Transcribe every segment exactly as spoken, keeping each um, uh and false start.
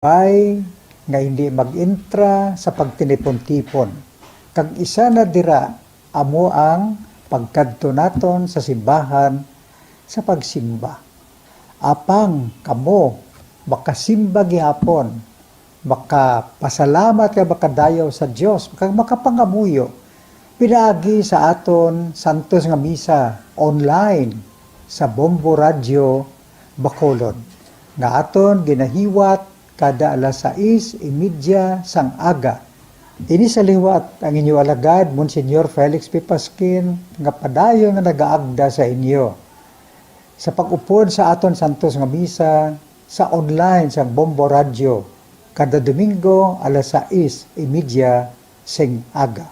bay nga hindi mag-entra sa pagtinipon-tipon, kag isa na dira amo ang pagkadto naton sa simbahan sa pagsimba. Apang kamo makasimba gihapon, makapasalamat kag makadayaw sa Dios, kag makapangamuyo pinaagi sa aton santos nga misa online sa Bombo Radyo Bacolod, nga aton ginahiwat kada alas sais y media sang aga. Ini sa liwat ang inyo alagad, Monsignor Felix P. Pasquin, nga padayon nga nagaagda sa inyo. Sa pag-upod sa aton santos nga misa sa online sang Bombo Radyo, kada Domingo alas sais y media sing aga.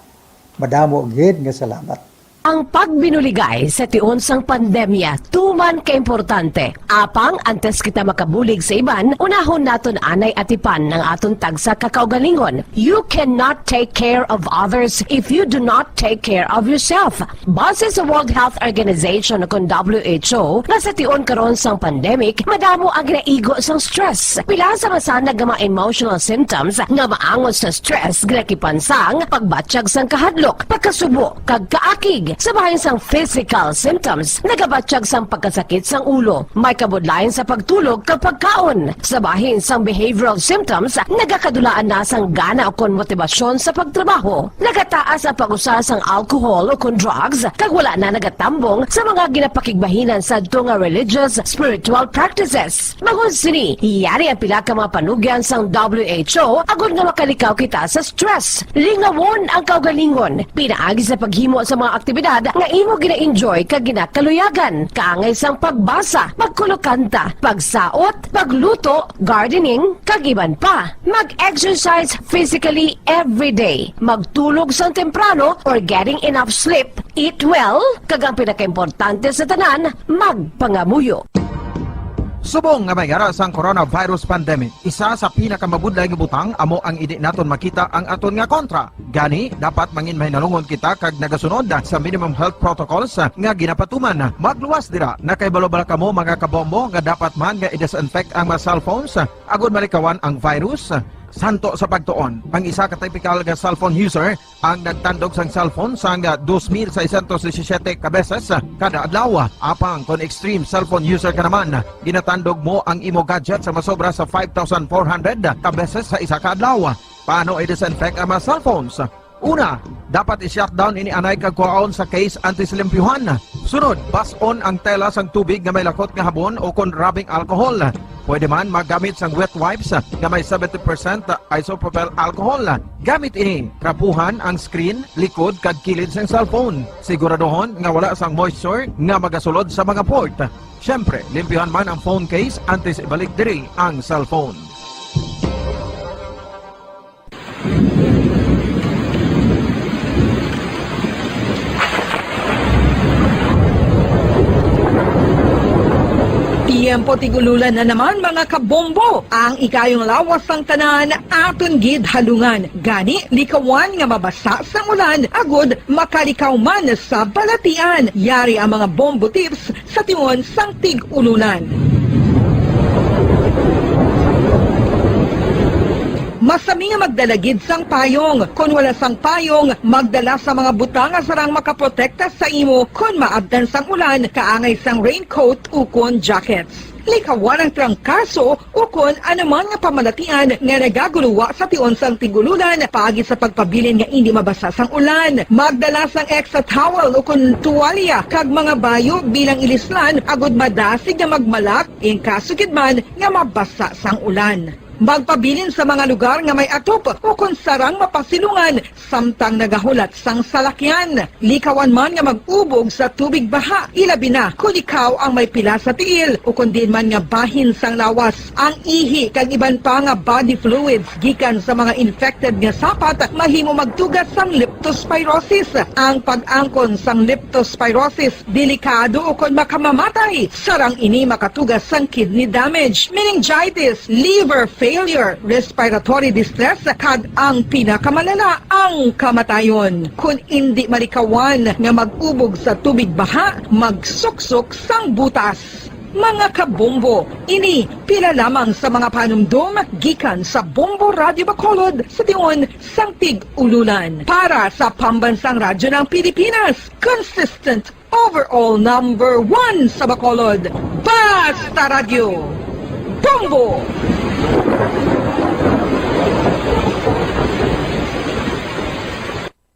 Madamo gid nga salamat. Ang pagbinuligay sa tion sang pandemya tuman ka importante. Apang antes kita makabulig sa iban, unahon naton anay atipan ang aton tagsa ka kaugalingon. You cannot take care of others if you do not take care of yourself. Base sa World Health Organization, kon W H O, nga sa tion karon sang pandemic, madamo ang ginaigo sang stress. Pila sa masanag nga mga emotional symptoms nga maangot sa stress ginakipan sang pagbatyag sang kahadlok, pagkasubo, kag kaakig. Sa bahin sang physical symptoms, nagabatyag sang pagkasakit sang ulo, may kabudlayan sa pagtulog kag pagkaon. Sa bahin sang behavioral symptoms, nagakadulaan na sang gana ukon motibasyon sa pagtrabaho. Nagataas ang pag-usa sang alcohol ukon drugs, kag wala na nagatambong sa mga ginapakigbahinan sadto nga religious, spiritual practices. Bangod sini, yari ang pila ka mga panugyan sang W H O agod nga makalikaw kita sa stress. Lingawon ang kaugalingon pinaagi sa paghimo sa mga aktibidad nga imo gina-enjoy kag ginakaluyagan, kaangay sang pagbasa, pagkulokanta, pagsaot, pagluto, gardening, kag iban pa. Mag-exercise physically every day. Magtulog sang temprano or getting enough sleep. Eat well, kag ang pinakaimportante sa tanan, magpangamuyo. Subong nga may ara sang coronavirus pandemic, isa sa pinakamabudlay nga butang amo ang indi naton makita ang aton nga kontra. Gani, dapat manginmahinalungon kita kag nagasunod sa minimum health protocols nga ginapatuman. Magluwas dira, nakahibalo bala kamo, mga kabombo, nga dapat man nga i-disinfect ang mga cellphones agod malikawan ang virus? Santo sa pagtuon, ang isa ka tipikal nga cellphone user ang nagtandog sang cellphone sang dos mil seiscientos disisiete ka beses kada adlaw. Apang kon extreme cellphone user ka naman, ginatandog mo ang imo gadget sa masobra sa five thousand four hundred ka beses sa isa ka adlaw. Paano i-disinfect ang mga cellphones? Una, dapat i-shutdown ini anay kag kuhaon sa case antes limpyuhan. Sunod, bas-on ang tela sang tubig nga may lakot nga habon o kon rubbing alcohol. Pwede man maggamit sang wet wipes nga may seventy percent isopropyl alcohol. Gamit ini, trapuhan ang screen, likod, kag kilid sang cellphone. Siguraduhon nga wala sang moisture nga magasulod sa mga port. Siyempre, limpyuhan man ang phone case antes ibalik diri ang cellphone. Tiyempo tig-ululan na naman, mga kabombo. Ang ikayong lawas sang tanan aton gid halungan. Gani, likawan nga mabasa sang ulan agud makalikaw man sa balatian. Yari ang mga bombo tips sa tion sang tig-ululan. Masami nga magdala gid sang payong. Kon wala sang payong, magdala sa mga butang nga sarang makaprotekta sa imo kon maabtan sang ulan, kaangay sang raincoat ukon jackets. Likawan ang trangkaso ukon anuman nga pamalatian nga nagaguluwa sa tion sang tig-ululan paagi sa pagpabilin nga indi mabasa sang ulan. Magdala sang extra towel ukon tuwalya kag mga bayo bilang ilislan agud madasig nga magmalak in kaso gid man nga mabasa sang ulan. Magpabilin sa mga lugar nga may atop ukon sarang mapasilungan samtang nagahulat sang salakyan. Likawan man nga mag-ubog sa tubig baha, ilabi na kon ikaw ang may pila sa tiil ukon diin man nga bahin sang lawas. Ang ihi kag iban pa nga body fluids gikan sa mga infected nga sapat mahimo magtuga sang leptospirosis. Ang pag-angkon sang leptospirosis delikado ukon makamamatay. Sarang ini makatuga sang kidney damage, meningitis, liver failure, respiratory distress, kag ang pinakamalala, ang kamatayon. Kon indi malikawan nga mag-ubog sa tubig baha, magsuksok sang butas. Mga kabombo, ini pila lamang sa mga panumdom gikan sa Bombo Radyo Bacolod sa tion sang Tig-Ululan. Para sa Pambansang Radyo ng Pilipinas, consistent overall number one sa Bacolod, Basta Radyo, Bombo!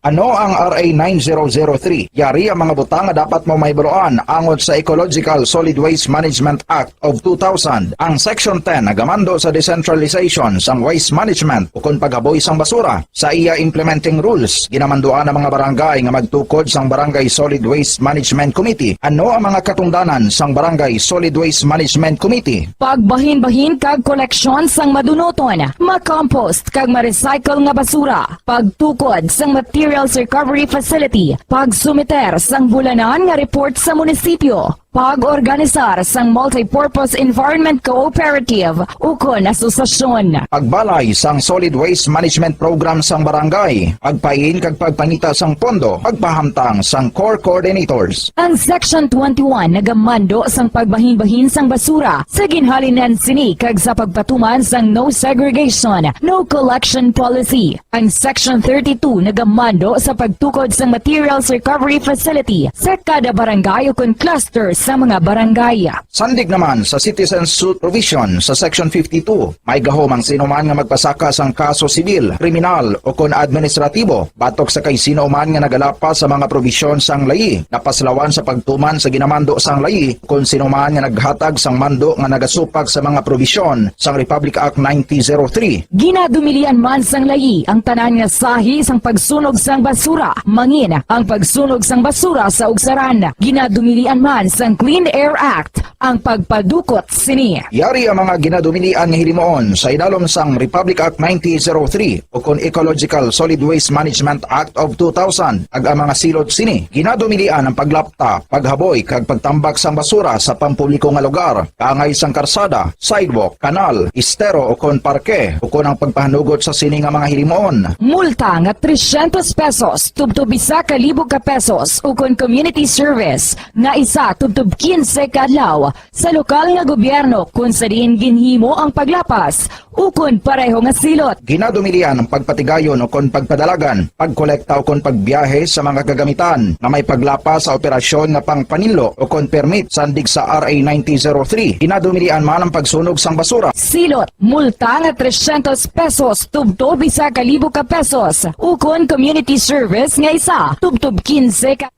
Ano ang R A nine zero zero three? Yari ang mga butang nga dapat mo mahibaluan angot sa Ecological Solid Waste Management Act of two thousand. Ang Section ten nagamando sa decentralization sang waste management ukon paghaboy sang basura. Sa iya implementing rules, ginamanduan ang mga barangay nga magtukod sang Barangay Solid Waste Management Committee. Ano ang mga katungdanan sang Barangay Solid Waste Management Committee? Pagbahinbahin kag koleksyon sang madunuton, ma-compost kag ma-recycle nga basura, pagtukod sang materials recovery facility, pagsumiter sang bulanan nga report sa munisipyo, pag-organisar sang multipurpose environment cooperative ukon asosasyon. Pagbalay sang solid waste management program sang barangay, pagpain kag pagpangita sang pondo, pagpahamtang sang core coordinators. Ang Section twenty-one nagamando sang pagbahinbahin sang basura sa ginhalinan sini kag sa pagpatuman sang no segregation, no collection policy. Ang Section thirty-two nagamando sa pagtukod sang materials recovery facility sa kada barangay ukon cluster sa mga barangay. Sandig naman sa citizen suit provision sa Section fifty-two, may gahom ang sino man nga magpasaka sang kaso sibil, kriminal, ukon administratibo batok sa kay sino man nga nagalapas sa mga probisyon sang layi, napaslawan sa pagtuman sa ginamando sang layi, kon sino man nga naghatag sang mando nga nagasupak sa mga probisyon sang Republic Act nineteen zero three. Ginadumilian man sang layi ang tanan nga sahi sang pagsunog sang basura, mangin ang pagsunog sang basura sa ugsaran. Ginadumilian man sang Clean Air Act ang pagpadukot sini. Yari ang mga ginadumilian nga hilimuon sa idalom sang Republic Act nineteen zero three ukon Ecological Solid Waste Management Act of two thousand, kag ang mga silot sini. Ginadumilian ang paglapta, paghaboy, kag pagtambak sang basura sa pampubliko nga lugar, kaangay sang karsada, sidewalk, kanal, estero, ukon parke, ukon ang pagpahanugot sa sini nga mga hilimuon. Multa nga trescientos pesos tubtob isa ka libo ka pesos, ukon community service nga isa tubtob quince ka adlaw sa lokal nga gobyerno kon sa diin ginhimo ang paglapas ukon pareho nga silot. Ginadumilian ang pagpatigayon ukon pagpadalagan, pagkolekta ukon pagbiyahe sa mga kagamitan nga may paglapas sa operasyon nga pangpaninlo ukon permit sandig sa R A nineteen zero three. Ginadumilian man ang pagsunog sang basura. Silot, multa nga trescientos pesos tubtob isa ka libo ka pesos, ukon community service nga isa tubtob quince ka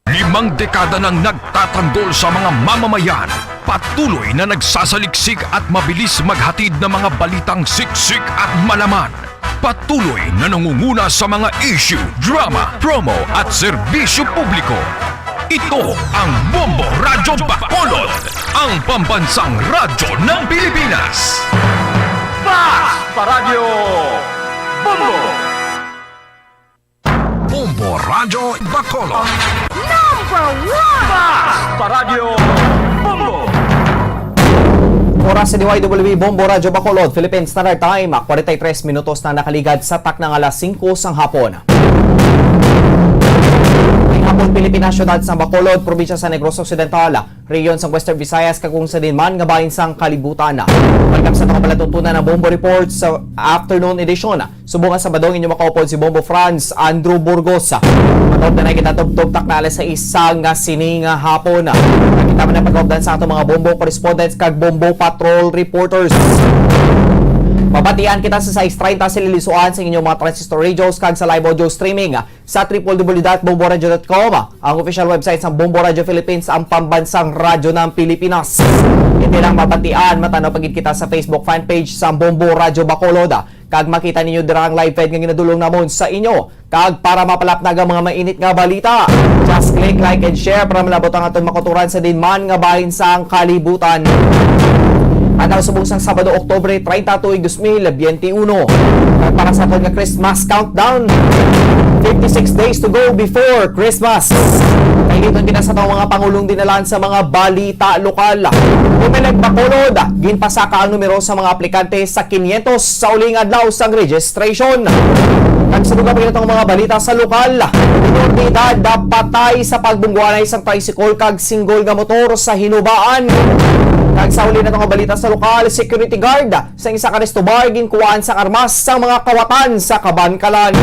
Limang dekada nang nagtatanggol sa mga mamamayan. Patuloy na nagsasaliksik at mabilis maghatid ng mga balitang siksik at malaman. Patuloy na nangunguna sa mga issue, drama, promo at serbisyo publiko. Ito ang Bombo Radyo Bacolod, ang pambansang radyo ng Pilipinas. Basta Radyo Bombo! Bombo Radyo Bacolod. Number one! Basta Radyo Bombo! Oras sa D Y W B Bombo Radyo Bacolod, Philippine Standard Time, kwarenta y tres minutos na nakaligad sa takna nga alas singko sang hapon. May hapon, Philippine National sa Bacolod, probinsya sa Negros Occidental, rehiyon sang Western Visayas, kag kung sa diin man nga bahin sang kalibutan. Welcome sa atong palatuntunan nga Bombo Report sa afternoon edition. Subong nga Sabado, ang inyong makaupod si Bombo Franz Andrew Burgos. Mataod na kita tubtob takna alas sais sang sini nga hapon. Kita man ang pagkaupdan sa atong mga Bombo correspondents kag Bombo Patrol reporters. Mabatian kita sa sais treinta sa Lilisuan sa inyong mga transistor radios kag sa live audio streaming sa triple W dot bombo radio dot com, ang official website sa Bombo Radio Philippines, ang pambansang radyo ng Pilipinas. Hindi lang mabatian, matanaw pa gid kita sa Facebook fan page sa Bombo Radio Bacolod. Kag makita ninyo dira ang live feed nga ginadulong namon sa inyo. Kag para mapalapnag ang mga mainit nga balita, just click like and share para malabot ang aton makuturan sa diin man nga bahin sang kalibutan. Adlaw subong sang Sabado, Oktubre treinta, tuig dos mil biyente uno. Kag para sa aton nga Christmas countdown, Fifty-six days to go before Christmas. Kailiton kita sa atong mga pangulong dinalan sa mga balita lokal. Comelec Bacolod, ginpasaka ang numero sa mga aplikante sa quinientos sa uling adlaw sang registration. Kag sa dugang pa gid natong mga balita sa lokal, minor de edad napatay sa pagbungguanay sang tricycle kag single nga motor sa Hinubaan. Kag sa uli natong balita sa lokal, security guard sa isa ka resto bar, ginkuhaan sang armas sang mga kawatan sa Kabankalan.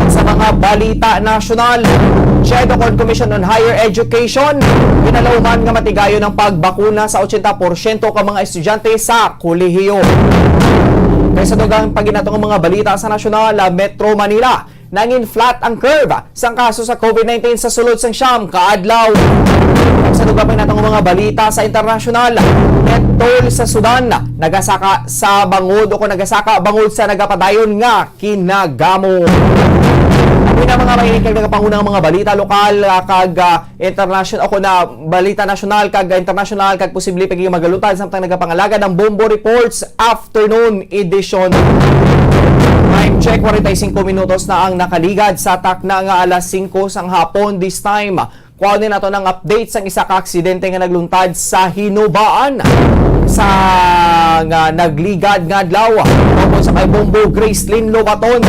At sa mga balita nasyonal, CHED o kon Commission on Higher Education, ginalauman nga matigayon ang pagbakuna sa ochenta porsyento ka mga estudyante sa kolehiyo. Kay sa dugang pa gid natong mga balita sa nasyonal, ah, Metro Manila, nangin flat ang curve sang kaso sa COVID nineteen sa sulod sang siyam ka adlaw. Sa dugang pa natong mga balita sa internasyonal, death toll sa Sudan nagasaka sa bangod o kon nagasaka bangod sa nagapadayon nga kinagamo. Amo na mga mahilig kag nagapangunang mga balita lokal, ah, kag, ah, international, o kon na balita nasyonal kag internasyonal, kag posible pa gid magalutan samtang nagapangalagad ang Bombo Reports afternoon edition. Time check, forty-five minutos na ang nakaligad sa takna nga alas singko sang hapon. This time, kuhaon nato ang update sang isa ka aksidente nga nagluntad sa Hinubaan sa nga nagligad nga adlaw. Tungkol sa kay Bombo Gracelyn Lobaton,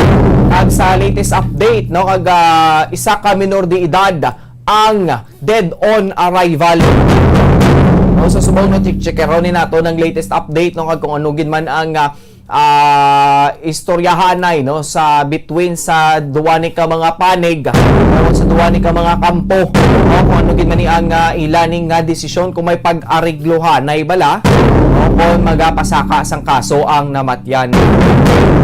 ag sa latest update, no, kag, ah, isa ka minor de edad ang dead on arrival. No, sa subong, no, check-, checkeron ni nato ang latest update, no, kag kung ano gid man ang, ah, ah, istoryahanay, no, sa between sa duwa ni ka mga panig, no, sa duwa ni ka mga kampo, no, kung ano gid man ni ang, ah, ila ni nga desisyon, kung may pag-ariglohanay bala, no, kung magapasaka sang kaso ang namatyan.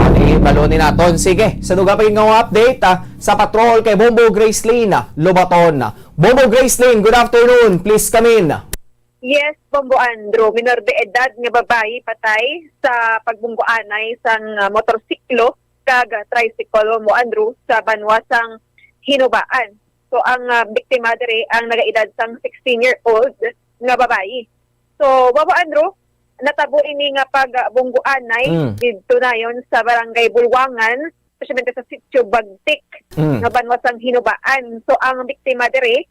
Ano, ibalo ni naton. Sige, sa dugang pa gid nga update, ah, sa patrol kay Bombo Gracelyn Lobaton. Bombo Gracelyn, good afternoon. Please come in. Yes, Bombo Andrew. Minor de edad nga babayi patay sa pagbungguanay sang, ah, motorsiklo kag tricycle, Bombo Andrew, sa banwa sang Hinubaan. So, ang, ah, biktima diri ang nagaedad sang sixteen-year-old nga babayi. So, Bombo Andrew, natabo ini nga pagbungguanay Mm. didto nayon sa Barangay Bulwangan, especially sa Sitio Bagtik, Mm. nga banwa sang Hinubaan. So, ang biktima diri,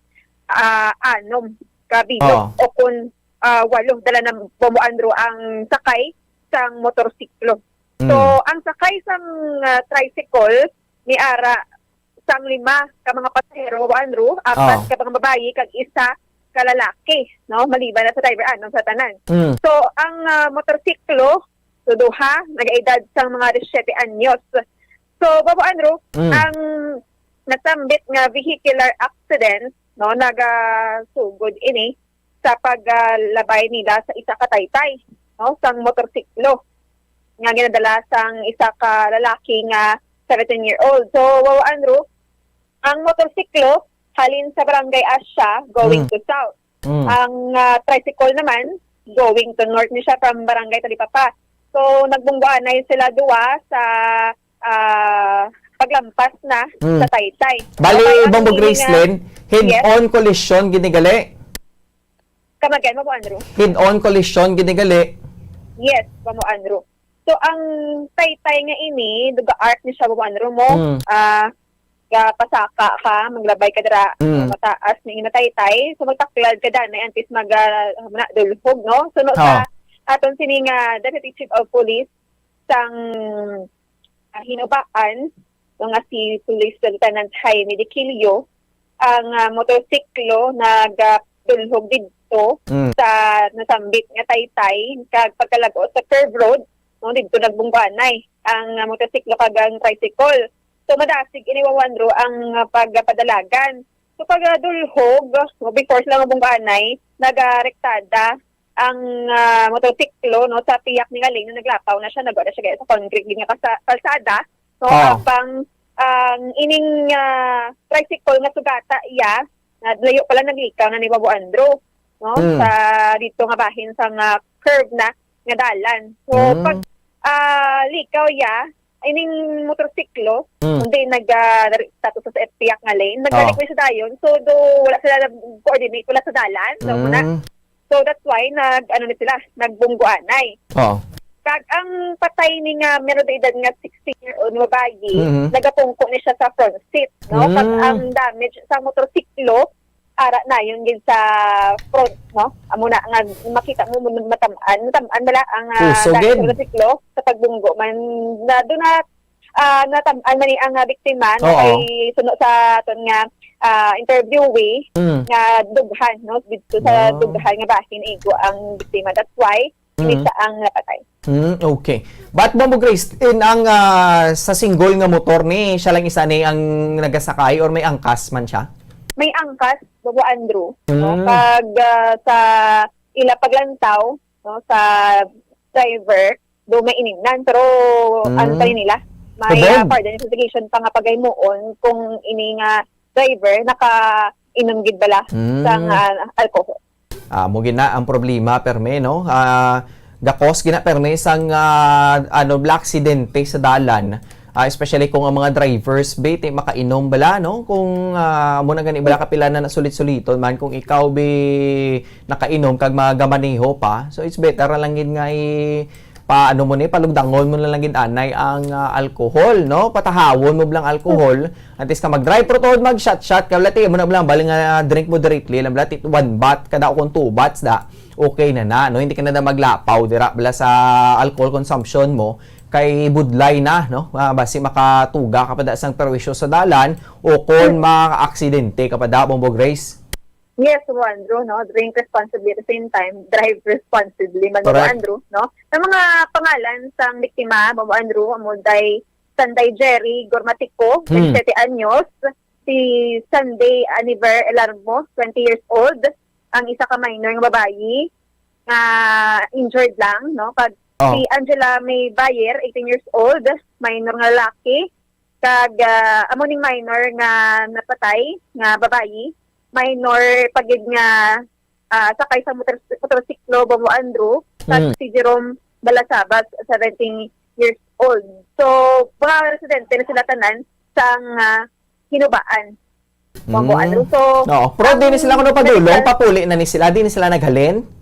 ah, anom ka bilog Oh. o kun, ah, walo, dala na, Bombo Andrew, ang sakay sang motorsiklo. So, Mm. ang sakay sang, ah, tricycle ni ara sang lima ka mga pasahero, Bombo Andrew, apat Oh. ka mga babayi kag isa ka lalaki, no? Maliban na sa driver, anom sa tanan. Mm. So, ang, ah, motorsiklo, so, duha, nagaedad sang mga disisiete anyos. So, Bombo Andrew, Mm. ang nasambit nga vehicular accident, no, nagasugod ini sa paglabay nila sa isa ka taytay, no, sang motorsiklo nga ginadala sang isa ka lalaki nga seventeen-year-old. So, Bombo Andrew, ang motorsiklo halin sa Barangay Asia going Mm. to South. Mm. Ang, ah, tricycle naman, going to north ni siya from Barangay Talipapa. So, nagbungguanay sila duwa sa, ah, paglampas na Mm. sa taytay. Bali, Okay, ang Bombo meaning, ah, Gracelyn, head-on yes. collision gid ni gali? Come again, Bombo Andrew? Head-on collision gid ni gali? Yes, Bombo Andrew. So, ang taytay nga ini, duga arc ni siya, Bombo Andrew, mo, Mm. ah, gapasaka ka, maglabay ka dira, Mm. mataas ni ina taytay. So, magtaklad ka danay antes mag, ah, muna, dulhog, no? So, no, sa Oh. aton sini nga Deputy Chief of Police sang, ah, Hinubaan, no, nga si Police Lieutenant Jaime Diquilio, ang, ah, motorsiklo nagadulhog didto Mm. sa nasambit nga taytay, kag pagkalago sa curve road, no, didto nagbungguanay ang, ah, motorsiklo kag ang tricycle. So, madasig ini, Bombo Andrew, ang, ah, pagpadalagan. So, pag, ah, dulhog, no, before sila mabungguanay, nagarektada ang, ah, motorsiklo, no, sa piyak ni nga lane, naglapaw na siya, nagwa na siya sa concrete nga kasa-, kalsada, no, Ah. apang ang ining, ah, tricycle nga sugata iya, na layo pala naglikaw na ni Bombo Andrew, no, Mm. sa dito nga bahin sa nga curve na nga dalan. So, Mm. pag, ah, likaw iya, ining motorsiklo, Mm. kundi nag, ah, status sa piyak nga lane, Oh. nagbalik na siya dayon. So, do, wala sila nag-coordinate, wala sa dalan. So, muna. Mm. So, that's why nag, ano ni sila, nagbungguanay. Oh. Kag ang patay ni nga menor de edad nga sixteen year old nga babayi, Mhm. nagapungko ni siya sa front seat, no? Kag Mm. ang damage sa motorsiklo, ara na yun gid sa front, no? Amo na nga makita mo, mo matam-an, matam-an bala ang, ah, Puso damage gid. sa motorsiklo sa pagbunggo man na do na, ah, natam-an man ni ang, ah, biktima, no? Oo. Kay suno sa aton nga, ah, interviewee Mm. nga dughan, no? Dito sa Ah. dughan nga bahin igo ang biktima. That's why Mm. isa ang napatay. Mm, okay. But, Bombo Grace, in ang, ah, sa single nga motor ni, siya lang isa ni ang nagasakay or may angkas man siya? May angkas, Bobo Andrew. No? Mm. Pag, ah, sa ila paglantaw, no, sa driver, do may iningnan. Pero Mm. ano pa rin nila? May, Hubog. ah, further investigation pa nga pagaymuon kung ini nga driver nakainom gid bala Mm. sang, ah, alcohol. Ah, mo gina ang problema, perme, no? Ah, gakos gina, perme, sang, ah, ano, bala, aksidente sa dalan. Ah, especially kung ang mga drivers, be, ti makainom bala, no? Kung, ah, mo na gani bala, kapila na nasulit-suliton man, kung ikaw, be, nakainom kag magamaneho pa, so it's better na lang gid nga i-, paano mo ni, palugdangon mo na lang gid anay ang, ah, alcohol, no? Patahawon mo bala ang alcohol, antes ka mag-drive, pero tuod mag-shot-shot ka, bala, ti mo na bala, bali nga drink moderately lang, bala, ti one bat kada o kung two bats da, okay na na, no? Hindi ka na, na maglapaw dira bala sa alcohol consumption mo, kay budlay na, no? Ah, basi makatuga ka pa da sang perwisyo sa dalan o kon ma-aksidente ka pa da, Bombo Grace. Yes, Bobo Andrew, no? Drink responsibly, at the same time, drive responsibly man, Bobo Correct. Andrew, no? Ang mga pangalan sang biktima, Bobo Andrew, amo day Sanday Jerry Gormatico, Hmm. twenty-seven anyos, si Sanday Aniver Elarmo, twenty years old, ang isa ka minor nga babayi nga injured lang, no? Kag Oh. si Angela May Bayer, eighteen years old, minor nga lalaki, kag, ah, amo ning minor nga napatay nga babayi, minor pa gid nga, ah, sakay sa motor-, motorsiklo, Bobo Andrew, kag Mm. si Jerome Balasabas, seventeen years old. So, mga residente na sila tanan sang, ah, Hinubaan, Bobo Mm. Andrew. So, Oo. Pero di ni ang sila kuno padulong, medical papuli na ni sila, di ni sila naghalin?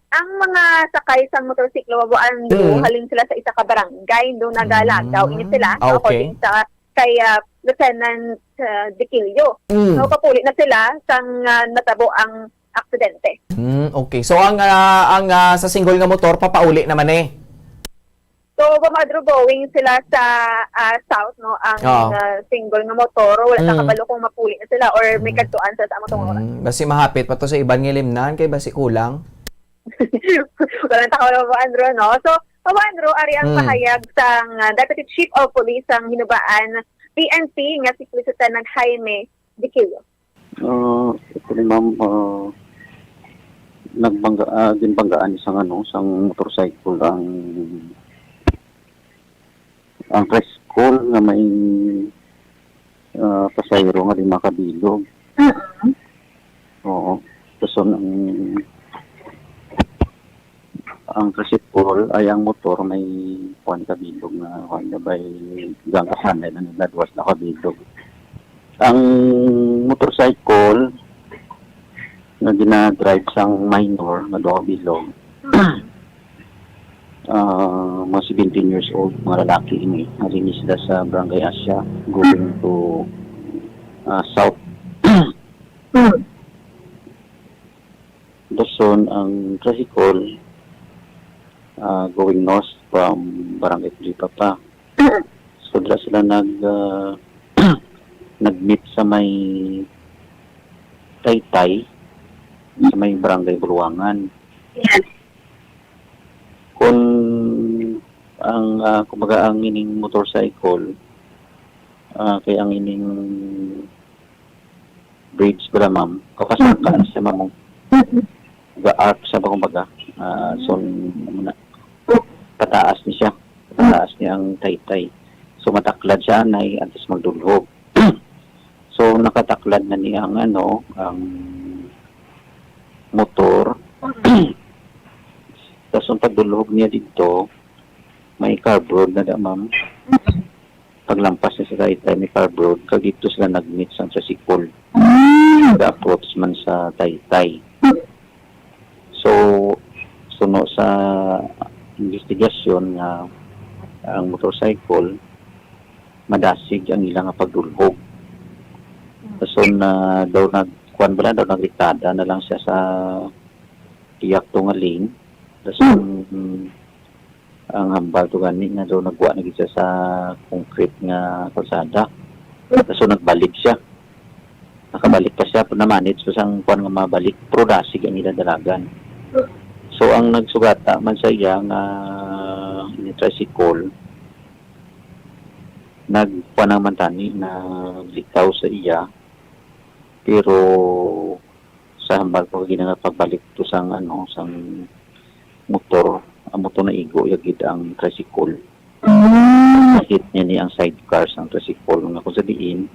Ang mga sakay sang motorsiklo, Bobo Andrew, Mm. halin sila sa isa ka barangay, do nagalagaw Mm. ini sila, Ah, no, okay. according sa kay, ah, Lieutenant, ah, Diquilio. Mm. So, papuli na sila sang, ah, natabo ang aksidente. Mm, okay. So, ang, ah, ang, ah, sa single nga motor, papauli naman eh? So, Bobo Andrew, going sila sa, ah, south, no, ang, Oo. ah, single nga motor, wala ta Mm. kabalo kung mapuli na sila or may Mm. kadtuan sa, sa amo tong oras. Mm, basi mahapit pa to sa iban nga limnan, kay basi kulang. Wala ta kabalo, Bobo Andrew, no? So, Bobo Andrew, ari ang Mm. pahayag sang, ah, Deputy Chief of Police sang Hinubaan P N P nga si Police Lieutenant Jaime Diquillo. Ah, actually, ma'am, ah, nagbangga-, ah, ginbanggaan sang, ano, sang motorcycle ang, ang tricycle nga may, ah, pasahero nga di makabilog. Mm. Oo. Tapos ang, ang tricycle ay ang motor may kuwan kabilog nga, kuwan na ba'y gangkahanay na nagladwas na kabilog. Ang motorcycle nga ginadrive sang minor nga duha ka bilog, ah, mga seventeen years old, mga lalaki ini. Halin sila sa Barangay Asia, going to, ah, south. Mm. Dason ang tricycle, ah, going north from Barangay Tulipa pa. So, dira sila nag, ah, nag-meet sa may Taytay, sa may Barangay Buluangan. Yes. Kung ang, ah, kumbaga, ang ining motorcycle, ah, kay ang ining bridge pala, ma'am, kakasangka na siya, ma'am, ga-arc siya ba, kumbaga. Ah, so, ano na, pataas ni siya. Pataas ni ang Taytay. So, mataklad siya, anay, antes magdulhog. So, nakataklad na ni ang, ano, ang motor. Tas ang pagdulhog niya dito, may curb road na da, ma'am. Paglampas niya sa Taytay, may curb road. Kag dito sila nag-meet sa tricycle. Mm. Ga-approach man sa Taytay. So, suno sa imbis-, Investigasyon nga ang motorcycle madasig ang ila nga pagdulhog. Dason na daw nagkuan bala, daw nagritada na lang siya sa iyakto nga lane. Dason ang hambal to gani nga daw nagwa na gid siya sa concrete nga kalsada. Dason nagbalik siya. Nakabalik pa siya, pero na-manage pa sang kuan nga mabalik, pero dasig ang ila dalagan. So, ang nagsugata man sa iya nga ini tricycle, nagkuan naman tani, naglikaw sa iya, pero sa hambal ko gina nga pagbalik to sang, ano, sang motor, ang motor naigo ya gid ang tricycle. Hit niya ni ang sidecar sang tricycle nga kung sa diin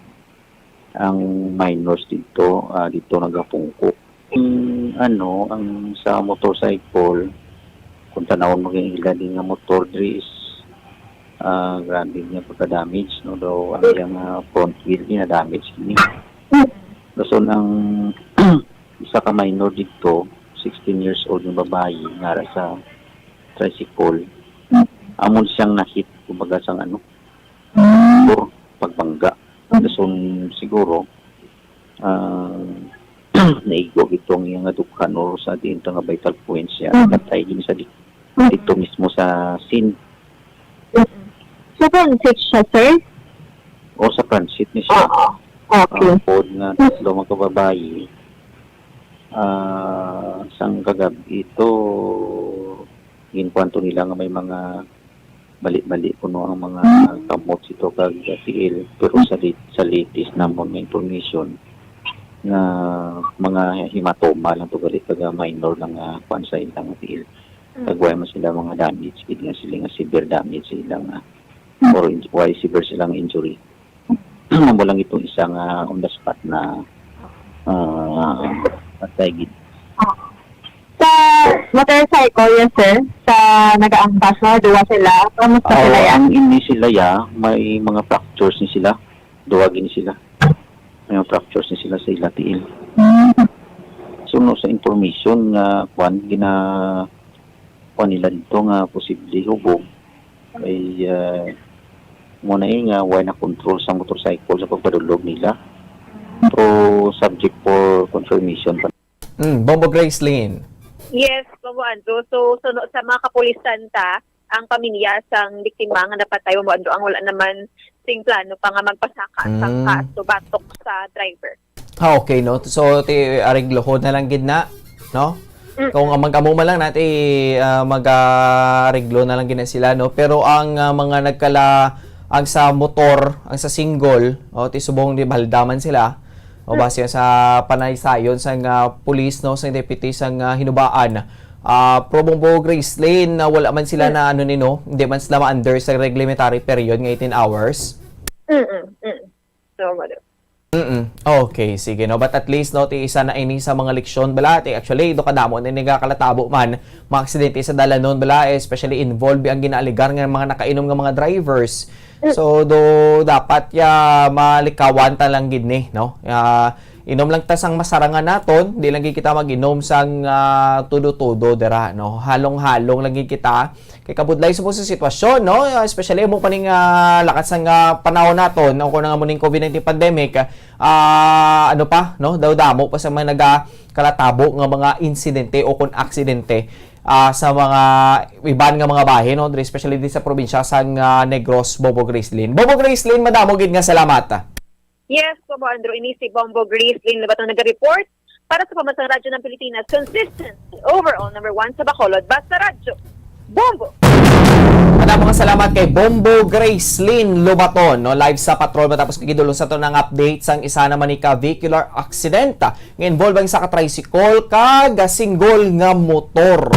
ang minors dito, ah, dito nagapungko. Ang, ano, ang sa motorcycle, kung tanawon mo ang ila din nga motor diri is, ah, grabe nga pagka-damage, no? Daw ang iyang, ah, front wheel niya damage kini. Dason ang isa ka minor dito, sixteen years old nga babayi, nga ara sa tricycle, amo siyang na-hit, kumbaga, sang, ano, motor, pagbangga. Dason siguro, ah, naigo gid ang iyang dughan or sa diin to nga vital points siya. Patay gid siya di-, dito mismo sa scene. Sa front seat siya, sir? O sa front seat ni siya. Oo. Okay. Ang pod nga tatlo mga babayi, ah, sang kagab-i to, ginkuwanto nila nga may mga bali-bali kuno ang mga kamot sito kag tiil, pero sa lit-, sa latest namon nga information nga mga hematoma lang to gali kag minor lang nga kuan sa ilang tiil. Kag wala man sila mga damage, gid nga sila nga severe damage sa ilang, ah, or in-, wala severe silang injury. Amo lang itong isa nga on the spot na, ah, patay gid. Sa motorcycle, yes, sir. Sa nagaangkas, no? Duwa sila. Kamusta sila Oo, yan? Ang ini sila ya, may mga fractures ni sila. Duwa gini sila. May mga fractures ni sila sa ila tiil. So, no, sa information nga, kwan, gina, kwan nila dito nga posible hubog, ay, ah, mo na eh nga, wala na control sa motorcycle sa pagpadulog nila. Pero subject for confirmation pa. Mm, Bombo Gracelyn. Yes, Bombo Andrew. So, suno sa mga kapulisan ta, ang pamilya sang biktima nga napatay, Bombo Andrew, ang wala naman sing plano pa nga magpasaka sang Mm. kaso batok sa driver. Ah, okay, no? So, ti areglohon na lang gid na, no? Mm. Kung ang magkamo man lang na, ti, ah, mag-areglo na lang gid na sila, no? Pero ang, ah, mga nagkala, ang sa motor, ang sa single, o, ti subong di balda man sila, o, base sa panaysayon sa nga pulis, no, sa deputy sa nga Hinubaan, ah, Pro Bombo Gracelyn, na wala man sila na, ano ni, no, hindi man sila ma-under sa reglementary period nga eighteen hours. Mm-mm. Mm. So, wala. Mm. Okay, sige, no. But at least, no, ti isa na ini sa mga leksyon bala, ti actually do kadamo na nagakalatabo man mga aksidente sa dalanon bala, especially involved ang ginaaligar nga mga nakainom nga mga drivers. So do dapat ya malikawan ta lang gid ni, no? Ah, inom lang ta sang masarangan naton, di lang gid kita mag-inom sang, ah, tudo-tudo dira, no? Halong-halong lang gid kita. Kay kabudlay subong sa sitwasyon, no? Especially amo pa ning, ah, lakat sang, ah, panahon naton, o kung nga mo ning COVID nineteen pandemic, ah, ano pa, no? Daw damo pa sa mga nagakalatabo nga mga insidente o kung aksidente, ah, sa mga iban nga mga bahin, no? Especially di sa probinsya sang, ah, Negros, Bombo Gracelyn. Bombo Gracelyn, madamo gid nga salamat. Yes, Bombo Andrew, ini si Bombo Gracelyn Labaton nag-report para sa Pambansang Radyo ng Pilipinas, consistent, overall number one sa Bacolod, basta radyo. Bombo! Madamo nga salamat kay Bombo Gracelyn Lobaton, no, live sa patrol matapos kagidulong sa to ng update sang isa naman ni ka vehicular accident, ah, nga involve ang isa ka tricycle kag single nga motor.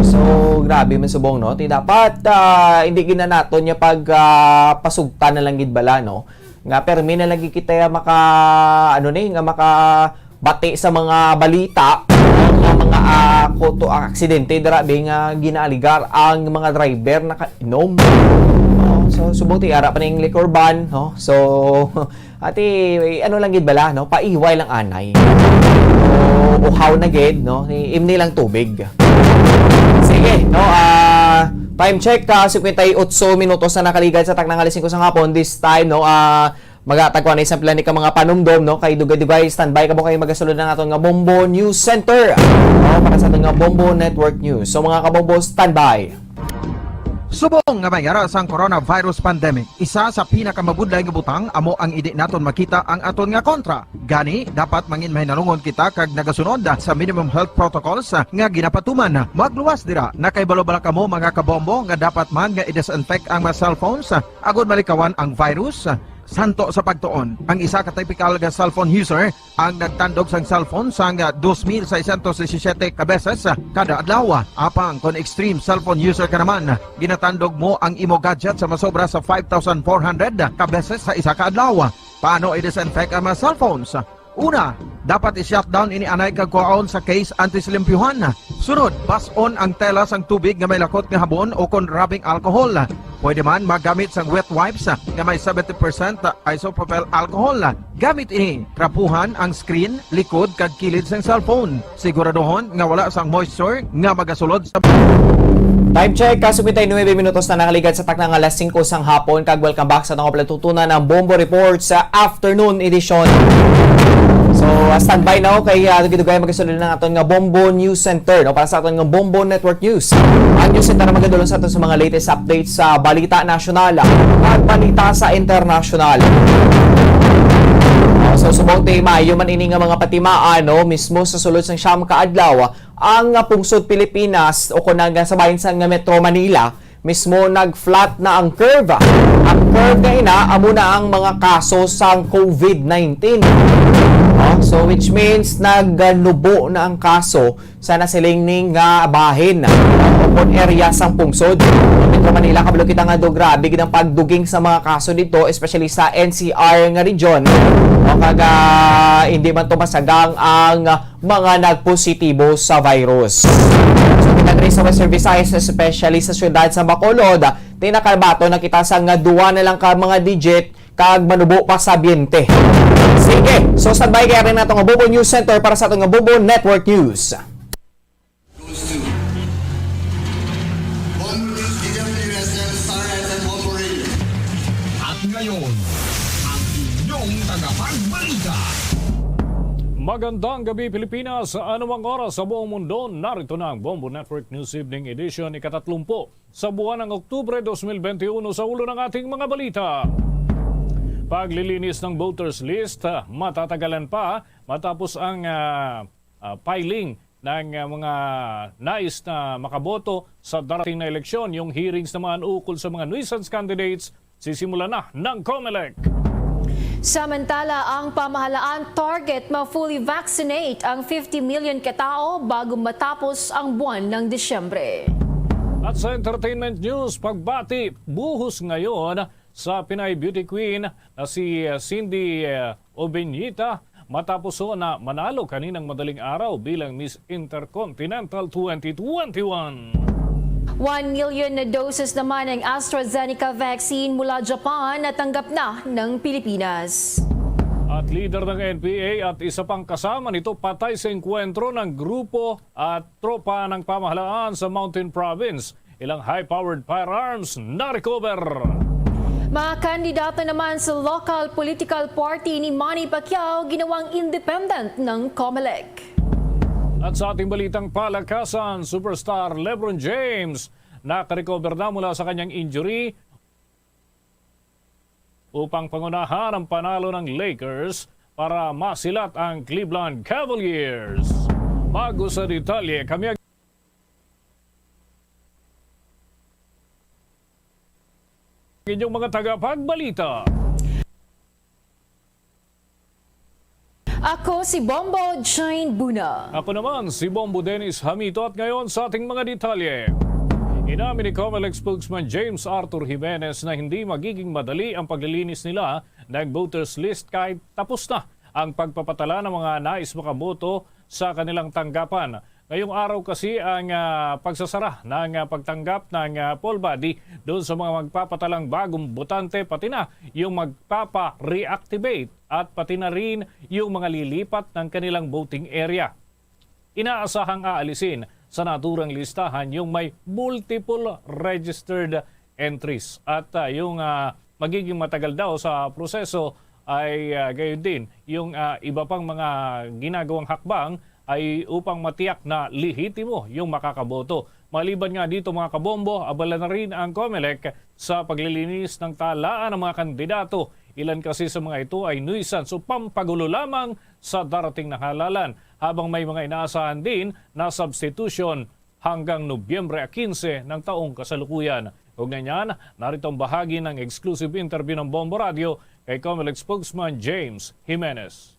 So, grabe man subong, no? Ti dapat, ah, hindi gina naton niya pag, ah, pasugtan na lang gid bala, no? Nga permi na lagi kita maka, ano ni, nga maka bati sa mga balita, no, nga mga, ah, kuto, ah, aksidente dira be nga ginaaligar ang mga driver nakainom. No? So subong ti ara pa ning liquor ban, no? So ati ano lang gid bala, no? Paiway lang anay. O uhaw na gid, no? Imni lang tubig. Sige, no? Ah, Time check, ah, singkwenta y otso minutos na nakaligad sa takna nga alas singko sa hapon. This time, no, ah, magatagwa na isang pila ni ka mga panumdom, no, kay dugay-dugay, standby kamo kay magasulod ang aton nga Bombo News Center, no, para sa aton nga Bombo Network News. So, mga kabombo, standby. Subong nga may ara sang coronavirus pandemic, isa sa pinakamabudlay nga butang amo ang indi naton makita ang aton nga kontra. Gani, dapat mangin mahinalungon kita kag nagasunod sa minimum health protocols nga ginapatuman. Magluwas dira, nakahibalo bala kamo, mga kabombo, nga dapat man nga i-disinfect ang mga cellphones agud malikawan ang virus? Santo sa pagtuon, ang isa ka typical nga cellphone user ang nagtandog sang cellphone sang dos mil seiscientos disisiete ka beses kada adlaw. Apang kon extreme cellphone user ka naman, ginatandog mo ang imo gadget sa masobra sa five thousand four hundred ka beses sa isa ka adlaw. Paano i-disinfect ang mga cellphones? Una, dapat i-shutdown ini anay kag kuhaon sa case antes limpyuhan. Sunod, bas-on ang tela sang tubig nga may lakot nga habon o kon rubbing alcohol. Pwede man magamit sang wet wipes nga may seventy percent isopropyl alcohol. Gamit ini, trapuhan ang screen, likod, kag kilid sang cellphone. Siguraduhon nga wala sang moisture nga magasulod sa Time check, ka singkwenta y nuebe minutos na nakaligad sa takna nga alas singko sang hapon, kag welcome back sa atong palatuntunan ang Bombo Report sa afternoon edition. So, ah, standby na, okay, ah, dugay-dugay magasulod ang aton nga Bombo News Center, no, para sa aton nga Bombo Network News. Ang News Center na magadulong sa aton sa mga latest updates sa balita nasyonal at balita sa internasyonal. Ah, so, subong ti maayo man ini nga mga patimaan, no, mismo sa sulod sang siyam ka adlaw, ang pungsod Pilipinas o kon ang sa bahin sang Metro Manila mismo nag-flat na ang curve. Ang curve nga ina amo na ang mga kaso sang covid nineteen. Oh, so which means nagnubo na ang kaso sa nasiling ni nga bahin o kon area sang pungsod. Metro Manila, kabalo kita nga do grabe gid ang pagduging sa mga kaso dito, especially sa N C R nga region. O kag, ah, hindi man to masagang ang mga nagpositibo sa virus. So, kita diri sa Western Visayas, especially sa siyudad sa Bacolod, tinakalbato na kita sa nga duwa na lang ka mga digit kag manubo pa sa biyente. Sige, so standby kaya rin nato nga Bobo News Center para sa ato nga Bobo Network News. At ngayon, ang inyong tagapagbalita. Magandang gabi, Pilipinas. Anumang oras sa buong mundo, narito na ang Bombo Network News Evening Edition, ikatatlumpu sa buwan ng Oktubre dos mil benti uno. Sa ulo ng ating mga balita, paglilinis ng voters list, ah, matatagalan pa matapos ang, ah, ah, piling ng, ah, mga nais na makaboto sa darating na eleksyon. Yung hearings naman ukol sa mga nuisance candidates, sisimulan na ng Comelec. Samantala, ang pamahalaan target ma-fully vaccinate ang fifty million katao bago matapos ang buwan ng Disyembre. At sa entertainment news, pagbati buhos ngayon sa Pinay beauty queen na si, uh, Cindy, uh, Obeñita, matapos na manalo kaninang madaling araw bilang Miss Intercontinental twenty twenty-one. One million na doses naman ang AstraZeneca vaccine mula Japan na tanggap na ng Pilipinas. At leader ng N P A at isa pang kasama nito patay sa engkwentro ng grupo at tropa ng pamahalaan sa Mountain Province. Ilang high-powered firearms na-recover. Mga kandidato naman sa local political party ni Manny Pacquiao ginawang independent ng Comelec. At sa ating balitang palakasan, superstar LeBron James nakarecover na mula sa kanyang injury upang pangunahan ang panalo ng Lakers para masilat ang Cleveland Cavaliers. Bago sa detalye, kami ang inyong mga tagapagbalita. Ako si Bombo Jane Buna. Ako naman si Bombo Dennis Hamito, at ngayon sa ating mga detalye. Inamin ni Comelec spokesman James Arthur Jimenez na hindi magiging madali ang paglilinis nila ng voters list kahit tapos na ang pagpapatala ng mga nais makaboto sa kanilang tanggapan. Ngayong araw kasi ang, ah, pagsasara ng, ah, pagtanggap ng, ah, poll body doon sa mga magpapatalang bagong botante, pati na yung magpapa-reactivate at pati na rin yung mga lilipat ng kanilang voting area. Inaasahang aalisin sa naturang listahan yung may multiple registered entries. At, ah, yung, ah, magiging matagal daw sa proseso ay, ah, gayon din yung, ah, iba pang mga ginagawang hakbang ay upang matiyak na lehitimo yung makakaboto. Maliban nga dito, mga kabombo, abala na rin ang Comelec sa paglilinis ng talaan ng mga kandidato. Ilan kasi sa mga ito ay nuisance o pampagulo lamang sa darating na halalan, habang may mga inaasahan din na substitution hanggang Nobyembre quince ng taong kasalukuyan. Kaugnay niyan, narito ang bahagi ng exclusive interview ng Bombo Radio kay Comelec spokesman James Jimenez.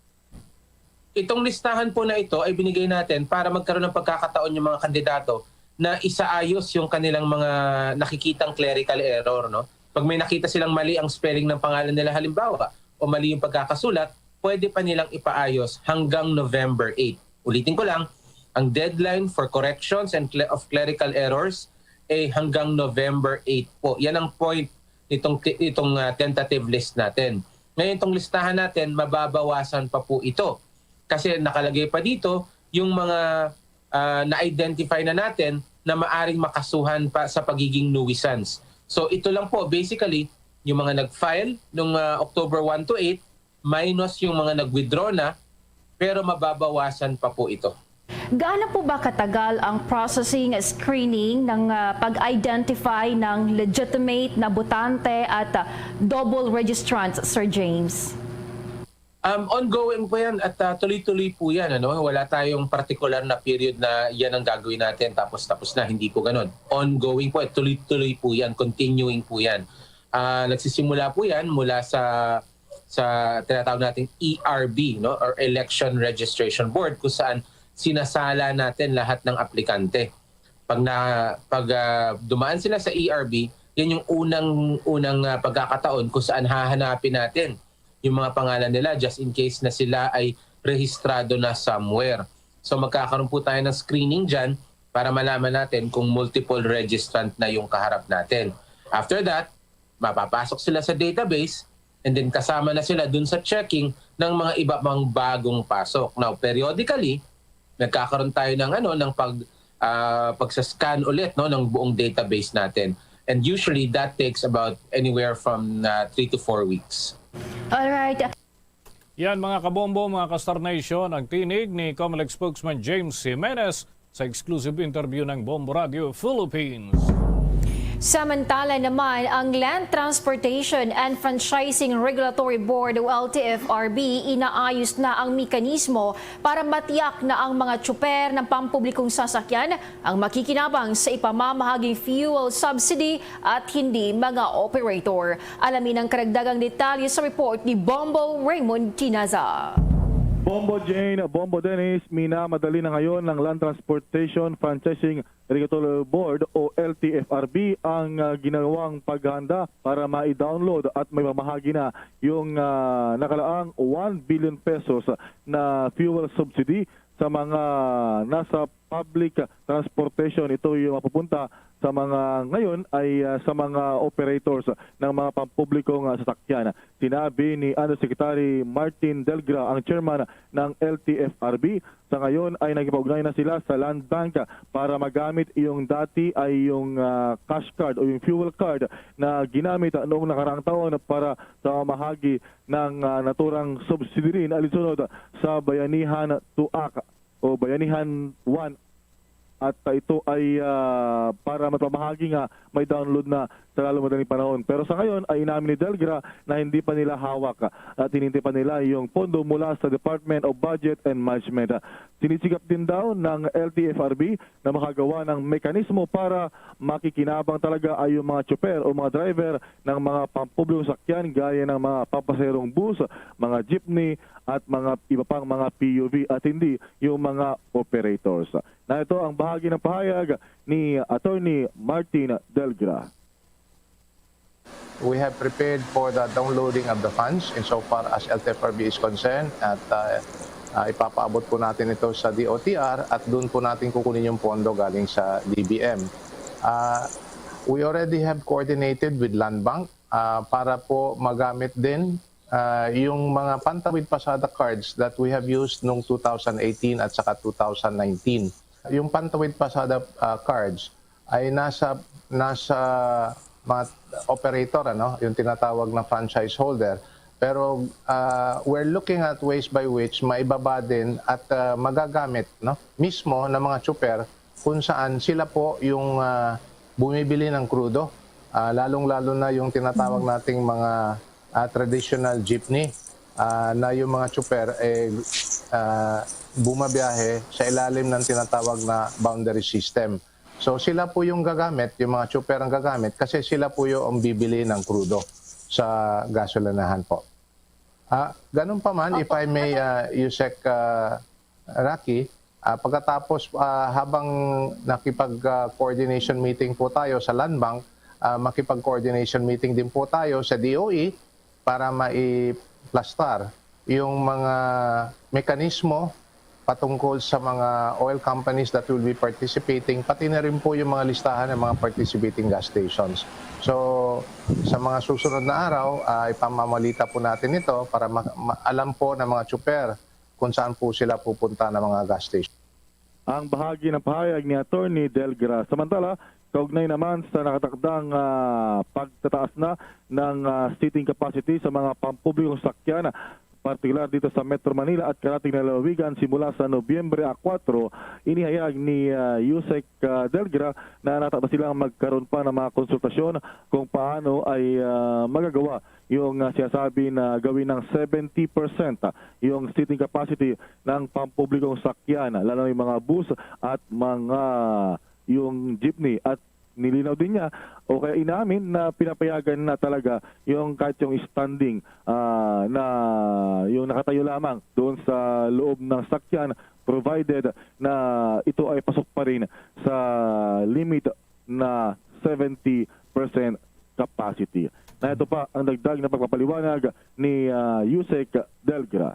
Itong listahan po na ito ay binigay natin para magkaroon ng pagkakataon yung mga kandidato na isaayos yung kanilang mga nakikitang clerical error, no? Pag may nakita silang mali ang spelling ng pangalan nila, halimbawa, o mali yung pagkakasulat, pwede pa nilang ipaayos hanggang November eight. Ulitin ko lang, ang deadline for corrections and cle-, of clerical errors ay hanggang November eight po. Yan ang point nitong, itong, ah, tentative list natin. Ngayon, itong listahan natin, mababawasan pa po ito. Kasi nakalagay pa dito yung mga, ah, na-identify na natin na maaring makasuhan pa sa pagiging nuisance. So, ito lang po, basically, yung mga nag-file nung, ah, October one to eight, minus yung mga nag-withdraw na, pero mababawasan pa po ito. Gaano po ba katagal ang processing, screening ng, ah, pag-identify ng legitimate na botante at, ah, double registrants, Sir James? Um, ongoing po yan at, ah, tuloy-tuloy po yan, ano? Wala tayong partikular na period na yan ang gagawin natin tapos tapos na, hindi po ganun. Ongoing po at tuloy-tuloy po yan, continuing po yan. Ah, nagsisimula po yan mula sa, sa tinatawag nating E R B, no? Or Election Registration Board, kung saan sinasala natin lahat ng aplikante. Pag na, pag, ah, dumaan sila sa E R B, yan yung unang, unang, ah, pagkakataon kung saan hahanapin natin yung mga pangalan nila just in case na sila ay rehistrado na somewhere. So, magkakaroon po tayo ng screening dyan para malaman natin kung multiple registrant na yung kaharap natin. After that, mapapasok sila sa database and then kasama na sila dun sa checking ng mga iba pang bagong pasok. Now, periodically, nagkakaroon tayo ng, ano, ng pag, ah, pagsa-scan ulit, no, ng buong database natin. And usually, that takes about anywhere from, ah, three to four weeks. All right. Yan, mga kabombo, mga ka-Star Nation, ang tinig ni Comelec spokesman James Jimenez sa exclusive interview ng Bombo Radio Philippines. Samantala naman, ang Land Transportation and Franchising Regulatory Board o L T F R B inaayos na ang mekanismo para matiyak na ang mga tsuper ng pampublikong sasakyan ang makikinabang sa ipamamahaging fuel subsidy at hindi mga operator. Alamin ang karagdagang detalye sa report ni Bombo Raymond Tinaza. Bombo Jane, Bombo Dennis, minamadali na ngayon ng Land Transportation Franchising Regulatory Board o L T F R B ang, ah, ginawang paghahanda para ma-download at maipamahagi na yung, ah, nakalaang one billion pesos na fuel subsidy sa mga nasa public transportation. Ito yung mapupunta sa mga, ngayon ay, ah, sa mga operators ng mga pampublikong, ah, sasakyan. Sinabi ni Undersecretary Martin Delgra, ang chairman ng L T F R B, sa ngayon ay nakipag-ugnayan na sila sa Land Bank para magamit yung dati ay yung, ah, cash card o yung fuel card na ginamit noong nakaraang taon para sa pamahagi ng, ah, naturang subsidy rin alinsunod sa Bayanihan two Act o Bayanihan one. At, ah, ito ay, ah, para mapamahagi nga may download na sa lalo madaling panahon. Pero sa ngayon ay inamin ni Delgra na hindi pa nila hawak, ah, at hinihintay pa nila yung pondo mula sa Department of Budget and Management. Sinisigap din daw ng L T F R B na makagawa ng mekanismo para makikinabang talaga ay yung mga tsuper o mga driver ng mga pampublikong sakyan gaya ng mga papasaherong bus, mga jeepney, at mga iba pang mga P U V at hindi yung mga operators. Na ito ang bahagi ng pahayag ni Attorney Martin Delgra. We have prepared for the downloading of the funds insofar as L T F R B is concerned at, uh, uh, ipapaabot po natin ito sa D O T R at doon po natin kukunin yung pondo galing sa D B M. Uh, we already have coordinated with Land Bank, uh, para po magamit din, uh, yung mga Pantawid Pasada cards that we have used nung two thousand eighteen at saka two thousand nineteen. Yung Pantawid Pasada, ah, cards ay nasa, nasa mga operator, ano, yung tinatawag na franchise holder. Pero, ah, we're looking at ways by which maibaba din at, ah, magagamit, no, mismo ng mga tsuper kung saan sila po yung, ah, bumibili ng krudo. Ah, lalong-lalo na yung tinatawag nating mga, ah, traditional jeepney, ah, na yung mga tsuper, eh, ah, bumabiyahe sa ilalim ng tinatawag na boundary system. So, sila po yung gagamit, yung mga tsuper ang gagamit kasi sila po yung bibili ng krudo sa gasolinahan po. Ah, ganun pa man, if I may, ah, Usec, ah, Rocky, ah, pagkatapos, ah, habang nakipag, ah, coordination meeting po tayo sa Land Bank, ah, makipag-coordination meeting din po tayo sa D O E para maiplastar yung mga mekanismo patungkol sa mga oil companies that will be participating, pati na rin po yung mga listahan ng mga participating gas stations. So, sa mga susunod na araw, ah, ipamamalita po natin ito para ma-, ma-, alam po ng mga tsuper kung saan po sila pupunta ng mga gas station. Ang bahagi ng pahayag ni Attorney Delgra. Samantala, kaugnay naman sa nakatakdang, ah, pagtataas na ng, ah, seating capacity sa mga pampublikong sakyan, partikular dito sa Metro Manila at karating na lalawigan simula sa Nobyembre a kuwatro, inihayag ni, ah, Usec, ah, Delgra na natapat silang magkaroon pa ng mga konsultasyon kung paano ay, ah, magagawa yung, ah, sinasabi na gawin ng seventy percent yung seating capacity ng pampublikong sakyan, lalo na yung mga bus at mga, yung jeepney. At nilinaw din niya o kaya inamin na pinapayagan na talaga yung kahit yung standing, ah, na yung nakatayo lamang doon sa loob ng sakyan, provided na ito ay pasok pa rin sa limit na seventy percent capacity. Na ito pa ang dagdag na pagpapaliwanag ni, ah, Usec Delgra.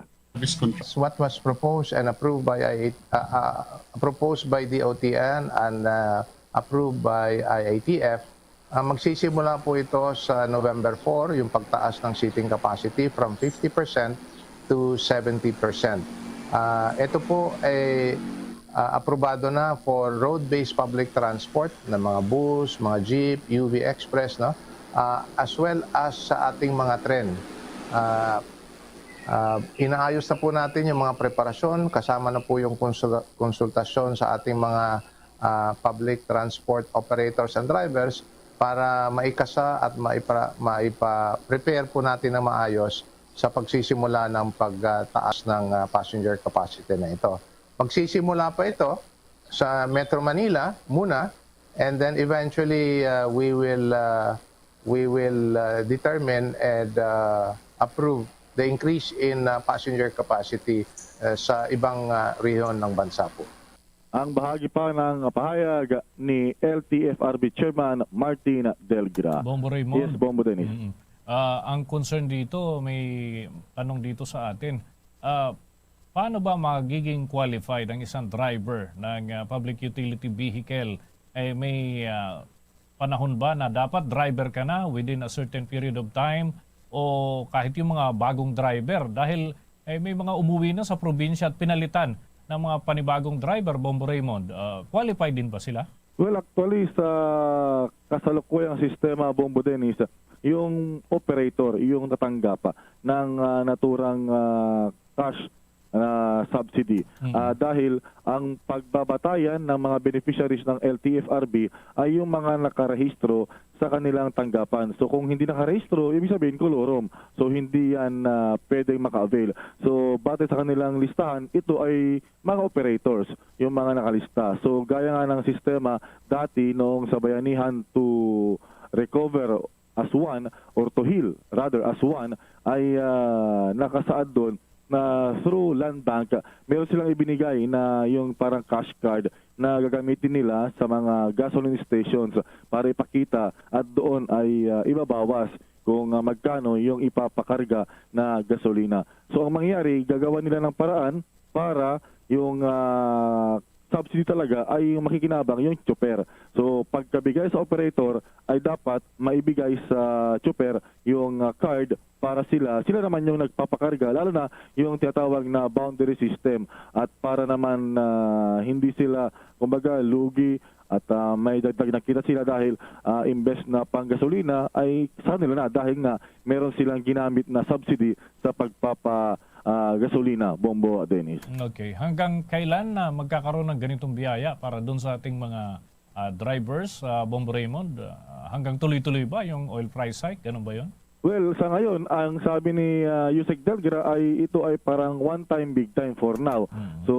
What was proposed and approved by I A, ah, ah, proposed by D O T N and, ah, approved by I A T F, ah, magsisimula po ito sa November four, yung pagtaas ng seating capacity from fifty percent to seventy percent. Ah, ito po ay, ah, aprobado na for road-based public transport na mga bus, mga jeep, U V Express, no? Ah, as well as sa ating mga tren. Ah, ah, inaayos na po natin yung mga preparasyon, kasama na po yung konsul-, konsultasyon sa ating mga, ah, public transport operators and drivers para maikasa at maipa-, maipa-prepare po natin ng maayos sa pagsisimula ng pagtaas ng, ah, passenger capacity na ito. Magsisimula pa ito sa Metro Manila muna, and then eventually, ah, we will, ah, we will, ah, determine and, ah, approve the increase in, ah, passenger capacity, ah, sa ibang, ah, rehiyon ng bansa po. Ang bahagi pa ng pahayag ni L T F R B Chairman Martin Delgra. Bombo Raymond. Yes, Bombo Dennis. Mm. Ah, ang concern dito, may tanong dito sa atin. Ah, paano ba magiging qualified ang isang driver ng, ah, public utility vehicle? Eh, may, ah, panahon ba na dapat driver ka na within a certain period of time? O kahit yung mga bagong driver? Dahil, eh, may mga umuwi na sa probinsya at pinalitan ng mga panibagong driver, Bombo Raymond. Ah, qualified din ba sila? Well, actually, sa kasalukuyang sistema, Bombo Dennis, yung operator, yung tatanggap ng, ah, naturang, ah, cash na subsidy. Mm. Ah, dahil ang pagbabatayan ng mga beneficiaries ng L T F R B ay yung mga nakarehistro sa kanilang tanggapan. So, kung hindi nakarehistro, ibig sabihin, kolorum. So, hindi yan, ah, pwedeng maka-avail. So, batay sa kanilang listahan, ito ay mga operators, yung mga nakalista. So, gaya nga ng sistema dati noong sa Bayanihan to Recover as One or to Heal, rather, as One, ay, ah, nakasaad doon na through Land Bank, meron silang ibinigay na yung parang cash card na gagamitin nila sa mga gasoline stations para ipakita at doon ay, ah, ibabawas kung, ah, magkano yung ipapakarga na gasolina. So, ang mangyayari, gagawa nila ng paraan para yung, ah, subsidy talaga ay yung makikinabang yung chopper. So, pagkabigay sa operator ay dapat maibigay sa chopper yung, ah, card para sila, sila naman yung nagpapakarga, lalo na yung tinatawag na boundary system. At para naman, ah, hindi sila, kumbaga, lugi at, ah, may dagdag na kita sila dahil, ah, imbes na panggasolina ay sa nila na dahil nga meron silang ginamit na subsidy sa pagpapa, ah, gasolina, Bombo, Dennis. Okay. Hanggang kailan na magkakaroon ng ganitong biyaya para doon sa ating mga, ah, drivers, ah, Bombo Raymond? Ah, hanggang tuloy-tuloy ba yung oil price hike? Ganun ba yun? Well, sa ngayon, ang sabi ni, ah, Yusek Delgra ay ito ay parang one time, big time for now. Mm. So,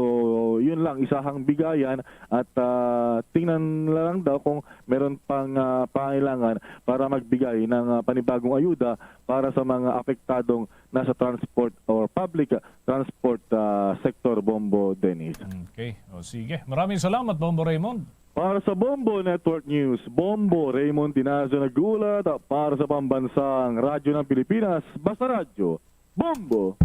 yun lang, isahang bigayan at, ah, tingnan na lang daw kung meron pang, ah, pangailangan para magbigay ng, ah, panibagong ayuda para sa mga apektadong nasa transport or public, ah, transport, ah, sector, Bombo, Dennis. Okay. O sige. Maraming salamat, Bombo Raymond. Para sa Bombo Network News, Bombo Raymond Tinazo nag-uulat para sa Pambansang Radyo ng Pilipinas, Basta Radyo, Bombo!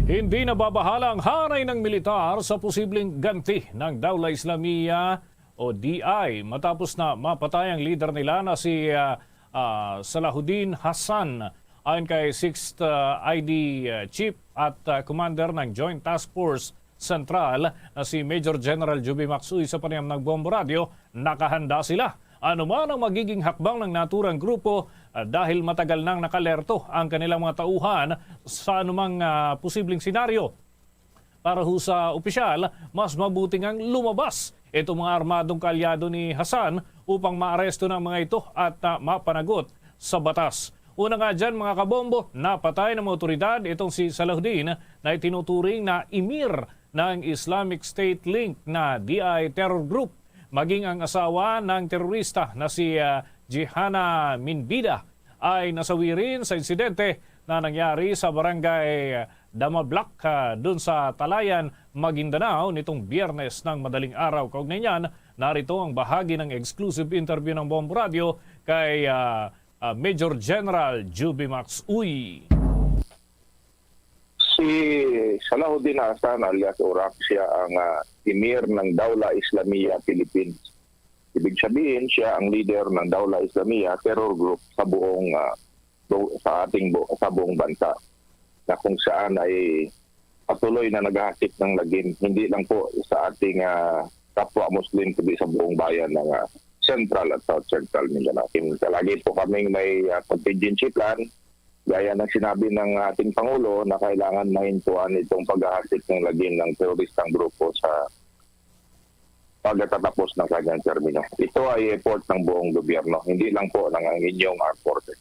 Hindi nababahala ang hanay ng militar sa posibleng ganti ng Daula Islamia o D I matapos na mapatay ang leader nila na si, ah, ah, Salahuddin Hassan. Ayon kay Sixth, ah, I D, ah, Chief at, ah, Commander ng Joint Task Force Central na si Major General Juby Max Uy sa panayam ng Bombo Radyo, nakahanda sila anuman ang magiging hakbang ng naturang grupo, ah, dahil matagal nang nakalerto ang kanilang mga tauhan sa anumang, ah, posibleng senaryo. Para ho sa opisyal, mas mabuti ngang lumabas itong mga armadong kaalyado ni Hassan upang maaresto ng mga ito at, ah, mapanagot sa batas. Una nga dyan, mga kabombo, napatay ng mga otoridad itong si Salahuddin na itinuturing na emir ng Islamic State link na D I terror group. Maging ang asawa ng terorista na si, ah, Jihana Minbida ay nasawi rin sa insidente na nangyari sa barangay Damablak, ah, dun sa Talayan, Maguindanao nitong Biyernes ng madaling araw. Kaugnay niyan, narito ang bahagi ng exclusive interview ng Bombo Radio kay, ah, ah, Major General Juby Max Uy. Si Salahuddin Hassan alias Urak, siya ang, ah, emir ng Daula Islamia Philippines. Ibig sabihin, siya ang leader ng Daula Islamia terror group sa buong, ah, bu-, sa ating bu-, sa buong bansa, na kung saan ay patuloy na naghahasik ng lagim, hindi lang po sa ating, ah, kapwa Muslim, kundi sa buong bayan ng, ah, Central at South Central Mindanao. Lagi po kaming may, ah, contingency plan, gaya ng sinabi ng ating Pangulo na kailangan mahintuan itong paghahasik ng lagim ng teroristang grupo sa pagkatapos ng kanyang termino. Ito ay effort ng buong gobyerno, hindi lang po ng ang inyong armed forces.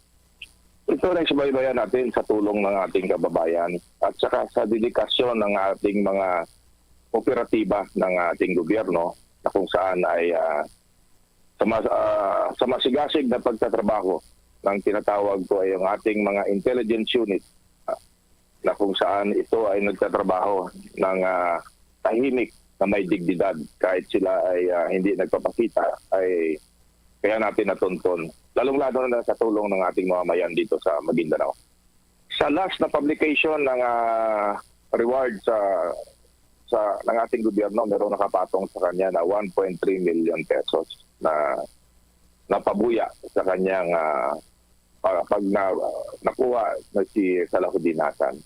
Ito ay subaybayan natin sa tulong ng ating kababayan at saka sa dedikasyon ng ating mga operatiba ng ating gobyerno na kung saan ay, ah, sa mas-, ah, sa masigasig na pagtatrabaho ng tinatawag ko ay ang ating mga intelligence unit, ah, na kung saan ito ay nagtatrabaho ng, ah, tahimik na may dignidad kahit sila ay, ah, hindi nagpapakita, ay kaya natin natonton, lalong-lalo na sa tulong ng ating mga mayan dito sa Maguindanao. Sa last na publication ng, ah, reward sa, sa, ng ating gobyerno, merong nakapatong sa kanya na one point three million pesos na napabuya sa kanyang, ah, pa-, pag na, nakuha na si Salahuddin Hassan.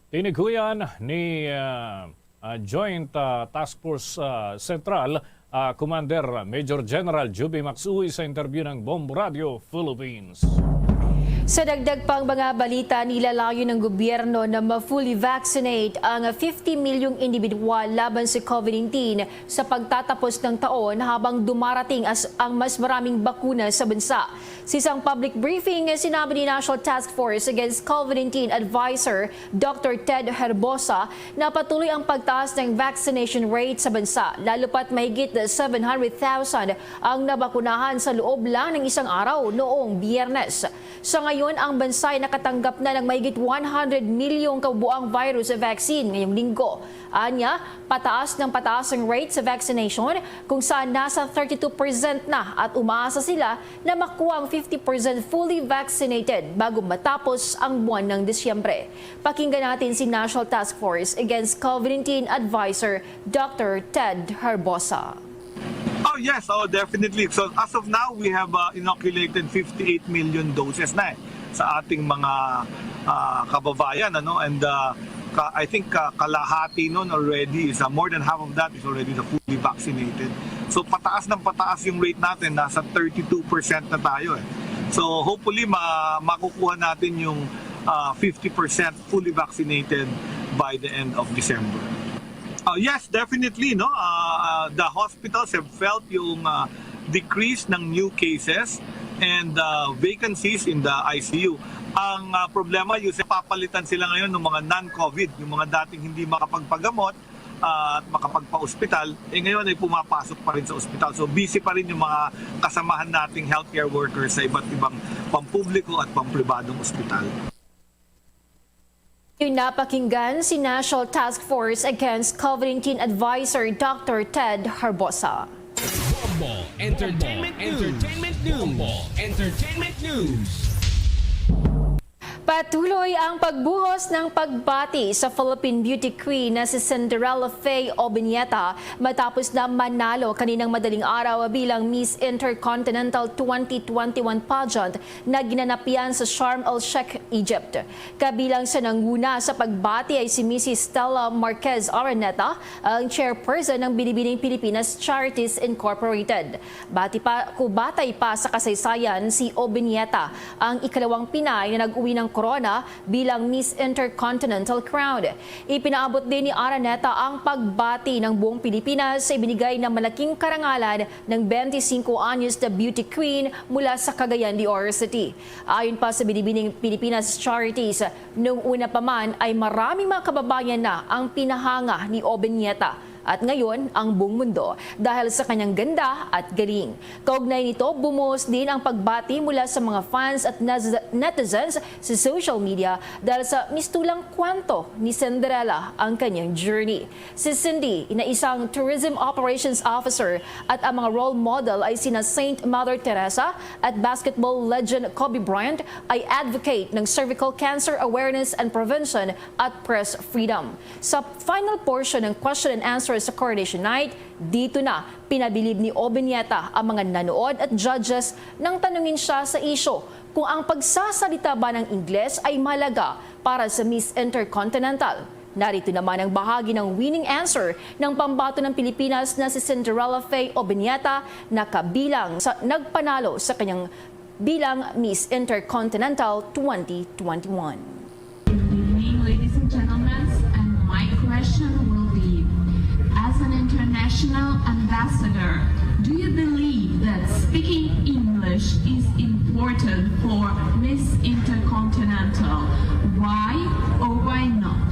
Tinighuyan ni, ah, ah, Joint, ah, Task Force, ah, Central, ah, Commander Major General Juby Max Uy sa interview ng Bombo Radio Philippines. Sa dagdag pang mga balita, nilalayo ng gobyerno na ma-fully vaccinate ang fifty milyong individual laban sa COVID nineteen sa pagtatapos ng taon, habang dumarating as ang mas maraming bakuna sa bansa. Sa isang public briefing, sinabi ni National Task Force Against COVID nineteen Advisor Doctor Ted Herbosa na patuloy ang pagtaas ng vaccination rate sa bansa, lalo pa't mahigit seven hundred thousand ang nabakunahan sa loob lang ng isang araw noong Biyernes. Sa ngayon, ang bansa ay nakatanggap na ng mahigit one hundred milyong kabuang virus vaccine ngayong linggo. Anya, pataas ng pataas ang rate sa vaccination, kung saan nasa thirty-two percent na, at umaasa sila na makuha ang fifty percent fully vaccinated bago matapos ang buwan ng Disyembre. Pakinggan natin si National Task Force Against COVID nineteen Advisor Doctor Ted Herbosa. Oh yes, oh definitely. So as of now, we have uh, inoculated fifty-eight million doses na eh, sa ating mga uh, kababayan, ano, and uh, ka, I think uh, kalahati nun already is uh, more than half of that is already the fully vaccinated. So pataas ng pataas yung rate natin, nasa thirty-two percent na tayo eh. So hopefully ma makukuha natin yung uh, fifty percent fully vaccinated by the end of December. Uh, yes, definitely, no. Uh, uh, the hospitals have felt yung uh, decrease ng new cases and uh, vacancies in the I C U. Ang uh, problema, yung papalitan sila ngayon ng mga non-COVID, yung mga dating hindi makapagpagamot uh, at makapagpa-ospital, eh ngayon ay pumapasok pa rin sa ospital. So busy pa rin yung mga kasamahan nating healthcare workers sa iba't ibang pampubliko at pampribadong ospital. Yung napakinggan si National Task Force Against COVID nineteen Advisor Doctor Ted Harbosa. Bombo Entertainment News. Entertainment News. Bombo Entertainment News. Patuloy ang pagbuhos ng pagbati sa Philippine Beauty Queen na si Cinderella Faye Obiñeta matapos na manalo kaninang madaling araw bilang Miss Intercontinental twenty twenty-one pageant na ginanap yan sa Sharm el-Sheikh, Egypt. Kabilang sa nanguna sa pagbati ay si Missus Stella Marquez Araneta, ang chairperson ng Binibining Pilipinas Charities Incorporated. Bati pa, kubatay pa sa kasaysayan, si Obiñeta ang ikalawang Pinay na nag-uwi ng korona bilang Miss Intercontinental Crown. Ipinaabot din ni Araneta ang pagbati ng buong Pilipinas sa ibinigay na malaking karangalan ng twenty-five anyos na beauty queen mula sa Cagayan de Oro City. Ayon pa sa Binibining Pilipinas Charities, nung una pa man ay maraming mga kababayan na ang pinahanga ni Obiñeta at ngayon ang buong mundo dahil sa kanyang ganda at galing. Kaugnay nito, bumuhos din ang pagbati mula sa mga fans at nez- netizens sa social media dahil sa mistulang kwento ni Cinderella ang kanyang journey. Si Cindy na isang tourism operations officer at ang mga role model ay sina Saint Mother Teresa at basketball legend Kobe Bryant ay advocate ng cervical cancer awareness and prevention at press freedom. Sa final portion ng question and answer sa Coronation Night, dito na pinabilib ni Obiñeta ang mga nanood at judges nang tanungin siya sa isyu kung ang pagsasalita ba ng Ingles ay mahalaga para sa Miss Intercontinental. Narito naman ang bahagi ng winning answer ng pambato ng Pilipinas na si Cinderella Faye Obiñeta na kabilang sa nagpanalo sa kanyang bilang Miss Intercontinental twenty twenty-one. Good evening, ladies and gentlemen, and my question will be, as an international ambassador, do you believe that speaking English is important for Miss Intercontinental? Why or why not?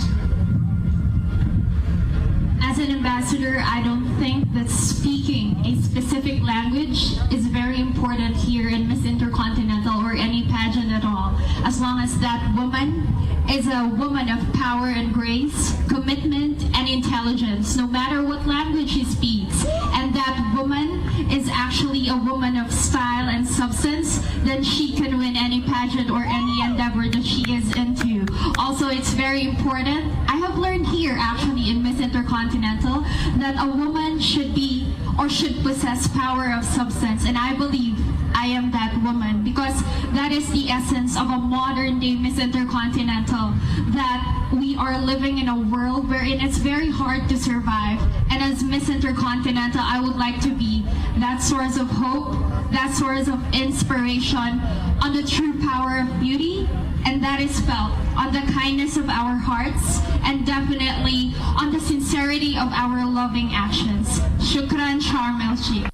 As an ambassador, I don't think that speaking a specific language is very important here in Miss Intercontinental or any pageant at all, as long as that woman is a woman of power and grace, commitment and intelligence, no matter what language she speaks. And that woman is actually a woman of style and substance, then she can win any pageant or any endeavor that she is into. Also, it's very important. I have learned here, actually, in Miss Intercontinental, that a woman should be or should possess power of substance, and I believe I am that woman because that is the essence of a modern day Miss Intercontinental, that we are living in a world wherein it's very hard to survive. And as Miss Intercontinental, I would like to be that source of hope, that source of inspiration on the true power of beauty, and that is felt on the kindness of our hearts and definitely on the sincerity of our loving actions. Shukran, Sharm el-Sheikh.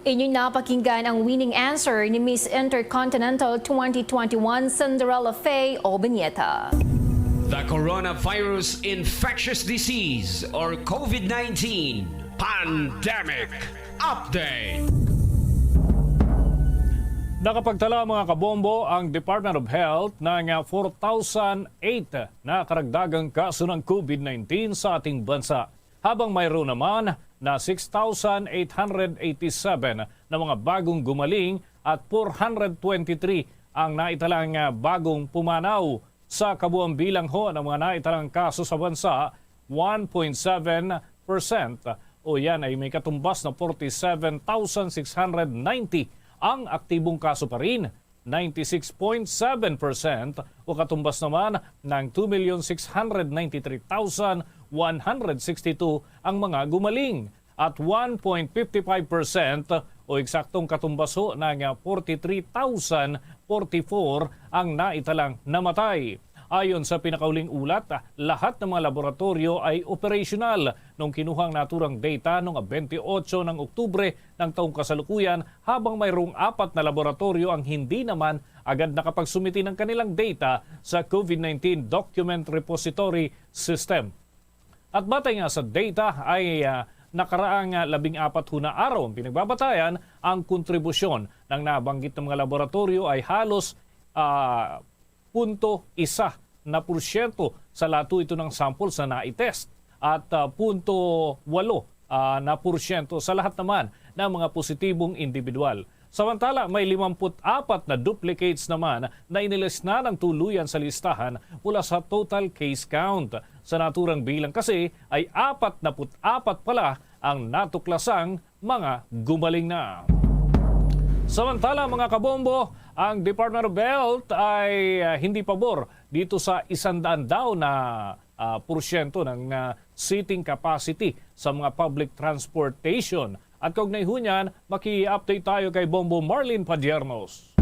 Inyong napakinggan ang winning answer ni Miss Intercontinental twenty twenty-one, Cinderella Faye Obiñeta. The Coronavirus Infectious Disease or COVID nineteen Pandemic Update. Nakapagtala, mga kabombo, ang Department of Health ng four thousand eight na karagdagang kaso ng COVID nineteen sa ating bansa, habang mayroon naman na six thousand eight hundred eighty-seven na mga bagong gumaling at four hundred twenty-three ang naitalang, ah, bagong pumanaw. Sa kabuang bilang ho ng mga naitalang kaso sa bansa, one point seven percent, o yan ay may katumbas na forty-seven thousand six hundred ninety ang aktibong kaso pa rin. Ninety-six point seven percent o katumbas naman ng two million six hundred ninety-three thousand one hundred sixty-two ang mga gumaling, at one point fifty-five percent o eksaktong katumbas ho ng forty-three thousand forty-four ang naitalang namatay. Ayon sa pinakauling ulat, lahat ng mga laboratoryo ay operasyonal nung kinuha ang naturang data noong twenty-eight ng Oktubre ng taong kasalukuyan, habang mayroong apat na laboratoryo ang hindi naman agad nakapagsumiti ng kanilang data sa COVID nineteen Document Repository System. At batay nga sa data ay, ah, nakaraang, ah, labing apat ho na araw ang pinagbabatayan ang kontribusyon ng nabanggit ng mga laboratoryo ay halos, ah, punto isa na porsyento sa lahat ito ng samples na nai-test at, ah, punto walo, ah, na porsyento sa lahat naman ng mga positibong individual. Samantala, may limampu't apat na duplicates naman na inilis na ng tuluyan sa listahan mula sa total case count. Sa naturang bilang kasi ay apat na put apat pala ang natuklasang mga gumaling na. Samantala, mga kabombo, ang Department of Health ay, ah, hindi pabor dito sa isang daan daw na, ah, porsyento ng, ah, seating capacity sa mga public transportation. At kaugnay ho niyan, maki-update tayo kay Bombo Marlene Padiernos.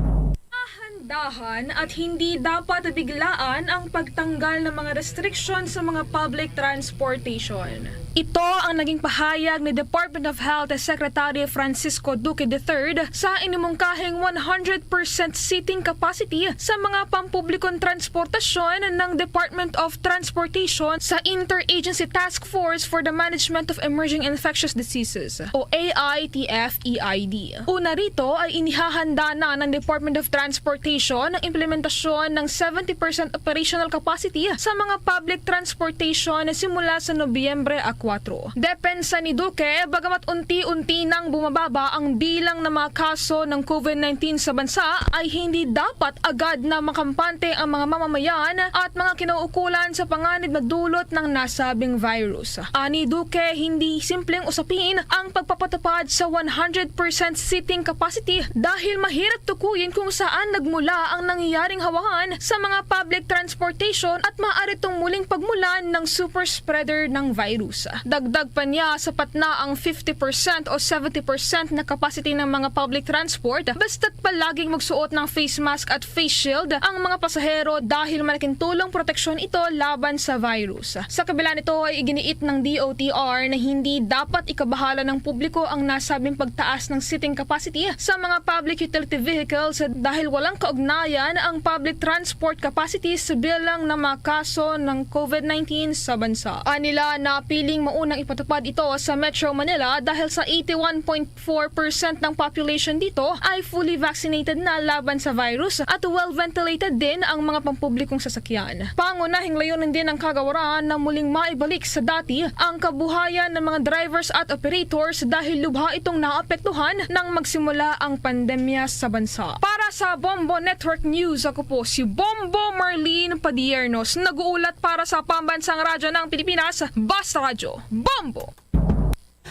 Dahan-dahan at hindi dapat biglaan ang pagtanggal ng mga restriksyon sa mga public transportation. Ito ang naging pahayag ni Department of Health Secretary Francisco Duque the third sa inimungkahing one hundred percent seating capacity sa mga pampublikong transportasyon ng Department of Transportation sa Interagency Task Force for the Management of Emerging Infectious Diseases o A I T F E I D. Una rito ay inihahanda na ng Department of Transportation ang implementasyon ng seventy percent operational capacity sa mga public transportation simula sa Nobyembre a kuwatro. Depensa ni Duque, bagamat unti-unti nang bumababa ang bilang ng mga kaso ng COVID nineteen sa bansa, ay hindi dapat agad na makampante ang mga mamamayan at mga kinauukulan sa panganib na dulot ng nasabing virus. Ani Duque, hindi simpleng usapin ang pagpapatupad sa one hundred percent seating capacity dahil mahirap tukuyin kung saan nagmula ang nangyayaring hawahan sa mga public transportation at maaari itong muling pagmulan ng super spreader ng virus. Dagdag pa niya, sapat na ang fifty percent o seventy percent na capacity ng mga public transport basta't palaging magsuot ng face mask at face shield ang mga pasahero dahil malaking tulong proteksyon ito laban sa virus. Sa kabila nito ay iginiit ng D O T R na hindi dapat ikabahala ng publiko ang nasabing pagtaas ng seating capacity sa mga public utility vehicles dahil walang kaugnayan ang public transport capacity sa bilang ng mga kaso ng COVID nineteen sa bansa. Anila, napiling maunang ipatupad ito sa Metro Manila dahil sa eighty-one point four percent ng population dito ay fully vaccinated na laban sa virus at well ventilated din ang mga pampublikong sasakyan. Pangunahing layunin din ng kagawaran na muling maibalik sa dati ang kabuhayan ng mga drivers at operators dahil lubha itong naapektuhan nang magsimula ang pandemya sa bansa. Para sa Bombo Network News, ako po si Bombo Marlene Padiernos, nag-uulat para sa Pambansang Radyo ng Pilipinas, Basta Radyo, Bombo!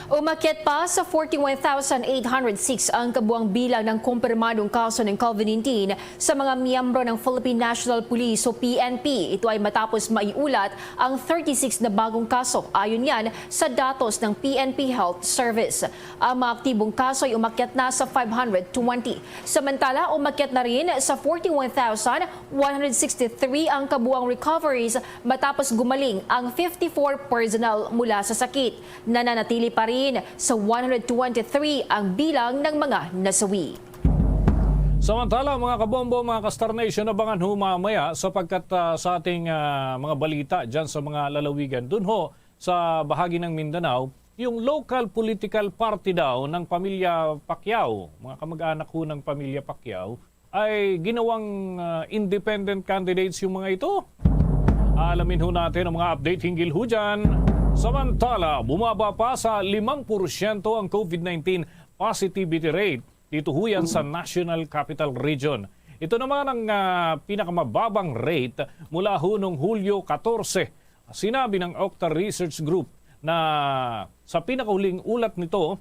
Umakyat pa sa forty-one thousand eight hundred six ang kabuang bilang ng kumpirmadong kaso ng COVID nineteen sa mga miyembro ng Philippine National Police o P N P. Ito ay matapos maiulat ang thirty-six na bagong kaso, ayon yan sa datos ng P N P Health Service. Ang mga aktibong kaso ay umakyat na sa five hundred twenty. Samantala, umakyat na rin sa forty-one thousand one hundred sixty-three ang kabuang recoveries matapos gumaling ang fifty-four personnel mula sa sakit. Nananatili pa rin sa one hundred twenty-three ang bilang ng mga nasawi. Samantala, mga kabombo, mga ka-Star Nation, abangan ho mamaya sapagkat, ah, sa ating, ah, mga balita dyan sa mga lalawigan. Dun ho, sa bahagi ng Mindanao, yung local political party daw ng pamilya Pacquiao, mga kamag-anak ho ng pamilya Pacquiao, ay ginawang, ah, independent candidates yung mga ito. Alamin ho natin ang mga update hinggil ho dyan. Samantala, bumaba pa sa limang porsyento ang COVID nineteen positivity rate dito ho yan sa National Capital Region. Ito naman ang, ah, pinakamababang rate mula ho nung Hulyo katorse. Sinabi ng Octa Research Group na sa pinakahuling ulat nito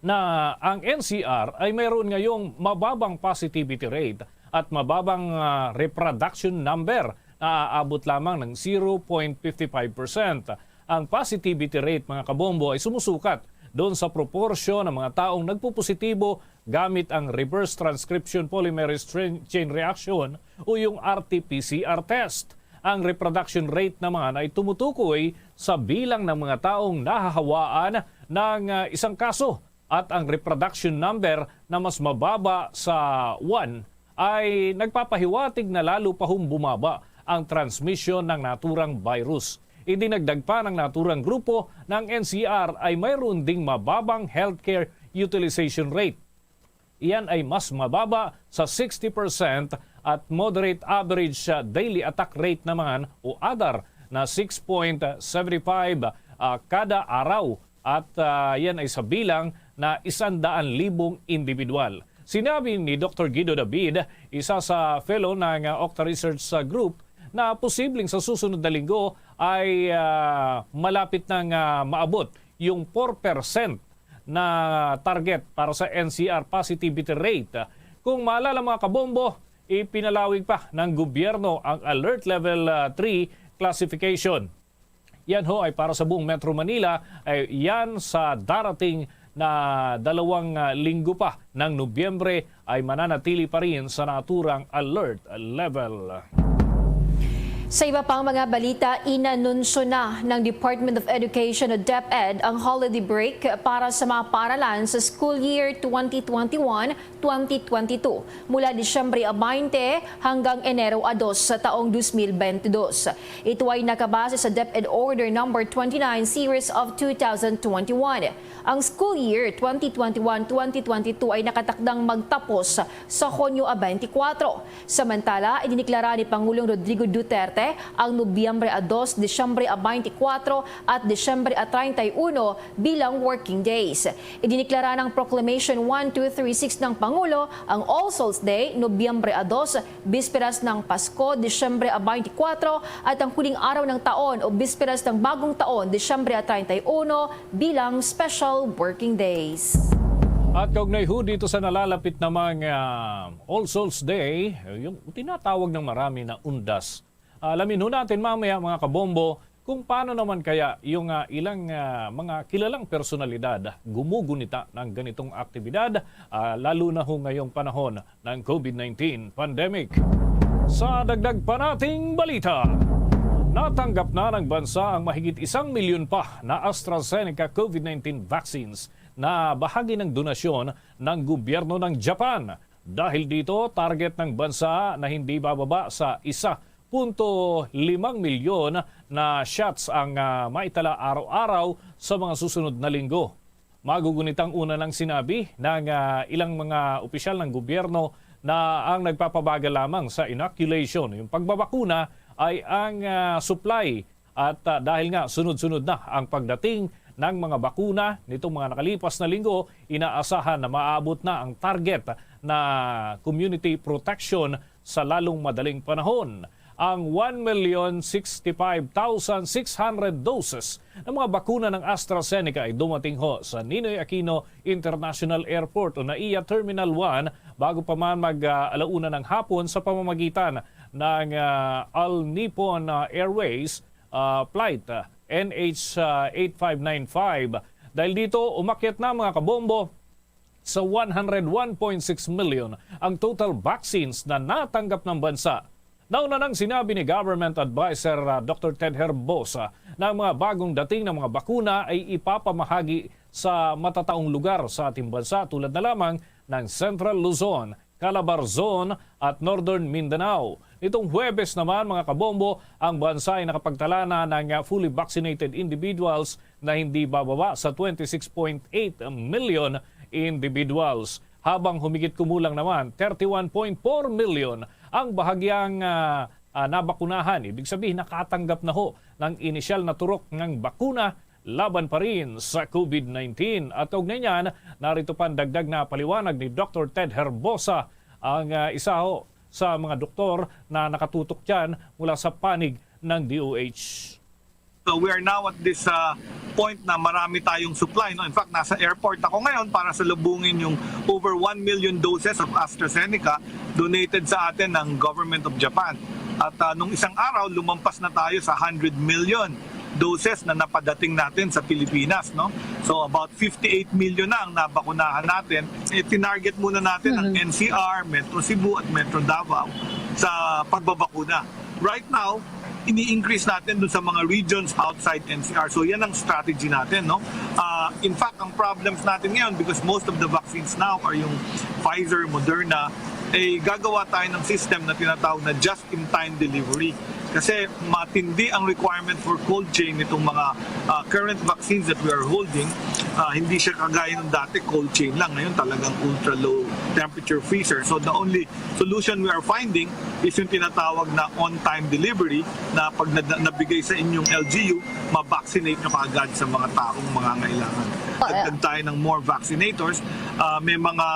na ang N C R ay mayroon ngayong mababang positivity rate at mababang, ah, reproduction number na aabot lamang ng zero point fifty five percent. Ang positivity rate, mga kabombo, ay sumusukat doon sa proporsyon ng mga taong nagpupositibo gamit ang reverse transcription polymerase chain, chain reaction o yung R T P C R test. Ang reproduction rate naman ay tumutukoy sa bilang ng mga taong nahahawaan ng, ah, isang kaso, at ang reproduction number na mas mababa sa one ay nagpapahiwatig na lalo pa hong bumaba ang transmisyon ng naturang virus. Idinagdag pa ng naturang grupo na ang N C R ay mayroon ding mababang healthcare utilization rate. Iyan ay mas mababa sa sixty percent at moderate average, ah, daily attack rate naman o adar na six point seven five, ah, kada araw at, ah, yan ay sa bilang na isang daan libong individual. Sinabi ni Doktor Guido David, isa sa fellow ng, ah, Octa Research, ah, Group, na posibleng sa susunod na linggo ay, ah, malapit nang, ah, maabot yung four percent na target para sa N C R positivity rate. Kung maalala, mga kabombo, ipinalawig pa ng gobyerno ang Alert Level, ah, three classification. Yan ho ay para sa buong Metro Manila, ay yan sa darating na dalawang, ah, linggo pa ng Nobyembre ay mananatili pa rin sa naturang alert level. Sa iba pang mga balita, inanunsyo na ng Department of Education o DepEd ang holiday break para sa mga paaralan sa school year twenty twenty-one, twenty twenty-two, mula Disyembre a baynte hanggang Enero a dos sa taong dos mil bente dos. Ito ay nakabase sa DepEd Order Number twenty-nine, Series of two thousand twenty-one. Ang school year twenty twenty-one, twenty twenty-two ay nakatakdang magtapos sa Hunyo a twenty-four. Samantala, idiniklara ni Pangulong Rodrigo Duterte ang Nobyembre a dos, Disyembre a twenty-four at Disyembre a treinta y uno bilang working days. Idiniklara ng Proclamation one two three six ng Pangulo ang All Souls Day, Nobyembre a dos, Bisperas ng Pasko, Disyembre a twenty-four, at ang huling araw ng taon o Bisperas ng Bagong Taon, Disyembre a treinta y uno, bilang special working days. At kaugnay ho dito sa nalalapit namang, ah, All Souls Day, yung tinatawag ng marami na undas. Alamin ho natin mamaya, mga kabombo, kung paano naman kaya yung, ah, ilang, ah, mga kilalang personalidad gumugunita ng ganitong aktibidad, ah, lalo na ho ngayong panahon ng COVID nineteen pandemic. Sa dagdag pa nating balita, natanggap na ng bansa ang mahigit isang milyon pa na AstraZeneca COVID nineteen vaccines na bahagi ng donasyon ng gobyerno ng Japan. Dahil dito, target ng bansa na hindi bababa sa isa punto limang milyon na shots ang, ah, maitala araw-araw sa mga susunod na linggo. Magugunitang una nang sinabi ng, ah, ilang mga opisyal ng gobyerno na ang nagpapabagal lamang sa inoculation, yung pagbabakuna, ay ang, ah, supply. At, ah, dahil nga sunod-sunod na ang pagdating ng mga bakuna nitong mga nakalipas na linggo, inaasahan na maabot na ang target na community protection sa lalong madaling panahon. Ang one million sixty-five thousand six hundred doses ng mga bakuna ng AstraZeneca ay dumating ho sa Ninoy Aquino International Airport o NAIA Terminal one bago pa man mag, ah, alauna ng hapon sa pamamagitan ng, ah, All Nippon, ah, Airways, ah, flight, ah, N H eight five nine five. Dahil dito, umakyat na, mga kabombo, sa one hundred one point six million ang total vaccines na natanggap ng bansa. Nauna nang sinabi ni Government Adviser, ah, Doktor Ted Herbosa na ang mga bagong dating ng mga bakuna ay ipapamahagi sa matataong lugar sa ating bansa, tulad na lamang ng Central Luzon, Calabarzon at Northern Mindanao. Nitong Huwebes naman, mga kabombo, ang bansa ay nakapagtala na ng, ah, fully vaccinated individuals na hindi bababa sa twenty-six point eight million individuals, habang humigit kumulang naman thirty-one point four million ang bahagyang, ah, ah, nabakunahan. Ibig sabihin, nakatanggap na ho ng inisyal na turok ng bakuna laban pa rin sa COVID nineteen. At kaugnay niyan, narito pa ang dagdag na paliwanag ni Doktor Ted Herbosa, ang, ah, isa ho sa mga doktor na nakatutok diyan mula sa panig ng D O H. So we are now at this, uh, point na marami tayong supply, no? In fact, nasa airport ako ngayon para salubungin yung over one million doses of AstraZeneca donated sa atin ng Government of Japan. At, uh, nung isang araw, lumampas na tayo sa hundred million doses na napadating natin sa Pilipinas, no? So about fifty-eight million na ang nabakunahan natin. Eh, tinarget muna natin ang Mhm. N C R, Metro Cebu at Metro Davao sa pagbabakuna. Right now, ini-increase natin dun sa mga regions outside N C R. So yan ang strategy natin, no? Ah, in fact, ang problems natin ngayon, because most of the vaccines now are yung Pfizer, Moderna, eh gagawa tayo ng system na tinatawag na just-in-time delivery. Kasi matindi ang requirement for cold chain nitong mga, ah, current vaccines that we are holding. Ah, hindi siya kagaya ng dati, cold chain lang. Ngayon talagang ultra low temperature freezer. So the only solution we are finding is yung tinatawag na on-time delivery, na pag na- nabigay sa inyong L G U, ma-vaccinate nyo kaagad sa mga taong mangangailangan. Ah, eh. Dagdag tayo ng more vaccinators. Ah, may mga,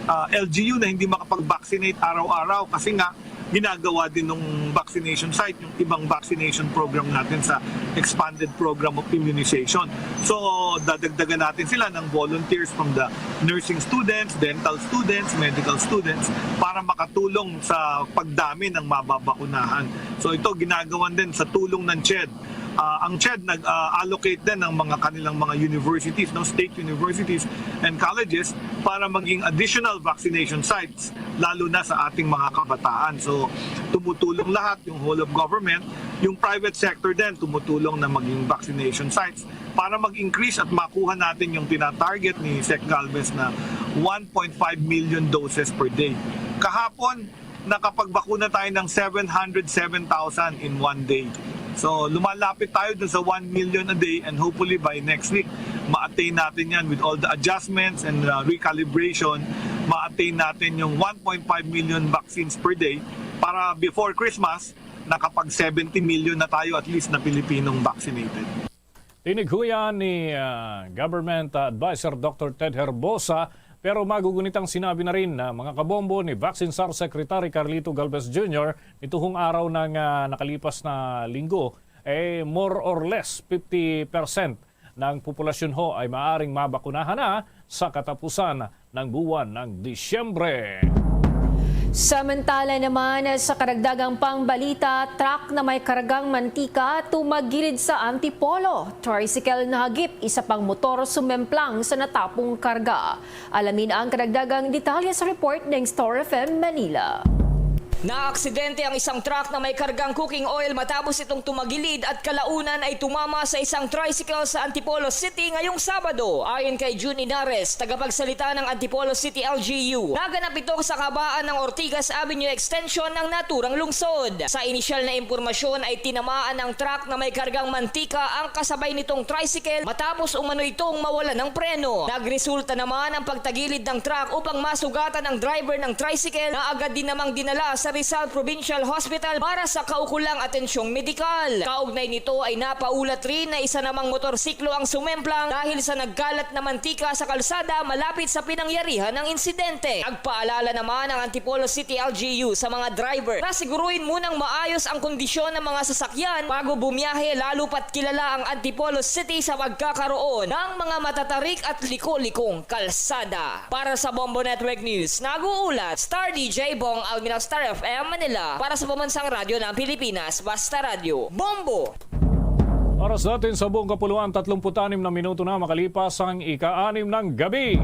ah, L G U na hindi makapag-vaccinate araw-araw kasi nga ginagawa din ng vaccination site yung ibang vaccination program natin sa expanded program of immunization. So, dadagdagan natin sila ng volunteers from the nursing students, dental students, medical students para makatulong sa pagdami ng mababakunahan. So, ito ginagawan din sa tulong ng CHED. Ah, ang CHED nag-allocate din ng mga kanilang mga universities, no, state universities and colleges para maging additional vaccination sites, lalo na sa ating mga kabataan. So, tumutulong lahat, yung whole of government, yung private sector din tumutulong na maging vaccination sites para mag-increase at makuha natin yung tinatarget ni Sec Galvez na one point five million doses per day. Kahapon, nakapagbakuna tayo ng seven hundred seven thousand in one day. So, lumalapit tayo dun sa one million a day, and hopefully by next week, ma-attain natin yan with all the adjustments and, uh, recalibration. Ma-attain natin yung one point five million vaccines per day para before Christmas, nakapag seventy million na tayo at least na Pilipinong vaccinated. Tinighuyan ni, ah, Government Advisor Doctor Ted Herbosa, pero magugunitang sinabi na rin na mga kabombo ni Vaccine Sar Secretary Carlito Galvez Junior nituhong araw ng, ah, nakalipas na linggo, eh, more or less fifty percent ng populasyon ho ay maaring mabakunahan na sa katapusan ng buwan ng Disyembre. Samantala naman, sa karagdagang pangbalita, truck na may kargang mantika tumagilid sa Antipolo. Tricycle nahagip, isa pang motor sumemplang sa natapong karga. Alamin ang karagdagang detalye sa report ng Star F M Manila. Naaksidente ang isang truck na may kargang cooking oil matapos itong tumagilid at kalaunan ay tumama sa isang tricycle sa Antipolo City ngayong Sabado. Ayon kay June Inares, tagapagsalita ng Antipolo City L G U, naganap ito sa kabaan ng Ortigas Avenue Extension ng naturang lungsod. Sa inisyal na impormasyon ay tinamaan ng truck na may kargang mantika ang kasabay nitong tricycle matapos umano itong mawalan ng preno. Nagresulta naman ang pagtagilid ng truck upang masugatan ang driver ng tricycle na agad din namang dinala sa Rizal Provincial Hospital para sa kaukulang atensyong medikal. Kaugnay nito ay napaulat rin na isa namang motorsiklo ang sumemplang dahil sa nagkalat na mantika sa kalsada malapit sa pinangyarihan ng insidente. Nagpaalala naman ang Antipolo City L G U sa mga driver na siguruhin munang maayos ang kondisyon ng mga sasakyan bago bumiyahe, lalo pat kilala ang Antipolo City sa pagkakaroon ng mga matatarik at liko-likong kalsada. Para sa Bombo Network News, nag-uulat, Star D J Bong Almina, Star F M Manila, para sa Pambansang Radyo ng Pilipinas, Basta Radyo, Bombo! Oras natin sa buong kapuluan, tatlumpu't anim na minuto na makalipas ang ika-anim ng gabi.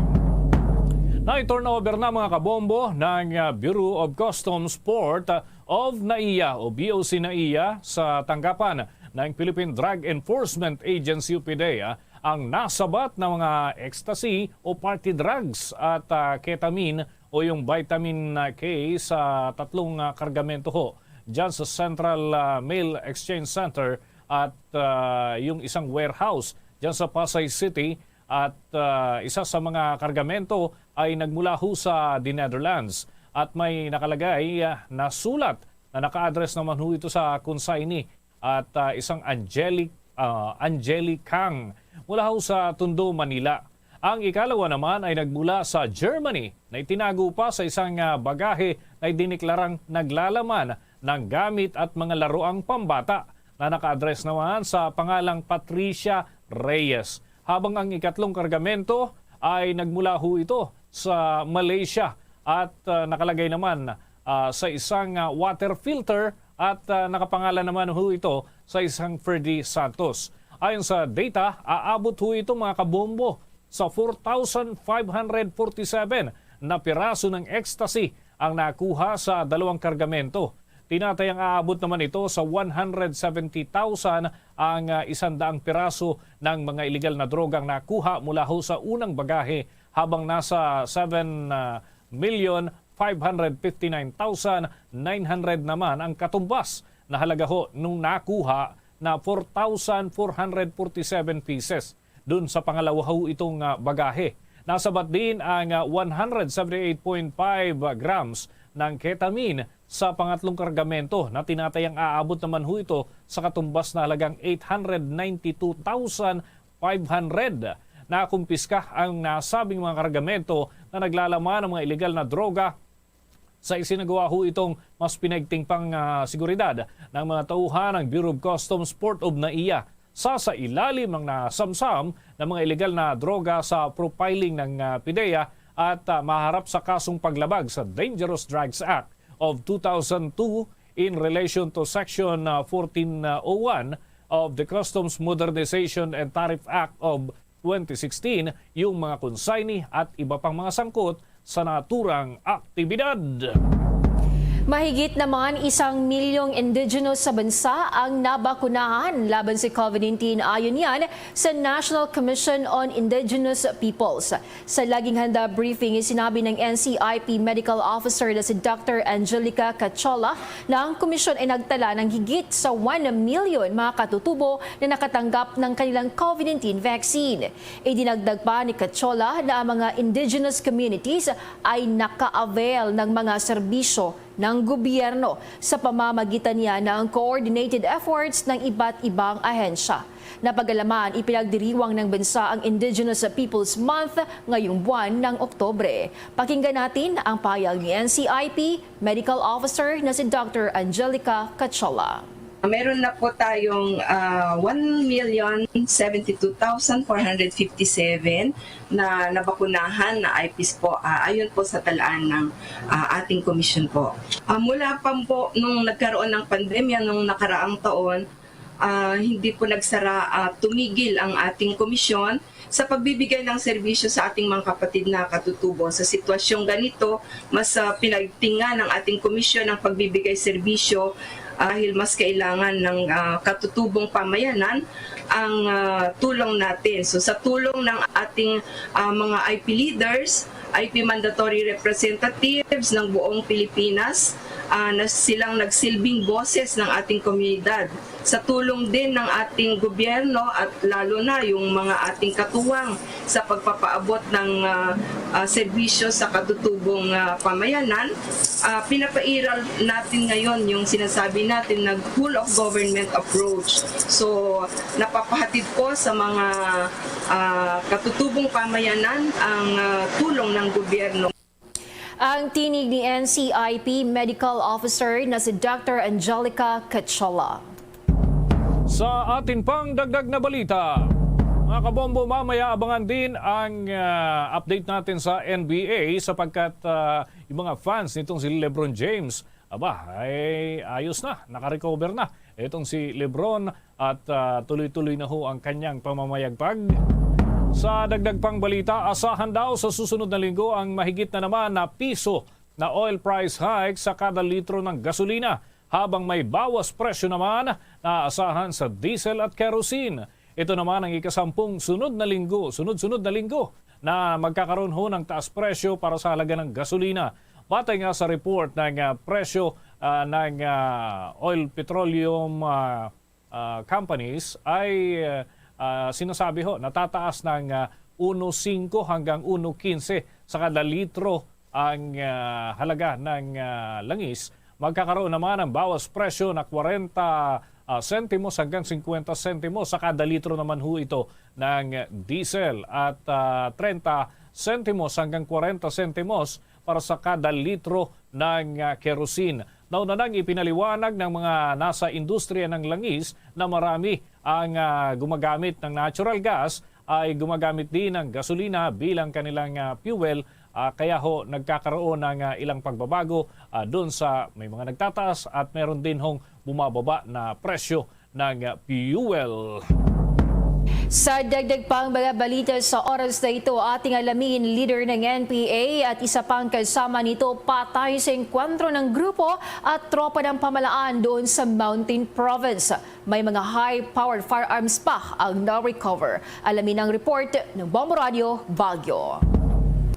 Na-turnover na, mga kabombo, ng, ah, Bureau of Customs Port of NAIA o B O C NAIA sa tanggapan ng Philippine Drug Enforcement Agency o PDEA ang nasabat na mga ecstasy o party drugs at, ah, ketamine o yung vitamin, ah, K sa tatlong, ah, kargamento ho dyan sa Central, ah, Mail Exchange Center at, ah, yung isang warehouse dyan sa Pasay City at, ah, isa sa mga kargamento ay nagmula ho sa The Netherlands at may nakalagay, ah, na sulat na naka-address naman ho ito sa consignee at, ah, isang Angelic ah, Angeli Kang mula ho sa Tondo, Manila. Ang ikalawa naman ay nagmula sa Germany na itinago pa sa isang, ah, bagahe na idiniklarang naglalaman ng gamit at mga laruang pambata na naka-address naman sa pangalang Patricia Reyes. Habang ang ikatlong kargamento ay nagmula ho ito sa Malaysia at, ah, nakalagay naman, ah, sa isang, ah, water filter at, ah, nakapangalan naman ho ito sa isang Ferdy Santos. Ayon sa data, aabot ho ito, mga kabombo, sa four thousand five hundred forty-seven na piraso ng ecstasy ang nakuha sa dalawang kargamento. Tinatayang aabot naman ito sa one hundred seventy thousand ang, ah, isandaang piraso ng mga iligal na droga ang nakuha mula ho sa unang bagahe, habang nasa seven, ah, million five hundred fifty-nine thousand nine hundred naman ang katumbas na halaga ho nung nakuha na four thousand four hundred forty-seven pieces. Dun sa pangalawa ho itong, ah, bagahe. Nasabat din ang, ah, one hundred seventy-eight point five grams ng ketamine sa pangatlong kargamento na tinatayang aabot naman ho ito sa katumbas na halagang eight hundred ninety-two thousand five hundred. Nakumpiska ang nasabing mga kargamento na naglalaman ng mga iligal na droga sa isinagawa ho itong mas pinaigting pang, ah, seguridad ng mga tauhan ng Bureau of Customs Port of Naia. Sa, sa ilalim ang nasamsam ng mga iligal na droga sa profiling ng, ah, PDEA at, ah, maharap sa kasong paglabag sa Dangerous Drugs Act of two thousand two in relation to Section, ah, fourteen oh one of the Customs Modernization and Tariff Act of twenty sixteen, yung mga consignee at iba pang mga sangkot sa naturang aktibidad. Mahigit naman isang milyong indigenous sa bansa ang nabakunahan laban sa COVID nineteen, ayon yan sa National Commission on Indigenous Peoples. Sa laging handa briefing, sinabi ng N C I P Medical Officer na si Doctor Angelica Cachola na ang komisyon ay nagtala ng higit sa one million mga katutubo na nakatanggap ng kanilang COVID nineteen vaccine. Idinagdag pa ni Cachola na ang mga indigenous communities ay naka-avail ng mga serbisyo ng gobyerno sa pamamagitan niya ng coordinated efforts ng iba't ibang ahensya. Napag-alaman, ipinagdiriwang ng bansa ang Indigenous Peoples Month ngayong buwan ng Oktobre. Pakinggan natin ang pahayag ni N C I P Medical Officer na si Doctor Angelica Cachola. Meron na po tayong ah, one million seventy-two thousand four hundred fifty-seven na nabakunahan na I Ps po, ah, ayon po sa talaan ng ah, ating komisyon po. Ah, mula pa po nung nagkaroon ng pandemya nung nakaraang taon, ah, hindi po nagsara, ah, tumigil ang ating komisyon sa pagbibigay ng serbisyo sa ating mga kapatid na katutubo. Sa sitwasyong ganito, mas ah, pinagtingan ng ating komisyon ang pagbibigay serbisyo, ah, dahil mas kailangan ng ah, katutubong pamayanan ang ah, tulong natin. So sa tulong ng ating ah, mga I P leaders, I P mandatory representatives ng buong Pilipinas, ah, na silang nagsilbing boses ng ating komunidad. Sa tulong din ng ating gobyerno at lalo na yung mga ating katuwang sa pagpapaabot ng ah, ah, serbisyo sa katutubong ah, pamayanan, ah, pinapairal natin ngayon yung sinasabi natin na whole of government approach. So napapahatid po sa mga ah, katutubong pamayanan ang ah, tulong ng gobyerno. Ang tinig ni N C I P Medical Officer na si Doctor Angelica Cachola. Sa atin pang dagdag na balita, mga kabombo, mamaya abangan din ang ah, update natin sa N B A sapagkat ah, yung mga fans nitong si LeBron James, aba, ay ayos na, nakarecover na itong si LeBron at ah, tuloy-tuloy na ho ang kanyang pamamayagpag. Sa dagdag pang balita, asahan daw sa susunod na linggo ang mahigit na naman na piso na oil price hike sa kada litro ng gasolina, habang may bawas presyo naman na aasahan sa diesel at kerosene. Ito naman ang ikasampung sunod na linggo, sunod-sunod na linggo na magkakaroon ho ng taas presyo para sa halaga ng gasolina. Batay nga sa report ng ah, presyo ah, ng ah, oil petroleum ah, ah, companies ay ah, sinasabi ho natataas ng ah, uno singko hanggang uno kinse sa kada litro ang ah, halaga ng ah, langis. Magkakaroon naman ng bawas presyo na kwarenta ah, sentimos hanggang singkwenta sentimos sa kada litro naman ho ito ng diesel at, ah, trenta sentimos hanggang kwarenta sentimos para sa kada litro ng, ah, kerosene. Nauna nang ipinaliwanag ng mga nasa industriya ng langis na marami ang, ah, gumagamit ng natural gas ay gumagamit din ng gasolina bilang kanilang, ah, fuel, ah, kaya ho nagkakaroon ng, ah, ilang pagbabago, ah, doon sa may mga nagtataas at meron din hong bumababa na presyo ng, ah, fuel. Sa dagdag pang mga balita sa oras na ito, ating alamin, leader ng N P A at isa pang kasama nito patay sa engkwentro ng grupo at tropa ng pamahalaan doon sa Mountain Province. May mga high-powered firearms pa ang na-recover. Alamin ang report ng Bombo Radio Baguio.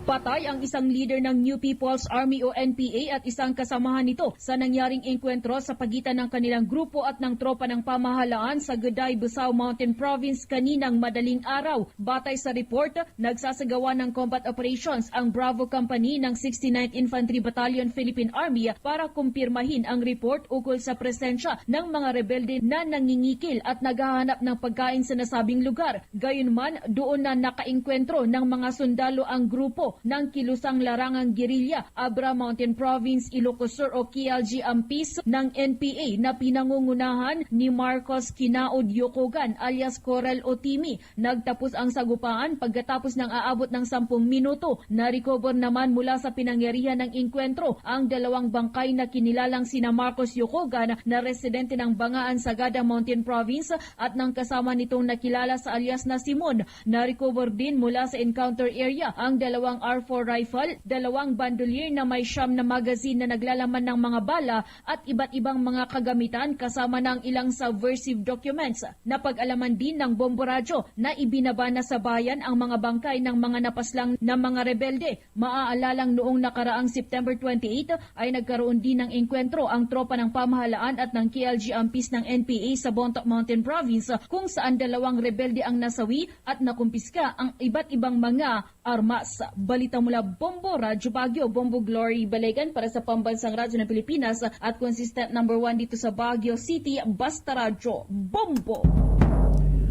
Patay ang isang leader ng New People's Army o N P A at isang kasamahan nito sa nangyaring engkwentro sa pagitan ng kanilang grupo at ng tropa ng pamahalaan sa Guday, Busao Mountain Province kaninang madaling araw. Batay sa report, nagsasagawa ng combat operations ang Bravo Company ng sixty-ninth Infantry Battalion Philippine Army para kumpirmahin ang report ukol sa presensya ng mga rebelde na nangingikil at naghahanap ng pagkain sa nasabing lugar. Gayunman, doon na nakaengkwentro ng mga sundalo ang grupo ng Kilusang Larangang Guerrilla, Abra Mountain Province, Ilocos Sur o K L G Ampis ng N P A na pinangungunahan ni Marcos Kinaod Yokogan alias Corel Otimi. Nagtapos ang sagupaan pagkatapos ng aabot ng sampung minuto. Na-recover naman mula sa pinangyarihan ng engkwentro ang dalawang bangkay na kinilalang sina Marcos Yokogan na residente ng Bangaan, Sagada Mountain Province at ng kasama nitong nakilala sa alias na Simon. Na-recover din mula sa encounter area ang dalawang R four rifle, dalawang bandolier na may siyam na magazine na naglalaman ng mga bala at iba't ibang mga kagamitan kasama na ang ilang subversive documents. Napag-alaman din ng Bombo Radyo na ibinaba na sa bayan ang mga bangkay ng mga napaslang na mga rebelde. Maaalalang noong nakaraang September twenty-eight ay nagkaroon din ng engkwentro ang tropa ng pamahalaan at ng K L G Ampis ng N P A sa Bontoc Mountain Province, kung saan dalawang rebelde ang nasawi at nakumpiska ang iba't ibang mga armas. Balita mula Bombo, Radyo Baguio, Bombo Glory Balegan para sa Pambansang Radyo ng Pilipinas at consistent number one dito sa Baguio City, Basta Radyo, Bombo!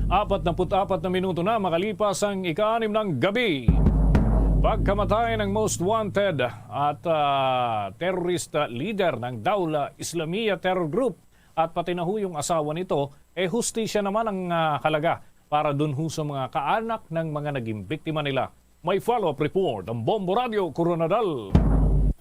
Apat na put apat na minuto na makalipas ang ika-anim ng gabi. Pagkamatay ng most wanted at, ah, terrorist leader ng Daula Islamiyah Terror Group at pati na ho yung asawa nito, eh, hustisya naman ang, ah, halaga para dun ho sa mga kaanak ng mga naging biktima nila. May follow-up report ang Bombo Radyo Koronadal.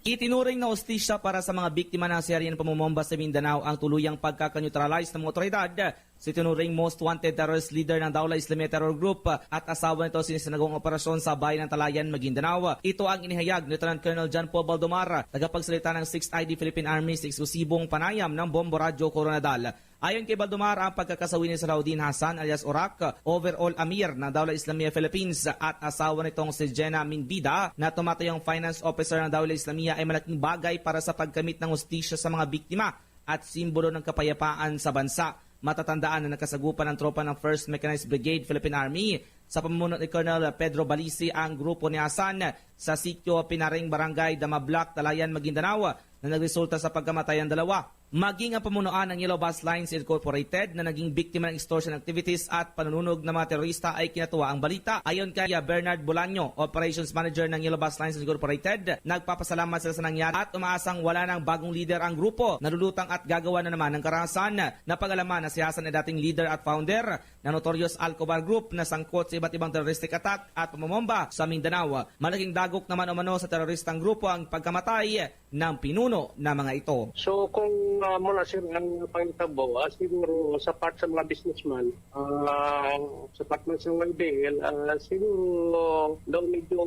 Itinuring na hustisya para sa mga biktima ng serye ng pamumomba sa Mindanao ang tuluyang pagkakaneutralize ng mga otoridad sa itinuring most wanted terrorist leader ng Daula Islamiyah Terror Group at asawa nito sa sinisinagawang operasyon sa bayan ng Talayan, Maguindanao. Ito ang inihayag ni Lieutenant Colonel John Paul Baldomar, tagapagsalita ng Sixth I D Philippine Army, sa eksklusibong panayam ng Bombo Radyo Koronadal. Ayon kay Baldomar, ang pagkakasawi ni Salahuddin Hassan alias Urak, overall amir ng Daula Islamiyah Philippines, at asawa nitong si Jenna Minbida na tumatayong finance officer ng Daula Islamiyah ay malaking bagay para sa pagkamit ng hustisya sa mga biktima at simbolo ng kapayapaan sa bansa. Matatandaan na nagkasagupan ng tropa ng First Mechanized Brigade Philippine Army sa pamumuno ni Colonel Pedro Balisi ang grupo ni Hassan sa sitio Pinaring, Barangay Damablak, Talayan, Maguindanao, na nagresulta sa pagkamatay ng dalawa. Maging ang pamunuan ng Yellow Bus Lines Incorporated na naging biktima ng extortion activities at panununog ng mga terorista ay kinatuwa ang balita. Ayon kay Bernard Bolaño, Operations Manager ng Yellow Bus Lines Incorporated, nagpapasalamat sila sa nangyari at umaasang wala nang bagong leader ang grupo. Nalulutang at gagawa na naman ng karahasan. Napag-alaman na si Hassan ay dating leader at founder ng notorious Alcobar Group na sangkot sa iba't ibang terroristic attack at pamomomba sa Mindanao. Malaking dagok naman umano sa teroristang grupo ang pagkamatay ng pinuno na mga ito. So, kung, ah, muna, sir, ang pangitabo, ah, siguro sa part sa mga businessman, ah, sa part man sa Y B L, ah, siguro daw medyo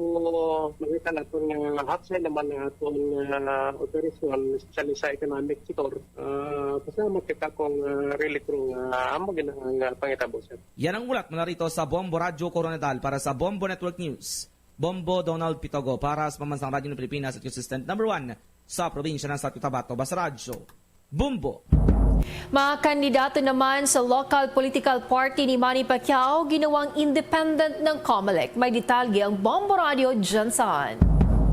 makita naton nga hapsay naman ang aton, ah, operasyon, especially sa economic sector. Ah, pasalamat kita kung, ah, really true nga amo gid ang, ah, pangitabo, sir. Yan ang ulat mula rito sa Bombo Radyo Koronadal para sa Bombo Network News. Bombo Donald Pitogo para sa Pambansang Radyo ng Pilipinas at consistent number one sa probinsya ng South Cotabato. Basta Radyo, Bombo! Mga kandidato naman sa local political party ni Manny Pacquiao ginawang independent ng Comelec. May detalye ang Bombo Radyo, Jensen.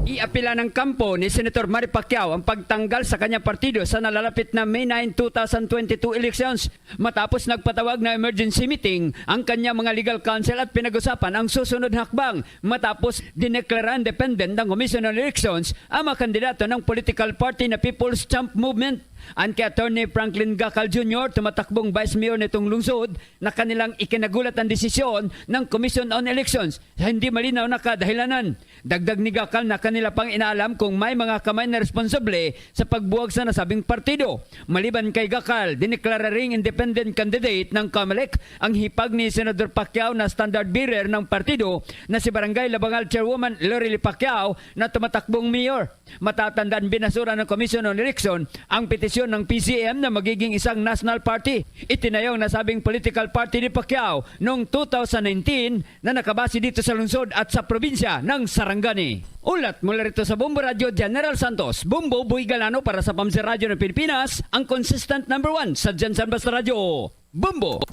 Iapila ng kampo ni Senator Manny Pacquiao ang pagtanggal sa kanyang partido sa nalalapit na May nine, two thousand twenty-two elections, matapos nagpatawag ng emergency meeting ang kanyang mga legal counsel at pinag-usapan ang susunod na hakbang, matapos dineklara independent ng Commission on Elections ang mga kandidato ng political party na People's Champ Movement. Ayon kay Attorney Franklin Gacal Junior, tumatakbong vice mayor nitong lungsod, na kanilang ikinagulat ang desisyon ng Commission on Elections sa hindi malinaw na kadahilanan. Dagdag ni Gacal na kanila pang inaalam kung may mga kamay na responsable sa pagbuwag sa nasabing partido. Maliban kay Gacal, dineklara ring independent candidate ng COMELEC ang hipag ni Senador Pacquiao na standard bearer ng partido na si Barangay Labangal Chairwoman Lorely Pacquiao na tumatakbong mayor. Matatandaan, binasura ng Commission on Election ang petisyon ng P C M na magiging isang national party. Itinayo ang nasabing political party ni Pacquiao noong two thousand nineteen na nakabase dito sa lungsod at sa probinsya ng Sarangani. Ulat mula rito sa Bombo Radio, General Santos, Bombo Boy Galano para sa Pamsi Radio ng Pilipinas, ang consistent number one sa Gensan Basta Radio. Bombo!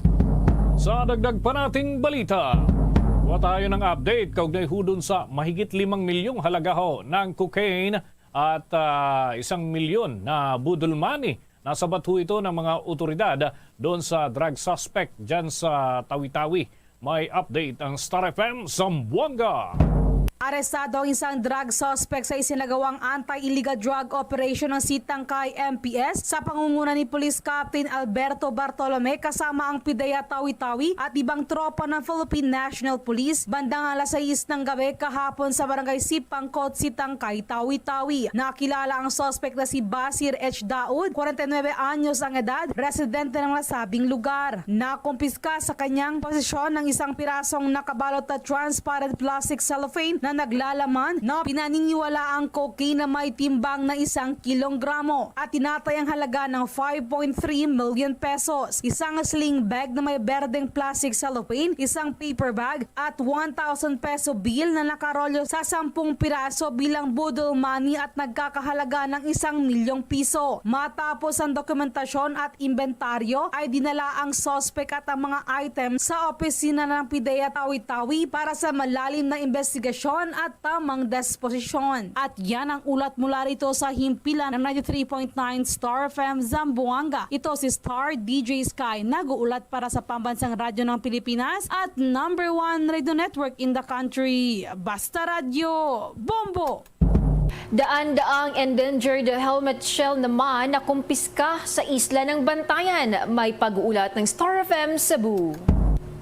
Sa dagdag pa nating balita, kuha tayo ng update kaugnay hudon sa mahigit limang milyong halagaho ng cocaine at, ah, isang milyon na boodle money. Nasabat ho ito ng mga otoridad doon sa drug suspect dyan sa Tawi-Tawi. May update ang Star F M Zamboanga. Arestado ang isang drug suspect sa isinagawang anti-illegal drug operation ng Sitangkay M P S sa pangunguna ni Police Captain Alberto Bartolome kasama ang PDEA Tawi-Tawi at ibang tropa ng Philippine National Police bandang alas sais ng gabi kahapon sa barangay Sipangkot, Sitangkay, Tawi-Tawi. Nakilala ang suspect na si Basir H. Daud, kwarenta y nuebe anyos ang edad, residente ng nasabing lugar. Nakumpiska sa kanyang posisyon ang isang pirasong nakabalot na transparent plastic cellophane na naglalaman na pinaniniwalaang cocaine na may timbang na isang kilogramo at tinatayang halaga ng five point three million pesos. Isang sling bag na may berdeng plastic cellophane, isang paper bag at one thousand peso bill na nakarolyo sa sampung piraso bilang boodle money at nagkakahalaga ng isang milyong piso. Matapos ang dokumentasyon at inventaryo, ay dinala ang suspect at ang mga item sa opisina ng PDEA Tawi-Tawi para sa malalim na investigasyon at tamang disposisyon. At yan ang ulat mula rito sa himpilan ng ninety-three point nine Star F M Zamboanga. Ito si Star D J Sky, nag-uulat para sa Pambansang Radyo ng Pilipinas at number one radio network in the country. Basta Radyo, Bombo! Daan-daang endangered helmet shell naman nakumpiska sa isla ng Bantayan. May pag-uulat ng Star F M Cebu.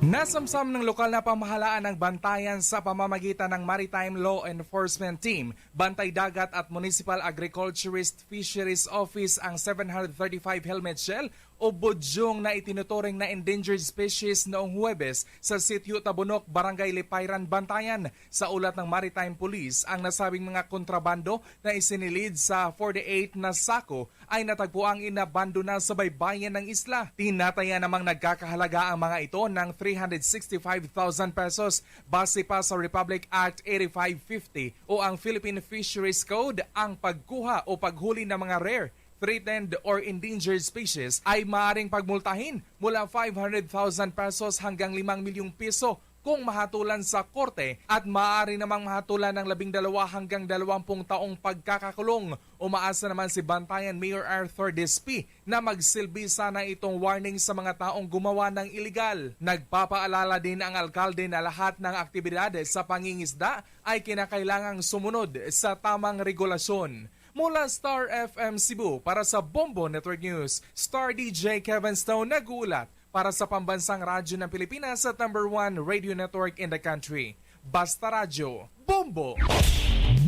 Nasamsam ng lokal na pamahalaan ang Bantayan sa pamamagitan ng Maritime Law Enforcement Team, Bantay Dagat at Municipal Agriculturist Fisheries Office ang seven hundred thirty-five helmet shell o budyong na itinuturing na endangered species noong Huwebes sa Sitio Tabunok, Barangay Lipayran, Bantayan. Sa ulat ng Maritime Police, ang nasabing mga kontrabando na isinilid sa forty-eight na sako ay natagpuang inabandona sa baybayan ng isla. Tinataya namang nagkakahalaga ang mga ito ng three hundred sixty-five thousand pesos base pa sa Republic Act eighty-five fifty o ang Philippine Fisheries Code. Ang pagkuha o paghuli ng mga rare, threatened or endangered species ay maaring pagmultahin mula five hundred thousand pesos hanggang limang milyong piso kung mahatulan sa korte at maaari namang mahatulan ng labing dalawa hanggang dalawampung taong pagkakakulong. Umaasa naman si Bantayan Mayor Arthur Despi na magsilbi sana itong warning sa mga taong gumawa ng iligal. Nagpapaalala din ang alkalde na lahat ng aktibidad sa pangingisda ay kinakailangang sumunod sa tamang regulasyon. Mula Star F M Cebu, para sa Bombo Network News, Star D J Kevin Stone nag-uulat. Para sa Pambansang Radyo ng Pilipinas at number one radio network in the country, Basta Radyo, Bombo!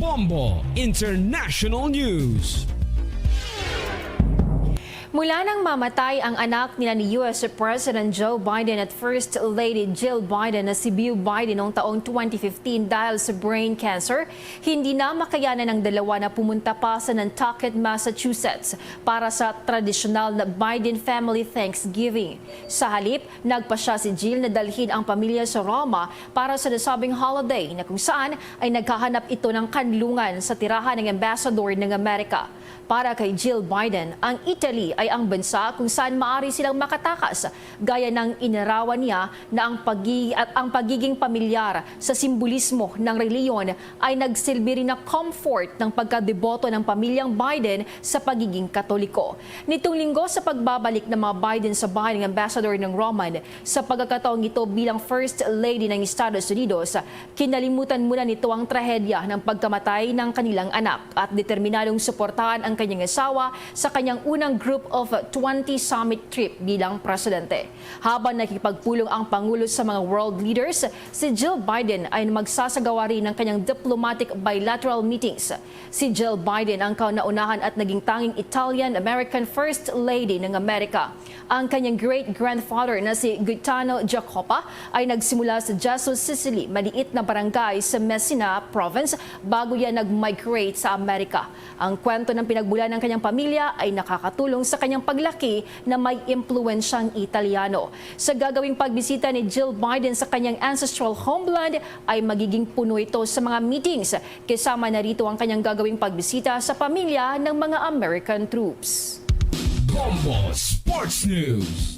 Bombo International News. Mula nang mamatay ang anak nila ni U S President Joe Biden at First Lady Jill Biden na si Beau Biden noong taong twenty fifteen dahil sa brain cancer, hindi na makayanan ng dalawa na pumunta pa sa Nantucket, Massachusetts para sa tradisyonal na Biden Family Thanksgiving. Sa halip, nagpasya si Jill na dalhin ang pamilya sa Roma para sa nasabing holiday, na kung saan ay naghahanap ito ng kanlungan sa tirahan ng Ambassador ng Amerika. Para kay Jill Biden, ang Italy ay ang bansa kung saan maari silang makatakas, gaya ng inarawan niya na ang pagi-, at ang pagiging pamilyar sa simbolismo ng relihiyon ay nagsilbi rin na comfort ng pagkadeboto ng pamilyang Biden sa pagiging Katoliko. Nitong linggo, sa pagbabalik ng mga Biden sa bahay ng Ambassador ng Roman, sa pagkakataong ito bilang First Lady ng Estados Unidos, kinalimutan muna nito ang trahedya ng pagkamatay ng kanilang anak at determinadong suportahan ang kanyang asawa sa kanyang unang Group of twenty Summit trip bilang presidente. Habang nakikipagpulong ang Pangulo sa mga world leaders, si Jill Biden ay magsasagawa rin ng kanyang diplomatic bilateral meetings. Si Jill Biden ang kauna-unahan at naging tanging Italian-American First Lady ng Amerika. Ang kanyang great-grandfather na si Gaetano Jacoppa ay nagsimula sa Gesù, Sicily, maliit na barangay sa Messina Province, bago yan nag-migrate sa Amerika. Ang kwento ng pinagmula ng kanyang pamilya ay nakakatulong sa kanyang paglaki na may impluwensyang Italiano. Sa gagawing pagbisita ni Jill Biden sa kanyang ancestral homeland, ay magiging puno ito sa mga meetings. Kasama na rito ang kanyang gagawing pagbisita sa pamilya ng mga American troops. Bombo Sports News.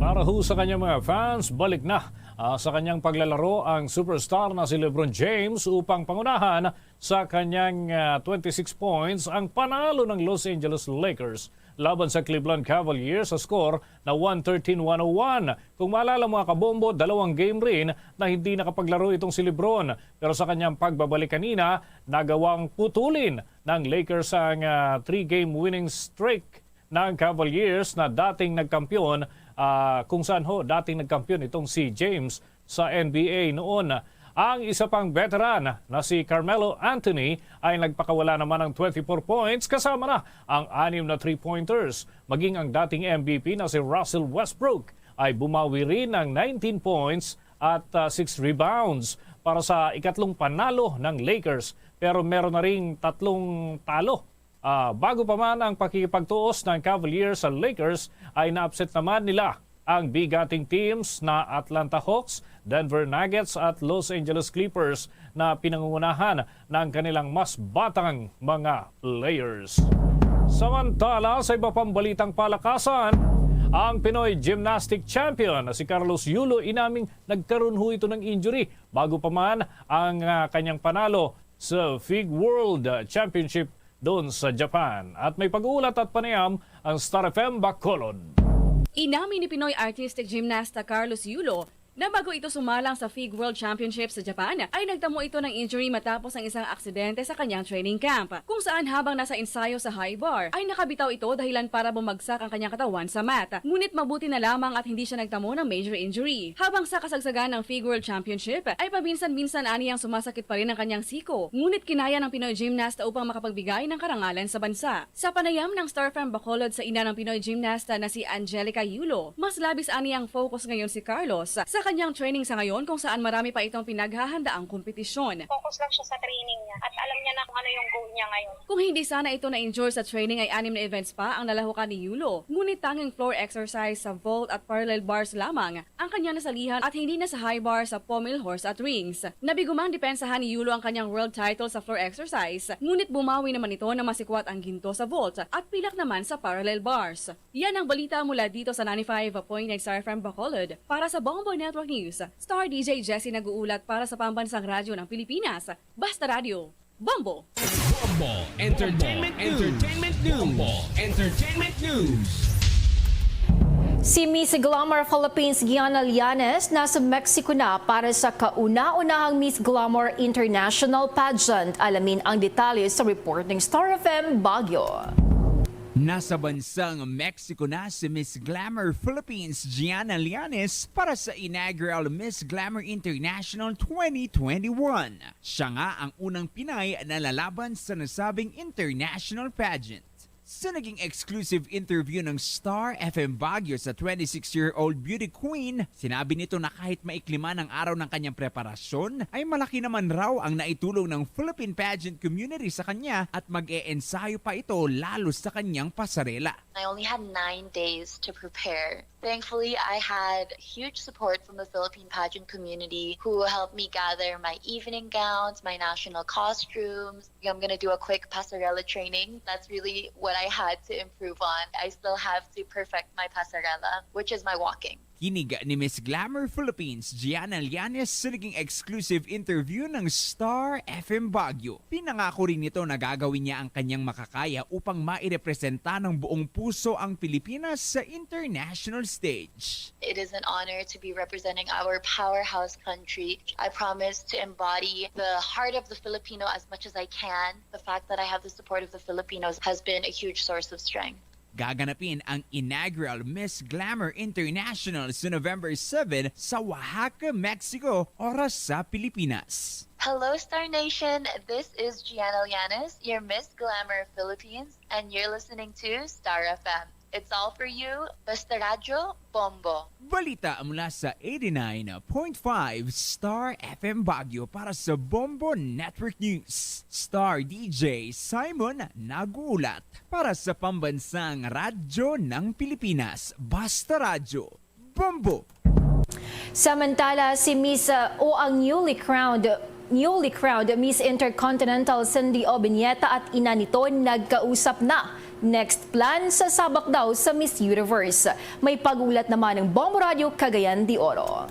Para ho sa kanyang mga fans, balik na ah, sa kanyang paglalaro ang superstar na si LeBron James upang pangunahan sa kanyang ah, twenty-six points ang panalo ng Los Angeles Lakers laban sa Cleveland Cavaliers sa score na one thirteen one oh one. Kung maalala, mga kabombo, dalawang game rin na hindi nakapaglaro itong si LeBron. Pero sa kanyang pagbabalik kanina, nagawang putulin ng Lakers ang ah, three-game winning streak ng Cavaliers na dating nagkampiyon, ah, kung saan ho dating nagkampiyon itong si James sa N B A noon. Ang isa pang veteran na si Carmelo Anthony ay nagpakawala naman ng twenty-four points, kasama na ang anim na three-pointers. Maging ang dating M V P na si Russell Westbrook ay bumawi rin ng nineteen points at ah, six rebounds para sa ikatlong panalo ng Lakers. Pero meron na ring tatlong talo. Ah, bago pa man ang pakikipagtuos ng Cavaliers sa Lakers, ay na-upset naman nila ang bigating teams na Atlanta Hawks, Denver Nuggets at Los Angeles Clippers na pinangungunahan ng kanilang mas batang mga players. Samantala, sa iba pang balitang palakasan, ang Pinoy gymnastic champion na si Carlos Yulo inaming nagkaroon ho ito ng injury bago pa man ang ah, kanyang panalo sa Fig World Championship doon sa Japan. At may pag-uulat at panayam ang Star F M Bacolod. Inamin ni Pinoy artistic gymnast na Carlos Yulo na bago ito sumalang sa Fig World Championship sa Japan, ay nagtamo ito ng injury matapos ang isang aksidente sa kanyang training camp, kung saan habang nasa ensayo sa high bar, ay nakabitaw ito dahilan para bumagsak ang kanyang katawan sa mat. Ngunit mabuti na lamang at hindi siya nagtamo ng major injury. Habang sa kasagsagan ng Fig World Championship, ay paminsan-minsan ani ang sumasakit pa rin ang kanyang siko. Ngunit kinaya ng Pinoy gymnast upang makapagbigay ng karangalan sa bansa. Sa panayam ng Star F M Bacolod sa ina ng Pinoy gymnast na si Angelica Yulo, mas labis ani ang focus ngayon si Carlos sa kanyang training sa ngayon, kung saan marami pa itong pinaghahandaang kompetisyon. Focus lang siya sa training niya at alam niya na kung ano yung goal niya ngayon. Kung hindi sana ito na-injure sa training, ay anim na events pa ang nalahukan ni Yulo. Ngunit tanging floor exercise sa vault at parallel bars lamang ang kanyang nasalihan at hindi na sa high bar sa pommel horse at rings. Nabigumang depensahan ni Yulo ang kanyang world title sa floor exercise, ngunit bumawi naman ito na masikwat ang ginto sa vault at pilak naman sa parallel bars. Yan ang balita mula dito sa ninety-five point nine Star F M Bacolod. Para sa Bombo Network News, Star D J Jessie nag-uulat para sa Pambansang Radyo ng Pilipinas, Basta Radyo, Bombo! Bombo Entertainment News. Entertainment News. Bombo Entertainment News. Si Miss Glamour Philippines Gianna Llanes nasa Mexico na para sa kauna-unahang Miss Glamour International Pageant. Alamin ang detalye sa report ng Star F M Baguio. Nasa bansang Mexico na si Miss Glamour Philippines Gianna Llanes para sa inaugural Miss Glamour International twenty twenty-one. Siya nga ang unang Pinay na lalaban sa nasabing international pageant. Sa naging exclusive interview ng Star F M Baguio sa twenty-six-year-old beauty queen, sinabi nito na kahit maikli man ang araw ng kanyang preparasyon, ay malaki naman raw ang naitulong ng Philippine pageant community sa kanya at mag-e-ensayo pa ito lalo sa kanyang pasarela. I only had nine days to prepare. Thankfully, I had huge support from the Philippine pageant community who helped me gather my evening gowns, my national costumes. I'm gonna do a quick pasarela training. That's really what I had to improve on. I still have to perfect my pasarela, which is my walking. Kini ni Miss Glamour Philippines, Gianna Llanes, sa naging exclusive interview ng Star F M Baguio. Pinangako rin nito na gagawin niya ang kanyang makakaya upang mairepresenta ng buong puso ang Pilipinas sa international stage. It is an honor to be representing our powerhouse country. I promise to embody the heart of the Filipino as much as I can. The fact that I have the support of the Filipinos has been a huge source of strength. Gaganapin ang inaugural Miss Glamour International sa November seven sa Oaxaca, Mexico, oras sa Pilipinas. Hello, Star Nation. This is Gianna Llanes, your Miss Glamour Philippines, and you're listening to Star F M. It's all for you. Basta Radyo, Bombo. Balita mula sa eighty-nine point five Star F M Baguio para sa Bombo Network News. Star D J Simon nag-uulat para sa pambansang radyo ng Pilipinas. Basta Radyo, Bombo. Samantala, si Miss, uh, o ang newly crowned, newly crowned Miss Intercontinental Cindy Obiñeta at ina nito nagkausap na. Next plan sa sabak daw sa Miss Universe. May pag-ulat naman ng Bombo Radio Cagayan de Oro.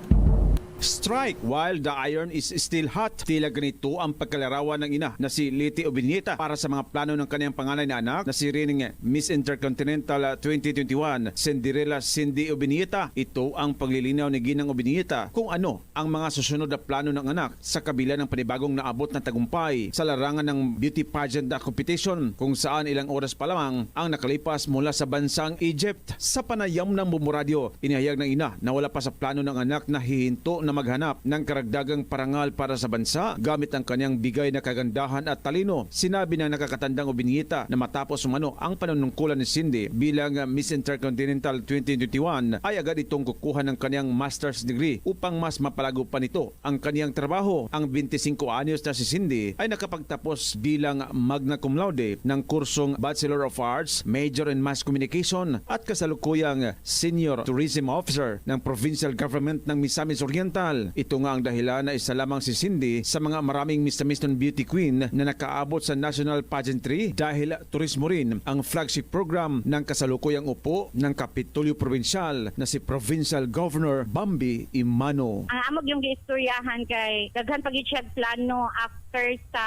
Strike while the iron is still hot. Tila ganito ang pagkalarawan ng ina na si Liti Obiñeta para sa mga plano ng kanyang panganay na anak na si Reigning Miss Intercontinental twenty twenty-one, Cinderella Cindy Obiñeta. Ito ang paglilinaw ni Ginang Obiñeta kung ano ang mga susunod na plano ng anak sa kabila ng panibagong naabot na tagumpay sa larangan ng beauty pageant na competition, kung saan ilang oras pa lamang ang nakalipas mula sa bansang Egypt. Sa panayam ng Bombo Radio, inihayag ng ina na wala pa sa plano ng anak na hihinto na maghanap ng karagdagang parangal para sa bansa gamit ang kanyang bigay na kagandahan at talino. Sinabi ng nakakatandang Obiñeta na matapos umano ang panunungkulan ni Cindy bilang Miss Intercontinental twenty twenty-one, ay agad itong kukuha ng kanyang master's degree upang mas mapalago pa nito ang kanyang trabaho. Ang twenty-five anyos na si Cindy ay nakapagtapos bilang magna cum laude ng kursong Bachelor of Arts, major in Mass Communication, at kasalukuyang Senior Tourism Officer ng Provincial Government ng Misamis Oriental. Ito nga ang dahilan na isa lamang si Cindy sa mga maraming Misamis beauty queen na nakaabot sa national pageantry dahil turismo rin ang flagship program ng kasalukuyang upo ng Kapitolyo Probinsyal na si Provincial Governor Bambi Imano. Ang amo gyung giistoryahan kay daghan pa gyud siya plano after sa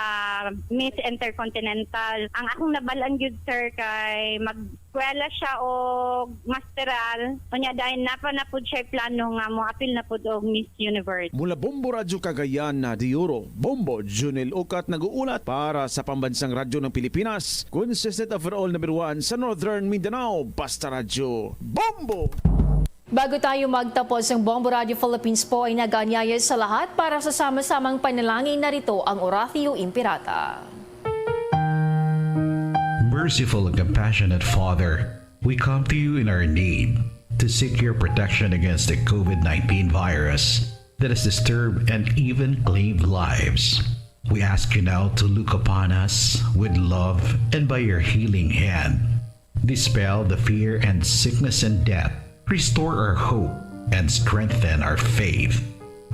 Miss Intercontinental. Ang akong nabal-an gyud, sir, kay mag-eskwela siya og masteral, unya dayon napa na pud siya plano nga moapil na pud og Miss Universe. Mula Bombo Radyo Cagayan de Oro, Bombo Junel Ukat nag-uulat para sa Pambansang Radyo ng Pilipinas, consistent overall number one sa Northern Mindanao, Basta Radyo Bombo! Bago tayo magtapos, ang Bombo Radio Philippines po ay nag-aanyaya sa lahat para sa sama-samang panalangin. Narito ang Oratio Imperata. Merciful and compassionate Father, we come to you in our need to seek your protection against the COVID nineteen virus that has disturbed and even claimed lives. We ask you now to look upon us with love and by your healing hand, dispel the fear and sickness and death, restore our hope, and strengthen our faith.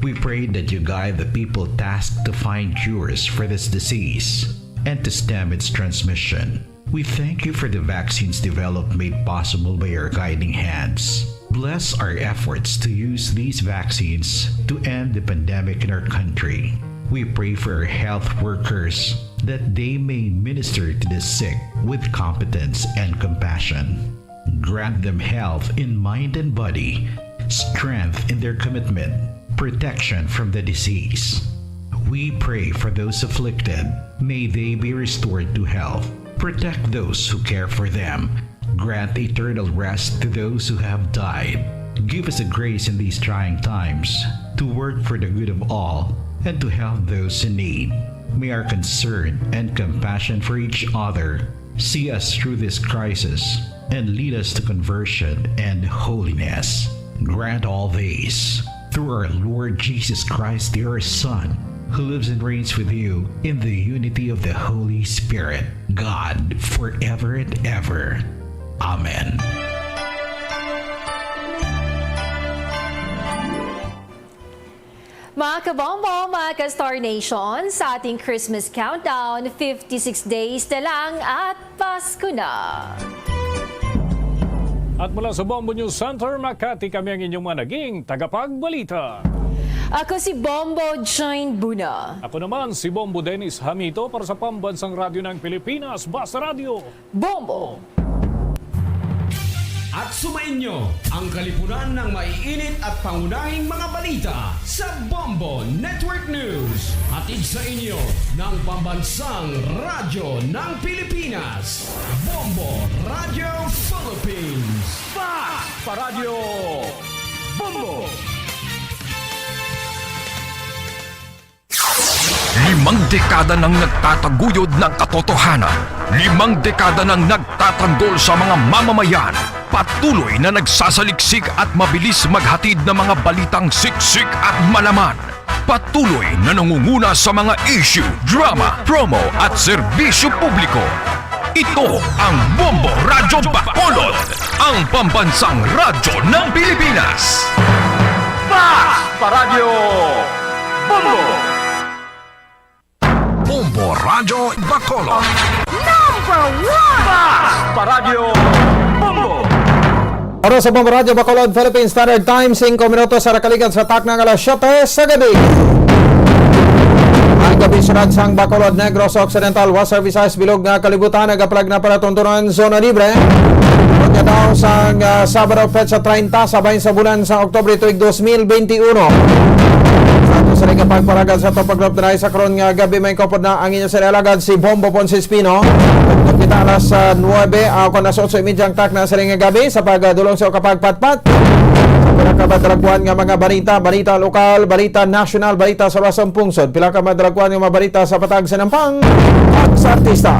We pray that you guide the people tasked to find cures for this disease and to stem its transmission. We thank you for the vaccines developed made possible by your guiding hands. Bless our efforts to use these vaccines to end the pandemic in our country. We pray for our health workers that they may minister to the sick with competence and compassion. Grant them health in mind and body, strength in their commitment, protection from the disease. We pray for those afflicted. May they be restored to health. Protect those who care for them. Grant eternal rest to those who have died. Give us the grace in these trying times to work for the good of all and to help those in need. May our concern and compassion for each other see us through this crisis and lead us to conversion and holiness. Grant all this through our Lord Jesus Christ, your Son, who lives and reigns with you in the unity of the Holy Spirit, God, forever and ever. Amen. Mga kabombo, mga ka-Star Nation, sa ating Christmas countdown, fifty-six days na lang at Pasko na. At mula sa Bombo News Center, Makati, kami ang inyong mga naging tagapagbalita. Ako si Bombo Jane Buna. Ako naman si Bombo Dennis Hamito para sa Pambansang Radyo ng Pilipinas, Basta Radyo. Bombo! At sumainyo ang kalipunan ng maiinit at pangunahing mga balita sa Bombo Network News. Hatid sa inyo ng Pambansang Radyo ng Pilipinas, Bombo Radio Philippines. Fast pa Radyo Bombo! Limang dekada nang nagtataguyod ng katotohanan. Limang dekada nang nagtatanggol sa mga mamamayan. Patuloy na nagsasaliksik at mabilis maghatid ng mga balitang siksik at malaman. Patuloy na nangunguna sa mga issue, drama, promo at serbisyo publiko. Ito ang Bombo Radyo Bacolod, ang pambansang radyo ng Pilipinas. Fast pa Radyo Bombo! Bombo Radyo Bacolod. Number one! Fast pa Radyo Bombo! Oras sa Bombo Radyo Bacolod, Philippine Standard Time, singko minutos sa nakaligan sa takna nga alas siyete sa gabi. Ang gabi, siyudad sang Bacolod, Negros Occidental, Western Visayas, bilog nga kalibutan, nagapalag na palatuntunan, zona libre. Pagkadaw sang, ah, Sabado, petsa treinta sa bahin sa bulan sa Oktubre tuig dos mil benti uno. Sa ato sa liga pagparagan sa Topag Group, diri sa karon nga gabi, may kopod na ang inyo sa alagad si Bombo Ponce Espino. Ug kita alas, ah, nuebe, ah, kung alas otso y media ang takna sa nga gabi sa pagdulong sa kapagpatpat sa pinakamadalagwan nga mga balita, balita lokal, balita nasyonal, balita sa luwas sang pungsod, pila ka madalagwan nga mga balita sa patag sa nampang at sa artista.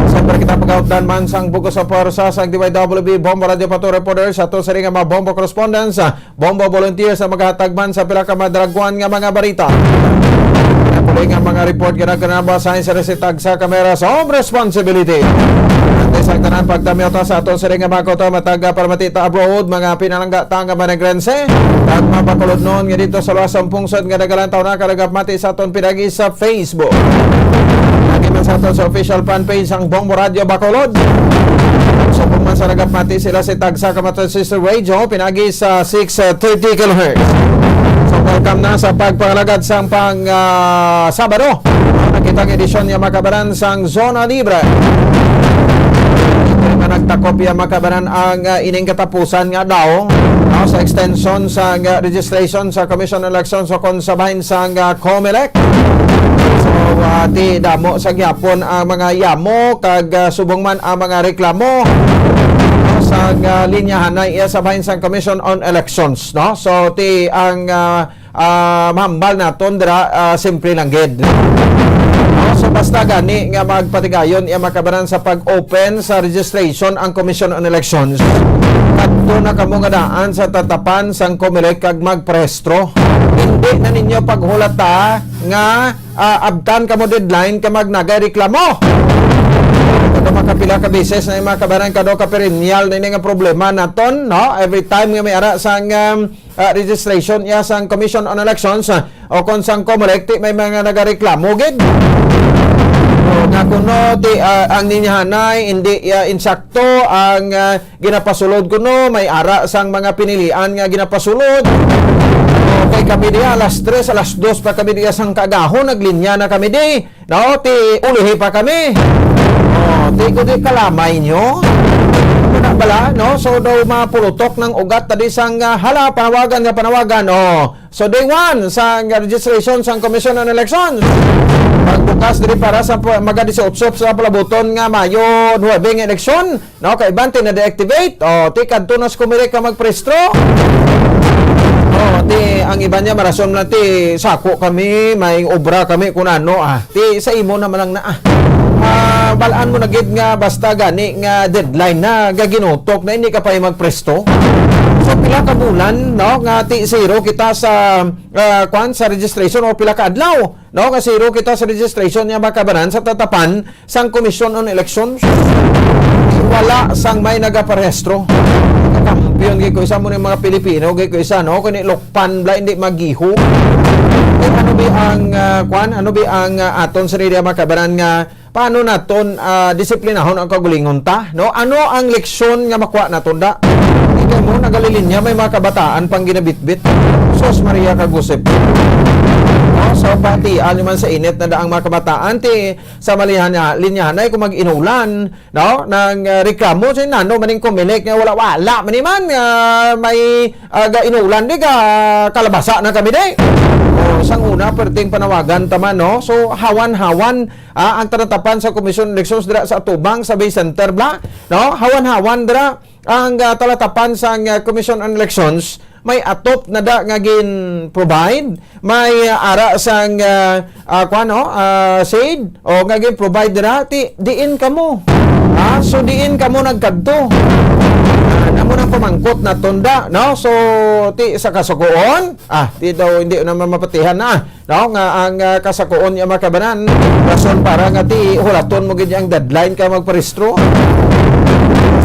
Siyempre, kita pag-outdan man sang bug-os sa pwersa sang D Y W B Bombo Radio Pato Reporter sa ato sa nga mga Bombo Correspondents, ah, Bombo Volunteers ang maghatag man sa pila ka madalagwan nga mga balita. Ang puli nga mga report nga nagkanaba sa sa kamera sa home responsibility. Ante sa tanan pagtamyota sa ato sa nga mga kuto, matag, ah, paramati ta abroad, mga pinalangga ta nga manegrense, kag mapakulod noon nga dito sa luwas sang pungsod nga nagalantaw na karagap mati sa aton pinagi sa Facebook. Lagi man sa aton sa official fan page ang Bombo Radio Bacolod. Subong man sa nagapati sila si Tagsa Kamata Sister Radio, pinagi sa six thirty kilohertz. So, welcome na sa pagpangalagad sang pang, ah, Sabado. Nakita ang edisyon nga makabaran sang Zona Libre. Kaya nga nagtakop ya makabaran ang, ah, ining katapusan nga daw, ah, sa extension sa, ah, registration sa Commission on Elections o kon sa bahin sang, ah, Comelec. So, ah, ti damo sa gyapon ang mga yamo kag, ah, subong man ang mga reklamo sa, ah, linyahanay iya sa bahin sang Commission on Elections, no? So, ti ang, ah, ah, mahambal naton dira, ah, simple lang gid. No? So, basta gani nga magpatigayon iya makabaran sa pag-open sa registration ang Commission on Elections, kadto na kamo nga daan sa tatapan sang Comelec kag magparehistro. Hindi na ninyo paghulata nga, ah, abtan kamo deadline ka magnagay reklamo. Kada makapila ka beses na yung mga kabaran, kado ka perennial na ini nga problema naton, no? Every time nga may ara sang, um, ah, registration iya sang Commission on Elections, ah, o kon sang Comelec, ti may mga nagareklamo gid. O, nga kuno ti, ah, ang ninyahanay hindi, ah, insakto ang, ah, ginapasulod kuno, may ara sang mga pinilian nga ginapasulod. O, kay kami diya alas tres, alas dos pa kami diya sang kaagahon, naglinya na kami di. No, ti ulihi pa kami. Oh, ti ko di kalamay nyo. Ano na bala, no? So, daw mapulutok ng ugat tadi sang, ah, hala, panawagan nga panawagan. Oh, so day one sa, ah, registration sang Commission on Elections. Pagbukas diri para sa pa-, mga disiotso sa palabuton nga Mayo nuebe nga eleksyon. No, kay iban ti na-deactivate. Oh, ti kadto na sa Comelec ka magparehistro. Oh, ti ang iban niya marason na ti sako kami, may obra kami kun ano, ah. Ti sa imo naman lang na, ah. Ah, balaan mo na gid nga basta gani nga deadline na, nga ginutok na, hindi ka pa magparehistro. So, pila ka bulan, no, nga ti zero kita sa, ah, kwan, sa registration o pila ka adlaw. No, nga zero kita sa registration nga makabaran sa tatapan sang Commission on Elections. Wala sang may nagaparehistro. Kakampi Yun, gay ko isa mo ning mga Pilipino, gay ko isa, no? Kani lukpan bala, hindi magiho. Eh, ano bi ang, ah, kwan? Ano bi ang, ah, aton sa media, mga kabanan, nga paano naton, ah, disiplinahon ang kaugalingon ta, no? Ano ang leksyon nga makuha naton da? Ikaw mo, nagalilinya, may mga kabataan pang ginabitbit. Sus, Maria kag Josep. No? So, pati, ano man sa init na da ang mga kabataan, ti, sa malihan, linyahan ay kung mag-inulan, no? Nang, ah, reklamo sa nano maning Comelec nga wala-wala man ni man, ah, may, ah, ga-inulan di ka kalabasa na kami di. O, sang una, perting panawagan ta man, no? So, hawan-hawan, ah, ang talatapan sa Commission on Elections dira sa atubang sa Bay Center, bla, no? Hawan-hawan dira ang, ah, talatapan sang, ah, Commission on Elections, may atop na da nga gin-provide, may, ah, ara sang, ah, ah, kuwan, no? Ah, shade, o nga gin-provide dira, ti, diin kamo? Ah, so diin kamo nagkadto? Ah, namo nang pamangkot naton da, no? So, ti, sa kasugoon, ah, ti daw, hindi naman mapatihan na. No, nga ang, ah, kasugoon niya, mga kabanan, rason para nga ti hulaton mo gid ang deadline ka magparehistro.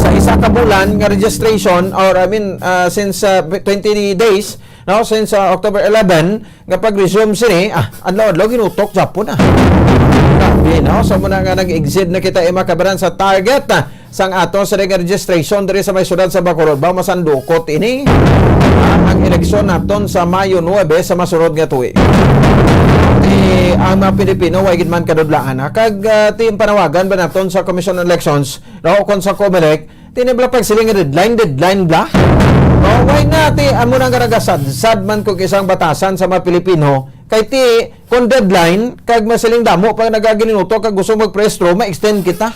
Sa isa ka bulan nga registration, or I mean, ah, since, ah, twenty days, no, since, ah, October eleven, nga pag-resume sini, ah, adlaw-adlaw ginutok gyapon, ah. Grabe, no? So, muna nga nag-exceed na kita, eh, mga kabanan, sa target, ah, sang ato sa registration diri sa may siyudad sa Bacolod. Ba, masandukot ini, ah, ang eleksyon naton sa Mayo nuebe sa masunod nga tuig. Eh, ang mga Pilipino, way gid man kadudlaan, ha? Kag, ah, ti, panawagan ba naton sa Commission on Elections, no? Kung sa Comelec, ti, ni bala pagsiling nga deadline, deadline bala? No, why not? Ti, amo na nga nagasadsad man kung isang batasan sa mga Pilipino, kay ti, kung deadline, kag masiling damo pa nagagininuto kag gusto magparehistro, ma-extend kita.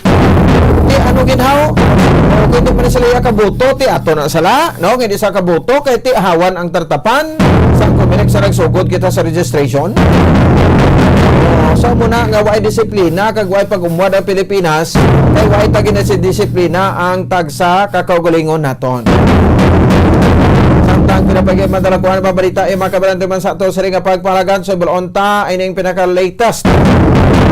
Di ano ginhaw? O, kung di man sila iya kabuto, ti ato na sala, no? Kung di sa kabuto, kay ti hawan ang tartapan, sa Comelec sa nagsugod kita sa registration. O, so muna nga way disiplina, kag way pag-umwad ang Pilipinas, kay way ta ginadisiplina ang tagsa ka kaugalingon naton. Samtang pinapagay madalakuan ang mga balita, eh, mga kabalan, man sa ato sa ring nga pagpalagan sa Balon ta, ining pinaka-latest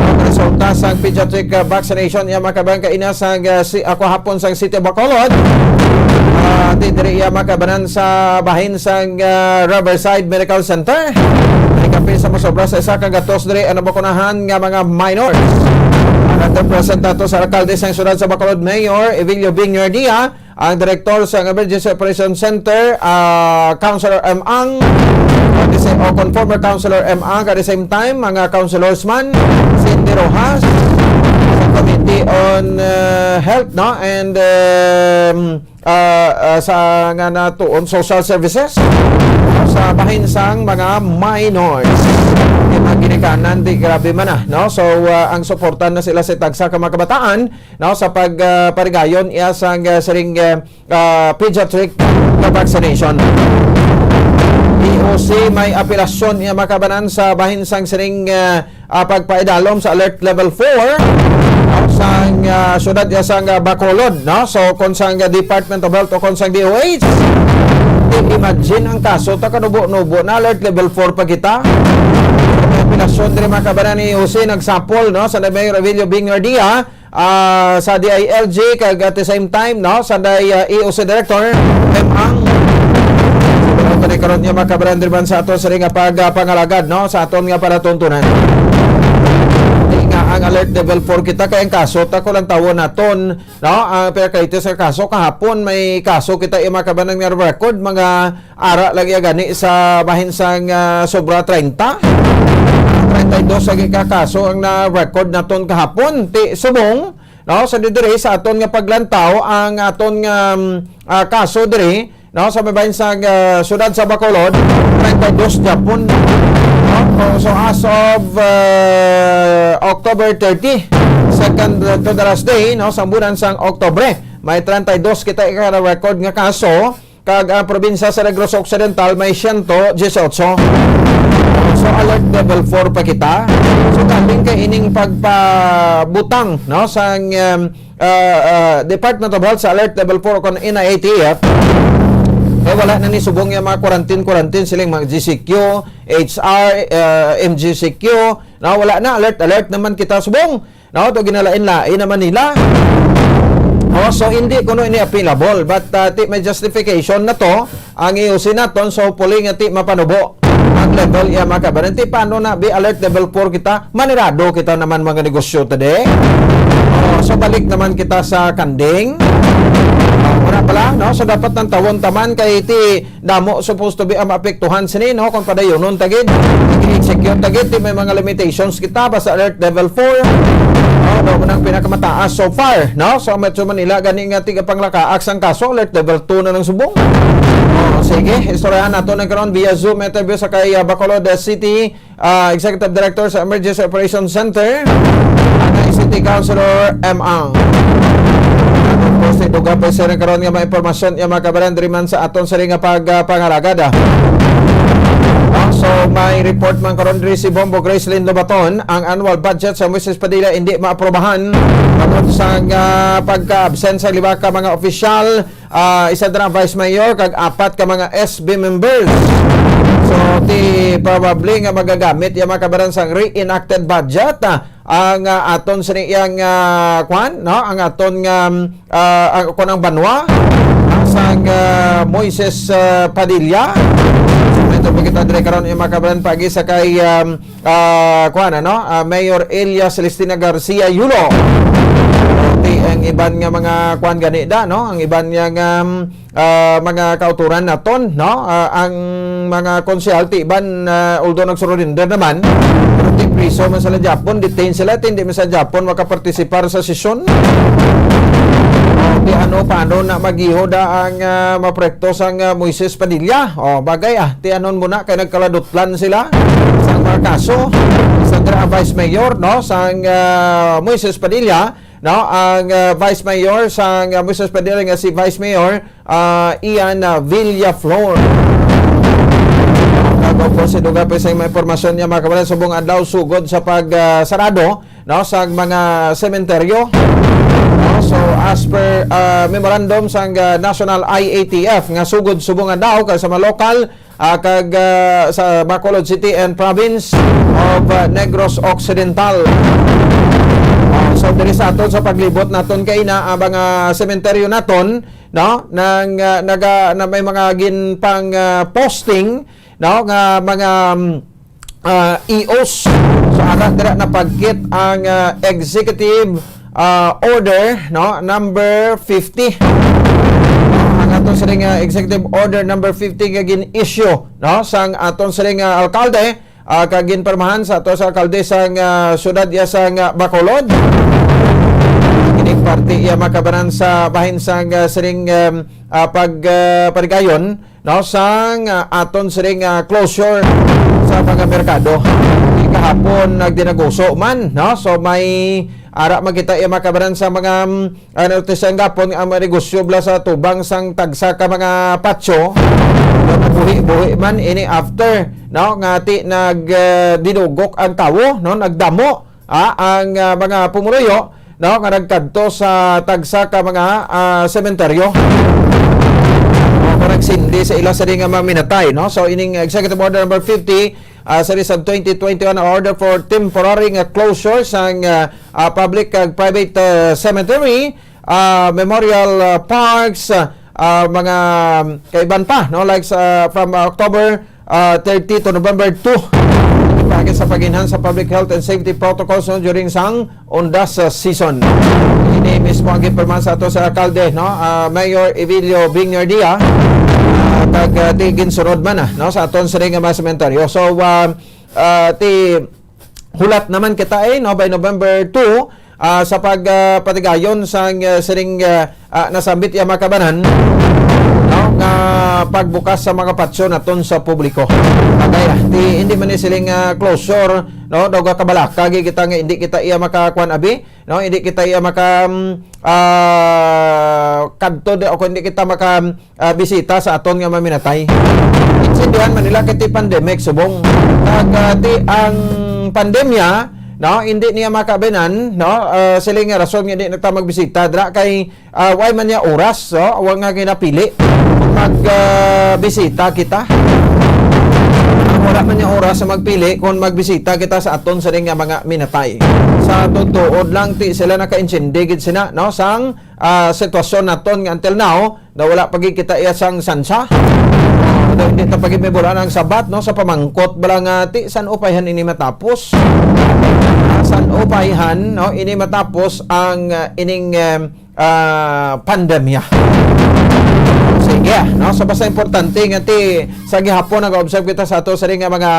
ang resulta sang pediatric, uh, vaccination, iya, mga kabayan, kaina sang, uh, si, ako hapon sang City of Bacolod. Uh, di diri iya, mga kabanan, sa bahin sang, uh, Riverside Medical Center. May kapin sa masobra sa isa ka gatos diri ang nabakunahan nga mga minors. Ang ating presentato sa alkalde sang siyudad sa Bacolod, Mayor Evilio Bing Yardia, ang direktor sa Emergency Operation Center, ah, Councilor M. Ang, ah, the same, o kon former Councilor M. Ang, at the same time, mga councilors man, Cindy Rojas, sa Committee on, ah, Health, no? And, um, ah, ah, sa nga natuon, Social Services, sa bahin sang mga minors. Yung mga ginikanan, di grabe man, ah, no? So, ah, ang suportan na sila sa tagsa ka mga kabataan, no, sa pag, ah, parigayon iya sang, ah, siring, ah, ah, pediatric nga vaccination. E O C may apelasyon iya makabanan sa bahin sang siring, ah, ah, pagpaidalom sa alert level four, no, sang, ah, siyudad iya sang, ah, Bacolod, no? So, kon sang, ah, Department of Health o kon sang D O H, imagine ang kaso ta kanubo-nubo na alert level four pa kita. May apelasyon diri makabanan ni E O C nagsapol, no, sa Mayor Avilio Bing Ardia, ah, sa D I L G, kag at the same time, no, sa day, ah, E O C Director, M. Ang. Pero kani karon niya makabaran driban sa ato sa ring nga pag, ah, pangalagad, no, sa aton nga palatuntunan. Di nga ang alert level four kita kay ang kaso ta ko lang tawon naton, no, ang pinakaitis nga kaso kahapon may kaso kita iya makabanan nga record mga ara lagi gani sa bahin sang, ah, sobra treinta. Treinta y dos lagi ka kaso ang na-record naton kahapon. Ti subong, no, sa diri sa aton nga paglantaw ang aton nga, um, ah, kaso diri, no, sa may bahin sang, ah, siyudad sa Bacolod, treinta y dos gyapon, no? So, so as of, ah, October thirty, second, uh, to the last day, no, sa bulan sang Oktubre, may treinta y dos kita ika-record nga kaso. Kag ang probinsya sa Negros Occidental may siyento disiotso. So, alert level four pa kita. So, galing kay ining pagpabutang, no, sang, um, uh, uh, Department of Health sa alert level four kon N I A T F, eh, wala na ni subong yung mga quarantine, quarantine siling mga G C Q, H R, uh, M G C Q, no, wala na, alert, alert naman kita subong. No, to ginalain-lain naman nila. Oh, so hindi kuno ini appealable, but, ah, ti may justification na to ang E O C naton, so hopefully nga ti mapanubo ang level iya, mga kababayan. Ti paano na bi alert level four kita, manirado kita naman mga negosyo today. Oh, so balik naman kita sa kanding. Ah, wala pala, no? So dapat nang tawon taman kay ti damo supposed to be ang maapektuhan sini, no? Kung padayonon ta gid, i-execute ta gid, ti may mga limitations kita basta alert level four. No, do man ang pinakamataas so far, no? So Metro Manila gani nga tigapanglakaak sang kaso, alert level two na nang subong. Oh, sige, istoryahan nato na karon via Zoom interview sa kay, ah, Bacolod, ah, City, ah, Executive Director sa Emergency Operations Center, ang City Councilor M. Ang. Tapos, si Duga pa siya karon nga mga impormasyon, nga mga kababayan, diri man sa aton sini nga pag, ah, pangalagad, ah. Ah, so, may report man karon diri si Bombo Gracelyn Lobaton, ang annual budget sa Moises Padilla hindi maaprobahan tungod sa, ah, pagka-absent sa lima ka mga opisyal, ah, isa dira vice mayor kag apat ka mga S B members. So, ti probably nga magagamit iya, mga kababayan, sang reenacted budget, ah, ang, ah, aton sini iyang, ah, kwan, no? Ang aton nga, ah, ang, kwan, ang banwa, ah, sang, ah, Moises, ah, Padilla. So, may tubig kita dire karon, mga kababayan, pagi sa kay, um, ah, kuan, ano, ah, Mayor Elia Celestina Garcia Yulo. Ti ang iban nga mga kuan gani da, no? Ang iban nga, um, ah, mga kauturan naton, no? Ah, ang mga konsehal ti iban, ah, although nag-surrender naman, pero ti priso man sila Japon, detain sila, ti hindi man sa Japon makapartisipar sa sesyon. O, ti ano, paano na magiho da ang, ah, maproyekto sang, ah, Moises Padilla? O, bagay, ah, ti anon mo na kay nagkaladutlan sila sa mga kaso. Sa dira ang Vice Mayor, no, sang, ah, Moises Padilla, no, ang, ah, Vice Mayor sang, ah, Moises Padilla nga si Vice Mayor, ah, Ian, ah, Villaflor. Nagaw po si Duga pa sa mga impormasyon niya, mga kababayan, subong adlaw sugod sa pag, ah, sarado, no, sa mga sementeryo. No? So, as per, ah, memorandum sang, ah, National I A T F nga sugod subong adlaw kay sa mga lokal, ah, kag, ah, sa Bacolod City and Province of, ah, Negros Occidental. Ah, so, diri sa aton sa paglibot naton kay na ang mga sementeryo naton, no, nang, ah, naga, na may mga ginpang, ah, posting, no, nga mga, mm, ah, E Os. So, ara dira napagkit ang, ah, executive, ah, order, no, number fifty. Ang ato sining, ah, executive order number fifty nga gin-issue, no, sang aton sining, ah, alkalde, ah, kag ginpirmahan sa ato sa alkalde sang, ah, siyudad iya sang, ah, Bacolod. Kining parte iya makabanan sa bahin sang, ah, sining, um, ah, pag, ah, panigayon, no, sang, ah, aton sining, ah, closure sa mga merkado. Di kahapon nagdinaguso man, no? So may ara man kita iya makabanan sa mga, mm, ah, notisya gapon ang mga negosyo bala sa tubang sang tagsa ka mga patio. Nabuhi-buhi man ini after, no, nga ti nag, ah, dinugok ang tawo, no, nagdamo, ah, ang, ah, mga pumuluyo, no, nga nagkadto sa tagsa ka mga, ah, sementeryo. O, nga nagsindi sa ila sa di nga mga minatay, no? So, ining Executive Order number fifty, ah, sa Rizal twenty twenty-one, order for temporary nga closure sang, ah, ah, public kag private, ah, cemetery, ah, memorial, ah, parks, ah, ah, mga, um, kaiban pa, no? Like sa, from, ah, October, ah, thirty to November two. Ipagit sa pag-enhance sa public health and safety protocols, no, during sang undas, ah, season. Ini mismo ang gipirmahan sa ato sa alkalde, no? Ah, Mayor Evilio Bingnerdia, ah, kag, ah, ti ginsunod man, ah, no, sa aton sining nga mga sementeryo. So, ah, ah, ti hulat naman kita, eh, no, by November two, ah, sa pag, ah, patigayon sang, ah, sining, ah, ah, nasambit iya makabanan, no, nga pagbukas sa mga patio naton sa publiko. Kay, ah, ti, hindi man ni siling, ah, closure, no, daw kabalaka gid kita nga hindi kita iya makakuan abi, no, hindi kita iya maka, mm, ah, kadto di, o kung hindi kita maka, ah, bisita sa aton nga maminatay. Intindihan man nila kay ti pandemic subong. Kag, ah, ti ang pandemya, no, hindi niya makabinan, no, ah, sila nga rason nga di na ta magbisita dira kay, ah, way man niya oras, no, wa nga ginapili mag, ah, bisita kita. Wala man niya oras sa magpili kung magbisita kita sa aton sini nga mga minatay. Sa tutuod lang, ti sila nakaintindi gid sina, no, sang ah, sitwasyon naton nga until now, na wala pa gid kita iya sang sansa. Although hindi ta pa gid may bulan ang sabat, no, sa pamangkot bala nga ti san upayhan ini matapos. Ah, san upayhan, no, ini matapos ang, ah, ining, em, ah, pandemya. Sige, no, sa basta importante nga ti sa gihapon nag-observe kita sa ato sa nga mga,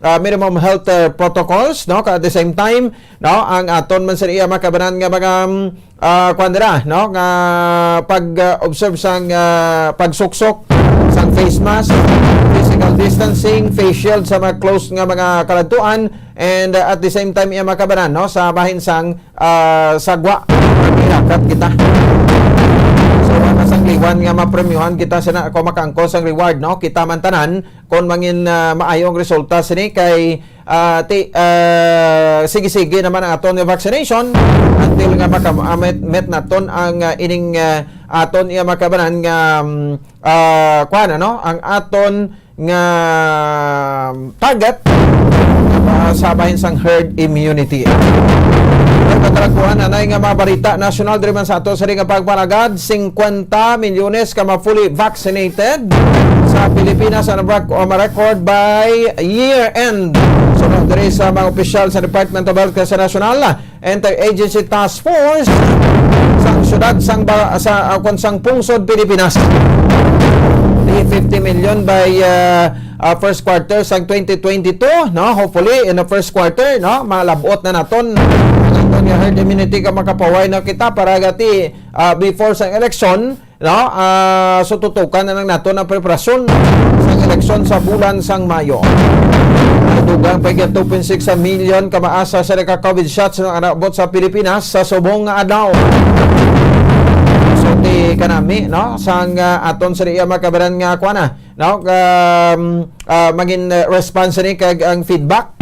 ah, minimum health, eh, protocols, no, at the same time, no, ang aton man sa iya makabanan nga mga, mm, ah, kuwan dira, no, nga pag, ah, observe sang, ah, pagsuksok sang face mask, physical distancing, face shield sa mga closed nga mga kaladtuan, and, ah, at the same time iya makabanan, no, sa bahin sang, ah, sagwa, ilakat kita. So, wala sang liwan nga mapremyuhan kita sa na, kung makaangkon sang reward, no, kita man tanan, kung mangin, ah, maayo ang resulta sini kay, ah, ti, ah, sige-sige naman ang aton nga vaccination until nga makamit met naton ang, ah, ining, ah, aton nga makabanan nga, mm, ah, kuwan, ano, ang aton nga target, ah, sa bahin sang herd immunity. Ang katrakuhan, anay nga mga balita nasyonal diri man sa ato sa nga pagpanagad, singkwenta milyones ka ma-fully vaccinated sa Pilipinas ang rak-, ang record by year end. Suno diri sa mga opisyal sa Department of Health sa nasyonal, Interagency Task Force sang syudad sang ba-, sa, ah, kung sang pungsod Pilipinas. Di fifty million by, ah, ah, first quarter sang twenty twenty-two, no? Hopefully, in the first quarter, no, malabot na naton ang aton nga herd immunity ka makapaway na kita para gati, ah, before sa election, no? Ah, so tutukan na lang naton ang preparasyon sang eleksyon sa bulan sang Mayo. Dugang pa gyud two point six million ka maasa sa naka-COVID shots nga naabot sa Pilipinas sa subong nga adlaw. So, ti kanami, no, sang, ah, aton sa iya makabaran nga kuana, no, um, ah, mangin, ah, response ni kag ang feedback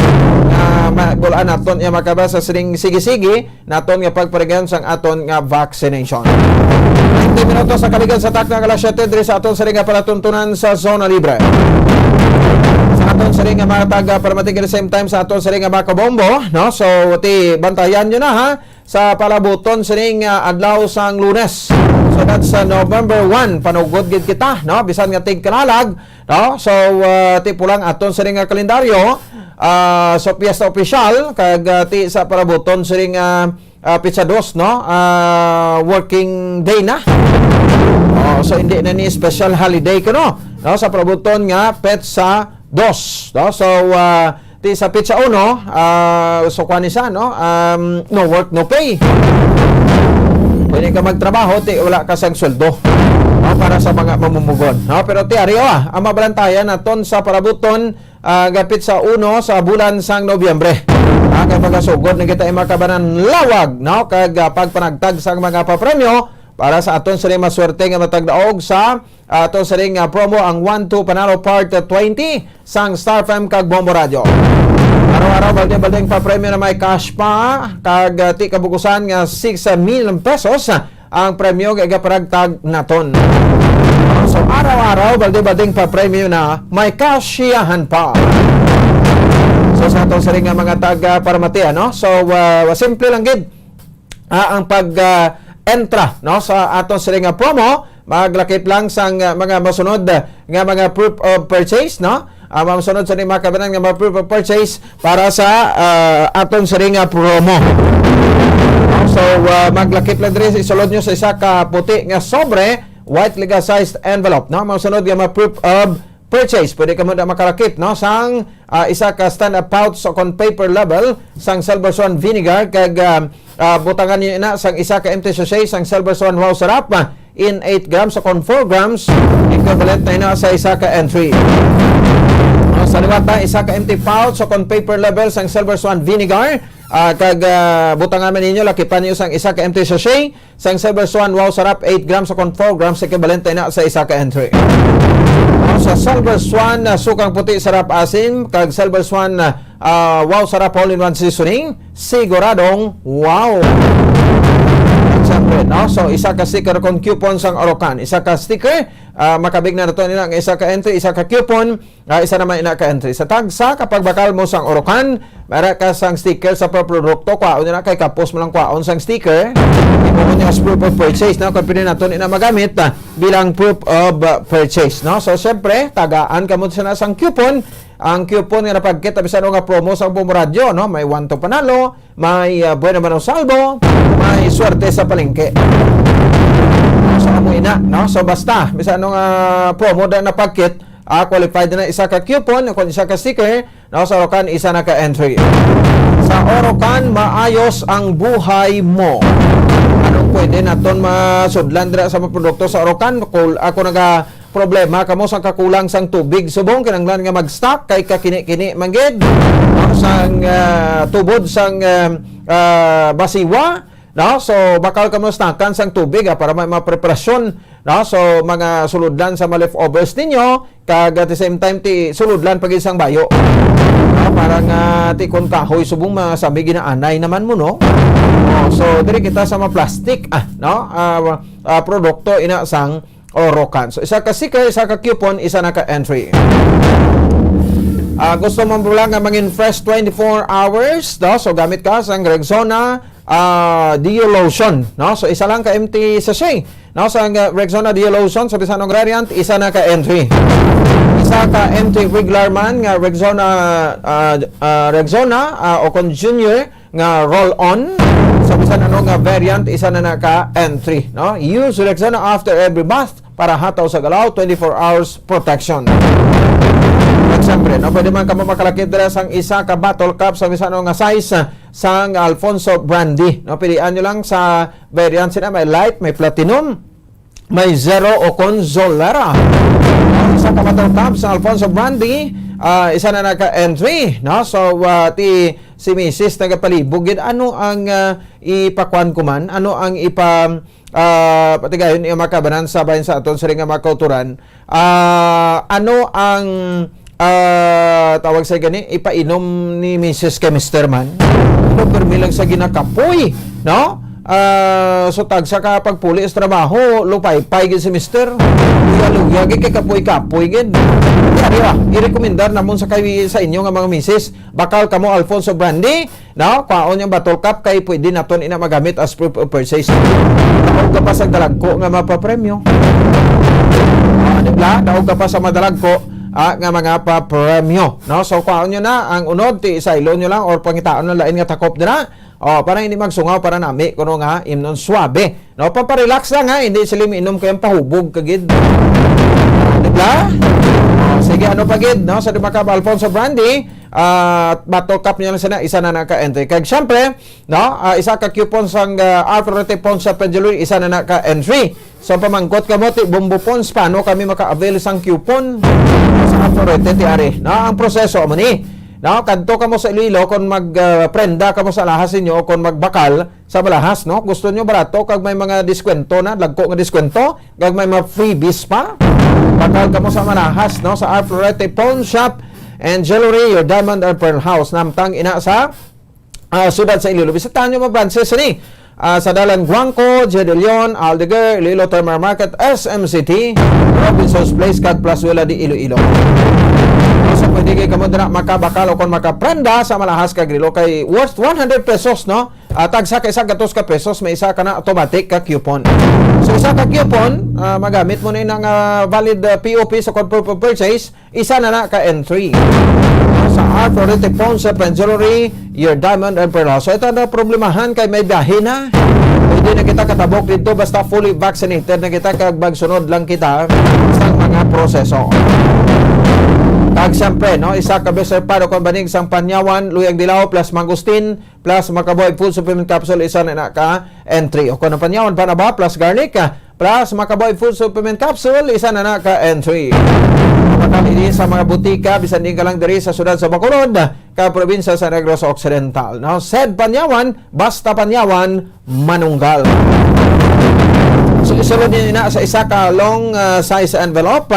nga ma-, bulaan naton iya makabasa sining sige-sige naton nga pagparigayon sang aton nga vaccination. Twenty minutos sa kaligan sa takna nga alas siyete diri sa aton sining nga palatuntunan sa Zona Libre. Sa aton sining nga mga taga Paramatig, at the same time sa aton sining nga mga kabombo, no? So, ti bantayan nyo na, ha, sa palabuton sining, ah, adlaw sang Lunes. So, that's, ah, November one, panugod gid kita, no? Bisan nga tigkalalag, no? So, ah, ti pulang aton sining nga kalendaryo, ah, so piyesta opisyal kag, ah, ti sa palabuton sining, ah, ah, petsa dos, no? Ah, working day na. Oh, so hindi na ni special holiday kuno, no? Sa palabuton nga petsa dos, no? So, ah, ti sa petsa uno, ah, so kuwan ni sa, no? Um, no work, no pay. Pwede ka magtrabaho, ti wala ka sang sweldo, no? Para sa mga mamumugon, no? Pero ti ari, ah, ang mabalantayan naton sa palabuton, ah, nga petsa uno sa bulan sang Nobyembre. Ah, kay magasugod na kita, eh, makabanan lawag, no? Kag, ah, pagpanagtag sang mga papremyo para sa aton sining maswerte nga matagdaog sa, ah, aton sining, ah, promo, ang One Two Panalo Part twenty sang Star F M kag Bombo Radio. Araw-araw, balde-baldeng papremyo na may cash pa, kag, ah, ti kabukusan nga six mil pesos, ah, ang premyo nga igaparagtag naton. So, araw-araw, balde-baldeng papremyo na may kasyahan pa. So, sa aton sining nga mga taga Paramati, no? So, ah, simple lang gid, ah, ang pag, ah, entra, no, sa aton sining nga promo, maglakip lang sang, ah, mga masunod, ah, nga mga proof of purchase, no? Ah, masunod sa mga kabanan nga mga proof of purchase para sa, ah, aton sining nga promo. So, ah, maglakip lang diri, isulod nyo sa isa ka puti nga sobre, white legal sized envelope, no? Masunod nga mga proof of purchase. Pwede kamo na makalakip, no, sang, ah, isa ka stand-up pouch o kon paper label sang Silver Swan vinegar, kag, ah, ah, butangan niyo na sang isa ka empty sachet sang Silver Swan Wow Sarap, ah, in eight grams o kon four grams, equivalent na ina sa isa ka entry. No, sa liwat na, isa ka empty pouch o kon paper label sang Silver Swan vinegar, ah, kag, ah, butangan man ninyo, lakipan niyo sang isa ka empty sachet sang Silver Swan Wow Sarap, eight grams o kon four grams, equivalent na sa isa ka entry. Sa Silver Swan, ah, sukang puti, sarap asim, kag Silver Swan, ah, ah, Wow Sarap all-in-one seasoning, siguradong wow. Siyempre, no? So, isa ka sticker kon coupon sang Orocan. Isa ka sticker, ah, makabig na nato nila nga isa ka entry, isa ka coupon, ah, isa naman ina ka entry. Sa tagsa, kapag bakal mo sang Orocan, mara ka sang sticker sa pro-, produkto, kwaon nila kay kapos mo lang kwaon sang sticker. Imo mo ni as proof of purchase, no? Kung pwede nato nila magamit, ah, bilang proof of, ah, purchase, no? So, siyempre, tagaan ka mo sana sang coupon. Ang coupon nga napagkit, bisan ano nga promo sa Bombo Radyo, no? May one to panalo, may, ah, Buena Mano Salvo, may Swerte sa Palengke. So, amo ina, no? So, basta, bisan ano nga promo na napagkit, ah, qualified na isa ka coupon, kung isa ka sticker, no? Sa Orocan, isa na ka entry. Sa Orocan, maayos ang buhay mo. Anong pwede naton masudlan dira sa mga produkto sa Orocan? Kul-, ako naga problema kamo sa kakulang sang tubig subong, kinahanglan nga mag-stock kay kakini-kini man gid, no, sang, ah, tubod sang, ah, ah, basiwa, no? So, bakal kamo stockan sang tubig, ah, para may mga preparasyon, no? So, mga sulodlan sa mga leftovers ninyo, kag at the same time, ti sulodlan pa gid sang bayo, no? Para nga ti kon kahoy subong mga sami ginaanay naman mo, no? Oh, so, diri kita sa mga plastic, ah, no? Ah, ah, produkto ina sang Orocan. So, isa ka sticker, isa ka coupon, isa na ka entry. Ah, gusto mo pala nga mangin fresh twenty-four hours, no? So, gamit ka sang Rexona, ah, Deo Lotion, no? So, isa lang ka empty sachet, no? Sa, ah, Rexona Deo Lotion, sa bisan ang variant, isa na ka entry. Isa ka empty regular man nga Rexona, ah, ah, Rexona, ah, o kon Junior, nga roll-on. Sa bisan ano nga variant, isa na na ka entry, no? Use Rexona after every bath para hataw sa galaw, twenty-four hours protection. At syempre, no, pwede man kamo makalakip dira sang isa ka bottle cap sa bisan ano nga size, ah, sang Alfonso Brandy, no? Pilian nyo lang sa variant sila, may light, may platinum, may zero o kon Zolera. Sa kamatang tab sa Alfonso Brandy, ah, isa na naka-entry, no? So, ah, ti si Misis nagapalibog gid, ano ang, ah, ipakuan ko man? Ano ang ipa, ah, patigayon iya makabanan sa bahin sa aton siring nga mga kauturan? Ah, ano ang, ah, tawag sa gani, ipainom ni Misis kay Mister man? Ano, permi lang sa ginakapoy, no? Ah, so tagsa ka pagpuli sa trabaho, lupaypay gid si Mister. Luya-luya gid kay kapoy-kapoy gid. Kaya, di ba, i-recommendar namon sa kay, sa inyo nga mga misis, bakal kamo Alfonso Brandy, no? Kwaon yung bottle cap kay pwede naton ina magamit as proof of purchase. Daog ka pa sa dalagko nga mapapremyo. Ah, di ba? Daog ka pa sa madalagko, ah, nga mga papremyo, no? So, kwaon nyo na ang unod, ti isaylo nyo lang or pangitaon ng lain nga takop dira. Oh, para hindi magsungaw, para nami, kuno nga, imnon suabe. No, paparelax lang, ha, hindi sila miinom kay ang pahubog ka gid. Di ba? Oh, sige, ano pa gid, no? Sa Dumakab Alfonso Brandy, ah, bottle cap niya lang sana, isa na naka-entry. Kag syempre, no, ah, isa ka coupon sang, ah, Authority Pawn Shop and Jewelry, isa na naka-entry. So, pamangkot ka mo, ti Bombo Pons, paano kami maka-avail sang coupon sa Authority, ti ari? No, ang proseso mo ni, no, kadto ka mo sa Iloilo, kung mag, ah, prenda ka mo sa lahas ninyo, o kung magbakal, sa malahas, no? Gusto nyo barato kag may mga diskwento na, dagko nga diskwento, kag may mga freebies pa? Bakal kamo sa malahas, no? Sa Aphrodite Pawn Shop and Jewelry, your diamond and pearl house. Namtang ina sa, ah, siyudad sa Iloilo. Bisitahan nyo mga branches ni, ah, sa Dalan Guangco, Jia de Leon, Aldeguer, Iloilo Terminal Market, S M City, Robinson's Place, kag Plazuela de Iloilo. So, pwede kay kamo dira makabakal o kon makaprenda sa malahas kag relo kay worth one hundred pesos, no? Ah, tagsa ka isa gatos ka pesos, may isa ka na automatic ka coupon. So, isa ka coupon, ah, magamit mo na yun ang, ah, valid, ah, P O P sa code proof of purchase, isa na na ka entry. Sa Authority Pawn Shop and Jewelry, your diamond and pearl house. So, ito na problemahan kay may biyahe na. Pwede na kita katabok dito, basta fully vaccinated na kita, kag magsunod lang kita sa mga proseso. Kag siyempre, no, isa ka best pa, no, kung banig sang Panyawan, Luyag Dilaw, plus Mangustin, plus Makabuhay Food Supplement Capsule, isa na na ka entry. O kung ang panyawan pa na ba, plus garlic, ah, plus Makabuhay Food Supplement Capsule, isa na na ka entry. Makamili sa mga butika, bisan din ka lang diri sa siyudad sa Bacolod, ka probinsya sa Negros Occidental. No? Said Panyawan, basta Panyawan, manunggal. So, isulod niyo na sa isa ka long, ah, size envelope.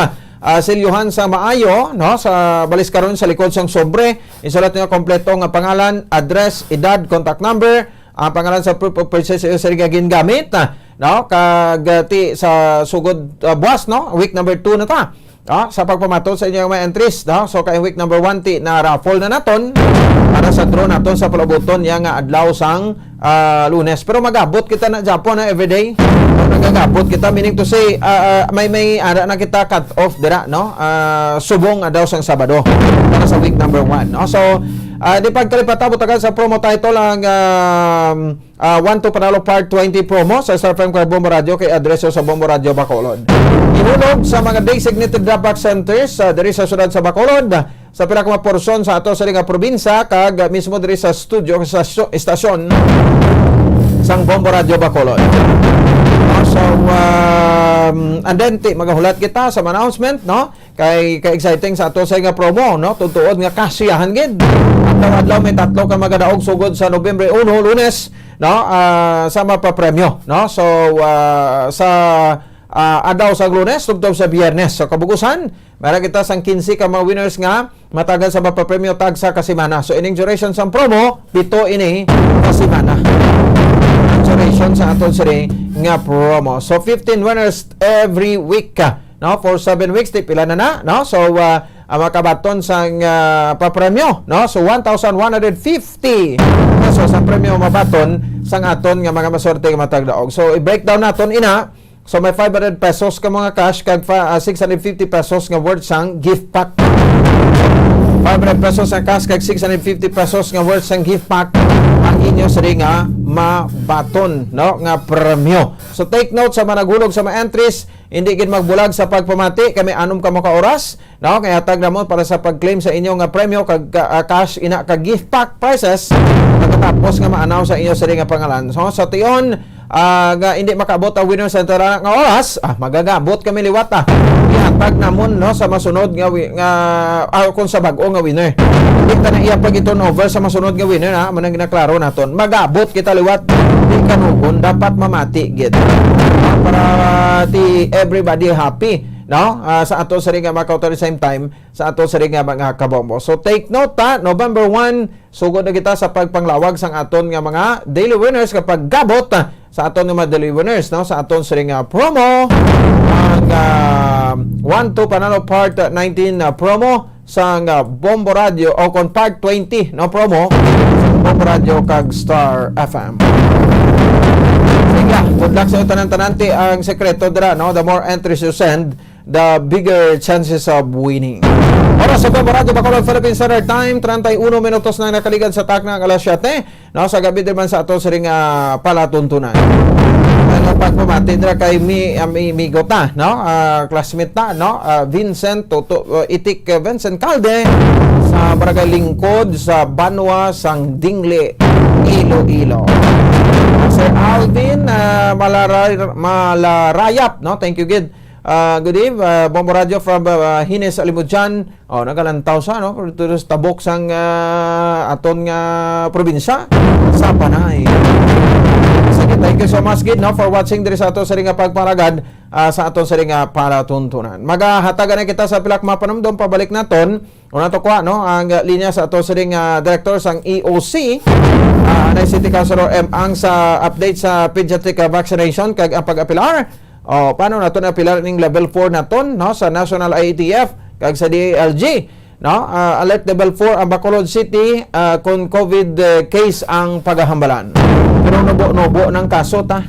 Ah, silyuhan sa maayo, no? Sa balis karon sa likod sang sobre, isulat niyo kompleto nga pangalan, address, edad, contact number, ang pangalan sa proof of purchase sa iyo sa gingamit, ah, no? Kag, ah, ti sa sugod, ah, buwas, no? Week number two na ta. Ah, sa pagpamatud sa inyong mga entries, no? So, kay week number one, ti na raffle na naton para sa draw naton sa palabuton niya nga adlaw sang, ah, Lunes. Pero magabot kita na Japon na everyday. No, nagagabot kita, meaning to say, ah, ah, may, may ara na kita cut off dira, no? Ah, subong adlaw sang Sabado para sa week number one, no? So, ah, di pagkalipata, butagan sa promo title ang, um, ah, One to Panalo Part twenty promo sa Star F M kag Bombo Radio kay adreso sa Bombo Radio Bacolod. Ihulog sa mga designated drop-off centers, ah, diri sa siyudad sa Bacolod, sa pila ka mga porsyon sa ato sa nga probinsya, kag mismo diri sa studio, sa syo-, estasyon sang Bombo Radio Bacolod. Ah, so, um, and then, ti, magahulat kita sa mga announcement, no? Kay, kay exciting sa ato sa nga promo, no? Tutuod nga kasiyahan gid. Adlaw-adlaw may tatlo ka magadaog sugod sa Nobyembre uno, Lunes, no? Ah, sa mapapremyo, no? So, ah, sa, ah, adlaw sa Lunes tubtob sa Biyernes. So, kabugusan, meron kita sang quince ka mga winners nga matagal sa mapapremyo tagsa ka semana. So, ining duration sang promo, pito ini ka semana. Ang duration sa aton sini nga promo. So, fifteen winners every week, ah, no? For seven weeks, ti pila na na, no? So, ah, ang makabaton sang, ah, papremyo, no? So, one thousand one hundred fifty pesos ang premyo mabaton sang aton nga mga maswerte nga matag daog. So, i-breakdown naton ina. So, may five hundred pesos ka mga cash kag fa-, ah, six hundred fifty pesos nga worth sang gift pack. Five hundred pesos nga cash kag six hundred fifty pesos nga worth sang gift pack ang inyo sini nga mabaton, no? Nga premyo. So, take note sa mga naghulog sa mga entries, hindi gid magbulag sa pagpamati, kay may anom ka mo ka oras, no? Kay hatag namon para sa pag-claim sa inyo nga premyo kag ka-, ah, cash ina ka gift pack prizes pagkatapos nga ma-announce sa inyo sini nga pangalan. So, sa tion, ah, nga hindi makaabot ang winner sa tara nga oras, ah, magagabot kami liwat, ah. Ihatag namon, no, sa masunod nga wi-, nga, ah, kung sa bag-o nga winner. Hindi ta na iya pag-turn over sa masunod nga winner, ha? Manang ginaklaro naton. Magabot kita liwat. Di kanugon, dapat mamati gid. Para ti everybody happy, no? Ah, sa ato sa ring nga mga kautoran, same time, sa ato sa ring nga mga kabombo. So, take note, ha, November one, sugod na kita sa pagpanglawag sang aton nga mga daily winners, nga paggabot, ah, sa aton nga mga daily winners, no? Sa aton sa ring nga promo, ang, ah, One to Panalo Part nineteen, ah, promo sang, ah, Bombo Radio, o kon Part twenty, no, promo sa Bombo Radio kag Star F M. Sige, good luck sa tanan-tanan. Ti ang sekreto dira, no? The more entries you send, the bigger chances of winning. Oras sa Bombo Radio Bacolod, Philippine Standard Time, treinta y uno minutos na nakaligad sa takna ang alas siyete, no, sa gabi, naman sa ato sa ring, ah, palatuntunan. Ano, pagpamati dira kay mi, ah, mi, migo ta, no? Ah, classmate ta, no? Ah, Vincent, Toto, ah, Itik, ah, Vincent Calde sa Barangay Lingkod sa Banwa sang Dingle, Iloilo. Sir Alvin, ah, Malaray-, Malarayap, no? Thank you gid. Ah, good eve, ah, Bombo Radio from, ah, Hines Alimudjan. Oh, nagalantaw sa, no? Pero tulos tabok sang, ah, aton nga probinsya sa Panay. Sige, thank you so much gid, no, for watching diri sa ato sa ring nga pagparagad, ah, sa aton sa ring nga palatuntunan. Magahatagan na kita sa pilak mapanumdom pabalik naton. Una to kwa, no, ang linya sa ato sa ring, ah, director sang E O C, ah, anay City Councilor M Ang sa update sa pediatric, ah, vaccination kag ang pag-apilar. Oh, paano naton apilar ning level four naton, no, sa National I A T F kag sa D A L G, no? Ah, alert level four ang Bacolod City, ah, kon COVID, eh, case ang pagahambalan. Pero nubo-nubo ng kaso ta.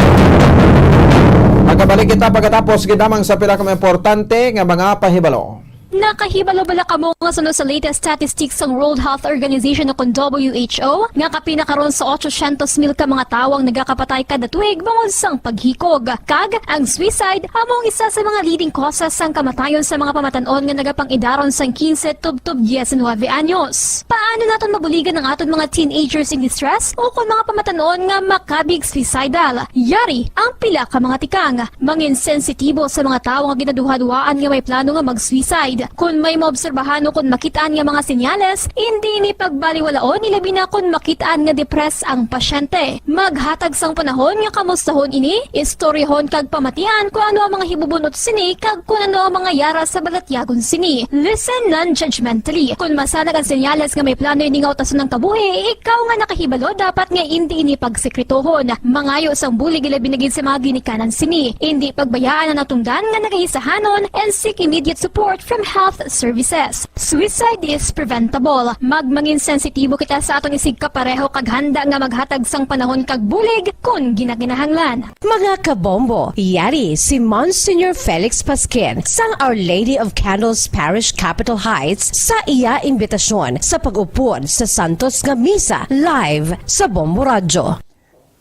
Magkabalik kita pagkatapos gid lamang sa pila ka mga importante nga mga pahibalo. Nakahibalo bala kamo nga suno sa latest statistics sang World Health Organization o kon W H O nga kapin na karon sa otsosyentos mil ka mga tawo ang nagakapatay kada tuig bangod sang paghikog? Kag ang suicide amo ang isa sa mga leading causes sang kamatayon sa mga pamatan-on nga nagapang-idaron sang quince tubtob diecinuebe anyos. Paano naton mabuligan ang aton mga teenagers in distress o kon mga pamatan-on nga makabig suicidal? Yari ang pila ka mga tikang. Mangin sensitibo sa mga tawo nga ginaduhaduhaan nga may plano nga mag-suicide. Kon may maobserbahan o kon makit-an nga mga senyales, indi ini pagbaliwalaon, ilabi na kon makit-an nga depressed ang pasyente. Maghatag sang panahon nga kamustahon ini, istoryahon kag pamatian kon ano ang mga hibubun-ot sini kag kon ano ang mga yara sa balatyagon sini. Listen non-judgmentally. Kon masanag ang senyales nga may plano ini nga utason ang kabuhi, ikaw nga nakahibalo dapat nga indi ini pagsekretohon. Mangayo sang bulig, ilabi na gid sa mga ginikanan sini. Indi pagbayaan ang natungdan nga nagahisahanon and seek immediate support from health services. Suicide is preventable. Magmangin sensitibo kita sa aton isigkapareho kag handa nga maghatag sang panahon kag bulig kon ginakinahanglan. Mga kabombo, yari si Monsignor Felix Pasquin sang Our Lady of Candles Parish, Capitol Heights, sa iya imbitasyon sa pag-upod sa santos nga misa live sa Bombo Radyo.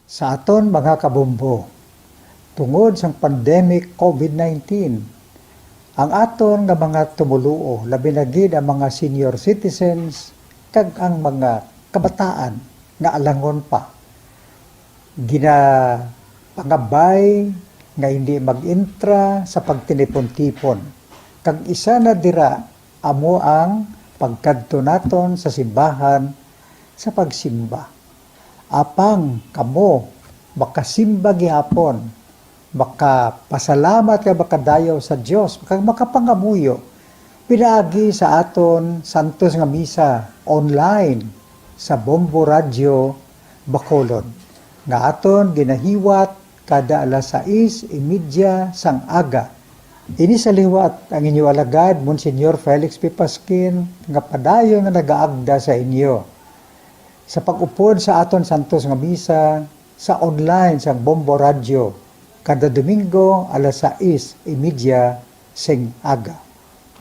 Sa aton mga kabombo, tungod sang pandemic covid nineteen, ang aton nga mga tumoluo, labi na gid ang mga senior citizens kag ang mga kabataan nga alangon pa, ginapangabay nga hindi mag-intra sa pagtinipon-tipon, kag isa na dira amo ang pagkadto naton sa simbahan sa pagsimba. Apang kamo makasimba gihapon, makapasalamat kag makadayaw sa Dios, kag makapangamuyo pinaagi sa aton santos nga misa online sa Bombo Radyo Bacolod, nga aton ginahiwat kada alas sais y media sang aga. Ini sa liwat ang inyo alagad, Monsignor Felix P. Pasquin, nga padayon nga nagaagda sa inyo sa pag-upod sa aton santos nga misa sa online sang Bombo Radyo kada Domingo alas sais y media sing aga.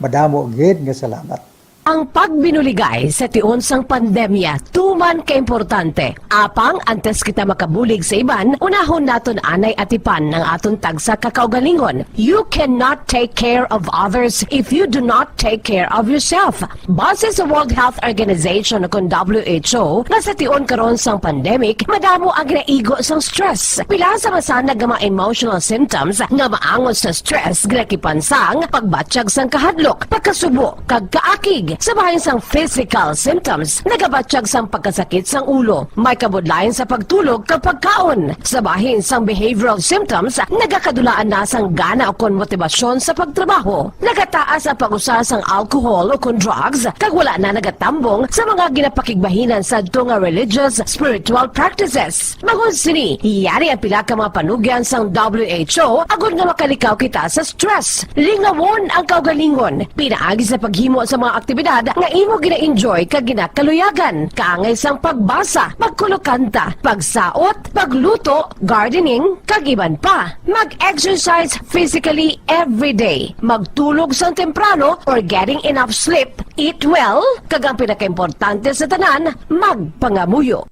Madamo gid nga salamat. Ang pagbinuligay sa tion sang pandemya tuman kaimportante. Apang antes kita makabulig sa iban, unahon naton anay atipan ang aton tagsa ka kaugalingon. You cannot take care of others if you do not take care of yourself. Base sa World Health Organization o kon W H O, nga sa tion karon sang pandemic, madamo ang ginaigo sang stress. Pila sa masanag nga mga emotional symptoms nga maangot sa stress ginakipan sang pagbatyag sang kahadlok, pagkasubo, kag kaakig. Sa bahin sang physical symptoms, nagabatyag sang pagkasakit sang ulo, may kabudlayan sa pagtulog kag pagkaon. Sa bahin sang behavioral symptoms, nagakadulaan na sang gana ukon motibasyon sa pagtrabaho. Nagataas ang pag-usa sang alcohol ukon drugs, kag wala na nagatambong sa mga ginapakigbahinan sadto nga religious, spiritual practices. Bangod sini, yari ang pila ka mga panugyan sang W H O agod nga makalikaw kita sa stress. Lingawon ang kaugalingon pinaagi sa paghimo sa mga aktibidad nga imo gina-enjoy kag ginakaluyagan, kaangay sang pagbasa, pagkulokanta, pagsaot, pagluto, gardening, kag iban pa. Mag-exercise physically every day. Magtulog sang temprano or getting enough sleep. Eat well, kag ang pinakaimportante sa tanan, magpangamuyo.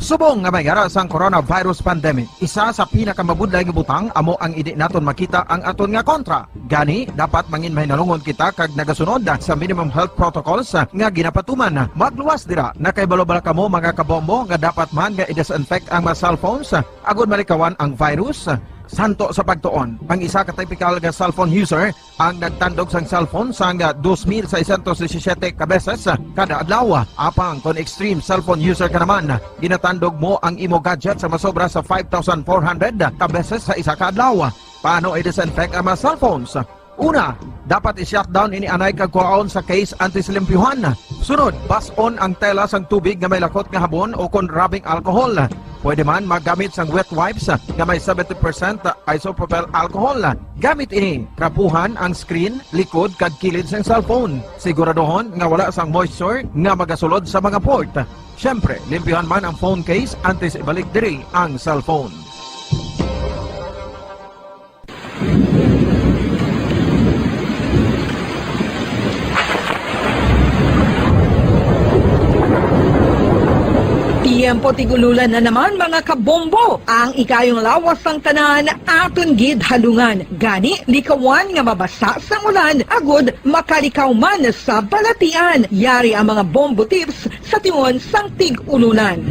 Subong nga may yara sang coronavirus pandemic, isa sa pinakamabudlay nga butang amo ang indi naton makita ang aton nga kontra. Gani, dapat mangin mahinalungon kita kag nagasunod sa minimum health protocols nga ginapatuman. Magluwas dira, nakahibalo bala kamo, mga kabombo, nga dapat man nga i-disinfect ang mga cellphones agod malikawan ang virus? Santo sa pagtuon, ang isa ka typical nga cellphone user ang nagtandog sang cellphone sang dos mil seiscientos disisiete ka beses kada adlaw. Apang kon extreme cellphone user ka naman, ginatandog mo ang imo gadget sa masobra sa five thousand four hundred ka beses sa isa ka adlaw. Paano i-disinfect ang mga cellphones? Una, dapat i-shutdown ini anay kag kuhaon sa case antes limpyuhan. Sunod, bas-on ang tela sang tubig nga may lakot nga habon o kon rubbing alcohol. Pwede man maggamit sang wet wipes nga may seventy percent isopropyl alcohol. Gamit ini, trapuhan ang screen, likod, kag kilid sang cellphone. Siguraduhon nga wala sang moisture nga magasulod sa mga port. Siyempre, limpyuhan man ang phone case antes ibalik diri ang cellphone. Tiyempo tig-ululan na naman, mga kabombo. Ang ikayong lawas sang tanan aton gid halungan. Gani, likawan nga mabasa sang ulan agud makalikaw man sa balatian. Yari ang mga bombo tips sa tion sang tig-ululan.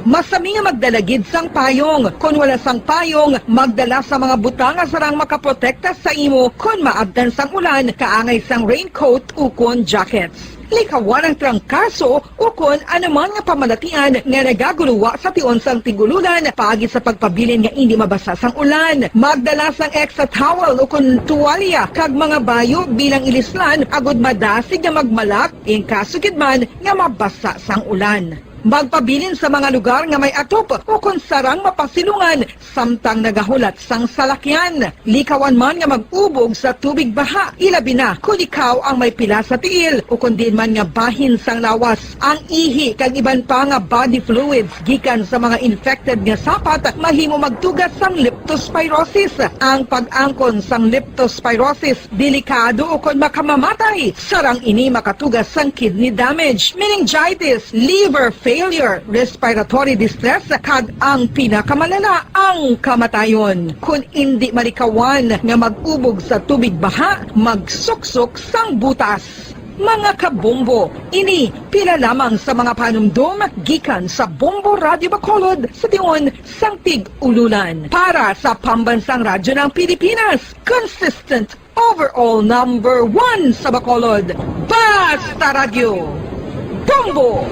Masami nga magdala gid sang payong. Kon wala sang payong, magdala sa mga butang nga sarang makaprotekta sa imo kon maabtan sang ulan, kaangay sang raincoat ukon jackets. Likawan ang trangkaso ukon anuman nga pamalatian nga nagaguluwa sa tion sang tig-ululan paagi sa pagpabilin nga indi mabasa sang ulan. Magdala sang extra towel ukon tuwalya kag mga bayo bilang ilislan agud madasig nga magmalak in kaso gid man nga mabasa sang ulan. Magpabilin sa mga lugar nga may atop ukon sarang mapasilungan samtang nagahulat sang salakyan. Likawan man nga mag-ubog sa tubig baha, ilabi na kon ikaw ang may pila sa tiil ukon diin man nga bahin sang lawas. Ang ihi kag iban pa nga body fluids gikan sa mga infected nga sapat mahimo magtuga sang leptospirosis. Ang pag-angkon sang leptospirosis delikado ukon makamamatay. Sarang ini makatuga sang kidney damage, meningitis, liver failure, respiratory distress, kag ang pinakamalala, ang kamatayon. Kon indi malikawan nga mag-ubog sa tubig baha, magsuksok sang butas. Mga kabombo, ini pila lamang sa mga panumdom gikan sa Bombo Radyo Bacolod sa tion sang tig-ululan. Para sa Pambansang Radyo ng Pilipinas, consistent overall number one sa Bacolod. Basta Radyo, Bombo!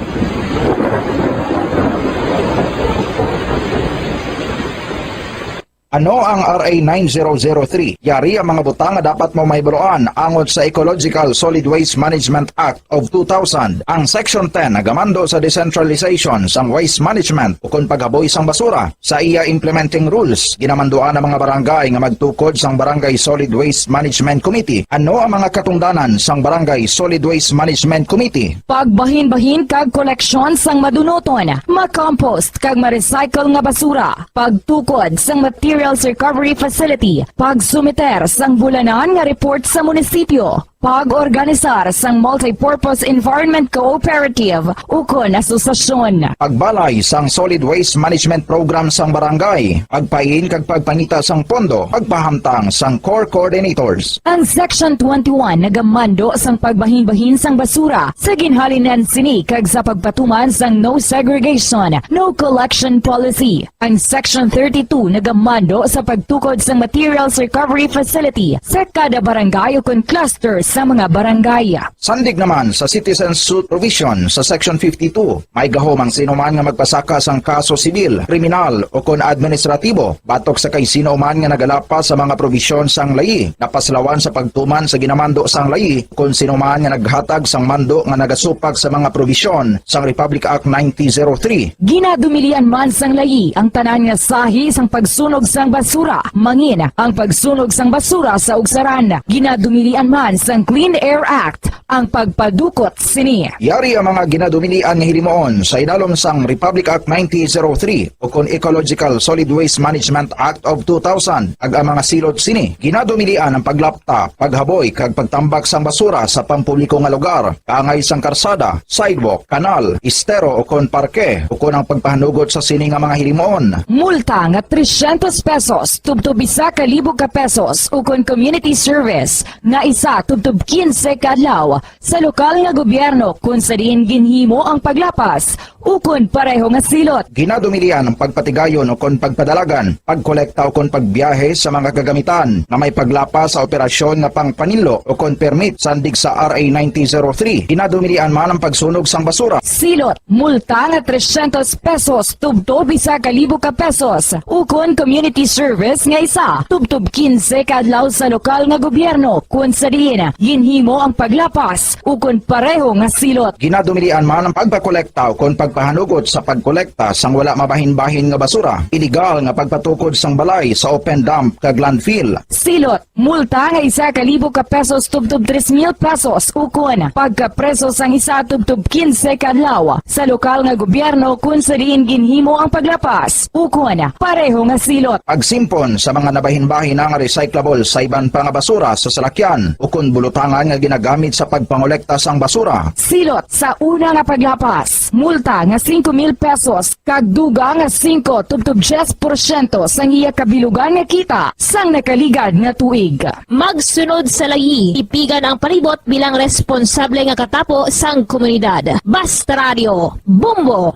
Ano ang R A nine zero zero three? Yari ang mga butang nga dapat mo mahibaluan angot sa Ecological Solid Waste Management Act of two thousand. Ang Section ten nagamando sa decentralization sang waste management ukon paghaboy sang basura. Sa iya implementing rules, ginamanduan ang mga barangay nga magtukod sang Barangay Solid Waste Management Committee. Ano ang mga katungdanan sang Barangay Solid Waste Management Committee? Pagbahinbahin kag koleksyon sang madunuton, ma-compost kag ma-recycle nga basura, pagtukod sang materials recovery facility, pagsumiter sang bulanan nga report sa munisipyo, pag-organisar sang multipurpose environment cooperative ukon asosasyon. Pagbalay sang solid waste management program sang barangay, pagpain kag pagpangita sang pondo, pagpahamtang sang core coordinators. Ang Section twenty-one nagamando sang pagbahinbahin sang basura sa ginhalinan sini kag sa pagpatuman sang no segregation, no collection policy. Ang Section thirty-two nagamando sa pagtukod sang materials recovery facility sa kada barangay ukon cluster sa mga barangay. Sandig naman sa citizen suit provision sa Section fifty-two, may gahom ang sino man nga magpasaka sang kaso sibil, kriminal, ukon administratibo batok sa kay sino man nga nagalapas sa mga probisyon sang layi, napaslawan sa pagtuman sa ginamando sang layi, kon sino man nga naghatag sang mando nga nagasupak sa mga probisyon sang Republic Act nineteen zero three. Ginadumilian man sang layi ang tanan nga sahi sang pagsunog sang basura, mangin ang pagsunog sang basura sa ugsaran. Ginadumilian man sang Clean Air Act ang pagpadukot sini. Yari ang mga ginadumilian nga hilimoon sa idalom sang Republic Act nineteen zero three ukon Ecological Solid Waste Management Act of two thousand, kag ang mga silot sini. Ginadumilian ang paglapta, paghaboy, kag pagtambak sang basura sa pampubliko nga lugar, kaangay sang karsada, sidewalk, kanal, estero, ukon parke, ukon ang pagpahanugot sa sini nga mga hilimoon. Multa nga trescientos pesos tubtob isa ka libo ka pesos, ukon community service nga isa tubtob quince ka adlaw sa lokal nga gobyerno kon sa diin ginhimo ang paglapas ukon pareho nga silot. Ginadumilian ang pagpatigayon ukon pagpadalagan, pagkolekta ukon pagbiyahe sa mga kagamitan nga may paglapas sa operasyon nga pangpaninlo ukon permit sandig sa R A nineteen zero three. Ginadumilian man ang pagsunog sang basura. Silot, multa nga trescientos pesos tubtob isa ka libo ka pesos, ukon community service nga isa tubtob quince ka adlaw sa lokal nga gobyerno, kon sa diin ginhimo ang paglapas ukon pareho nga silot. Ginadumilian man ang pagpakolekta ukon pagpahanugot sa pagkolekta sang wala mabahin-bahin nga basura, iligal nga pagpatukod sang balay sa open dump kag landfill. Silot, multa nga isa ka libo ka pesos tubtob tres mil pesos, ukon pagkapreso sang isa tubtob quince ka adlaw sa lokal nga gobyerno kon sa diin ginhimo ang paglapas, ukon pareho nga silot. Pagsimpon sa mga nabahin-bahin nga recyclable sa iban pa nga basura sa salakyan ukon bulutangan nga ginagamit sa pagpangolekta sang basura. Silot sa una nga paglapas, multa nga singko mil pesos kag dugang nga singko tubtob diyes porsyento sang iya kabilugan nga kita sang nakaligad nga tuig. Magsunod sa layi, tipigan ang palibot bilang responsable nga katapo sang komunidad. Basta Radio, Bombo!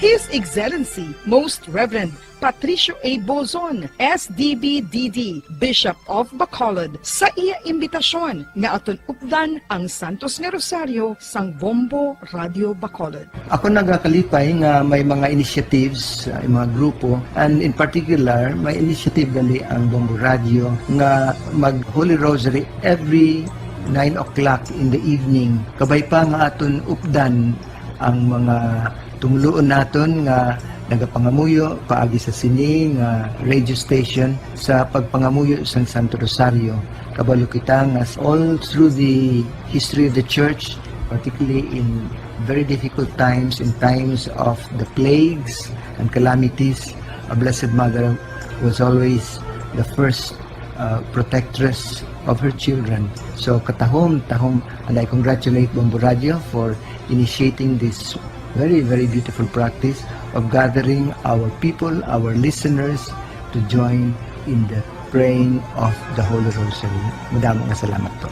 His Excellency Most Reverend Patricio A. Bozon, S D B D D, Bishop of Bacolod, sa iya imbitasyon nga aton updan ang Santos nga Rosaryo sang Bombo Radio Bacolod. Ako nagakalipay nga may mga initiatives, uh, mga grupo, and in particular, may initiative gali ang Bombo Radio nga mag Holy Rosary every nine o'clock in the evening. Kabay pa nga aton updan ang mga tumuluon naton nga nagapangamuyo paagi sa sini nga radio station sa pagpangamuyo sang Santo Rosario. Kabalo kita nga all through the history of the church, particularly in very difficult times, in times of the plagues and calamities, a Blessed Mother was always the first uh, protectress of her children. So katahom, tahom, and I congratulate Bombo Radio for initiating this very, very beautiful practice of gathering our people, our listeners, to join in the praying of the Holy Rosary. Madamo nga salamat po.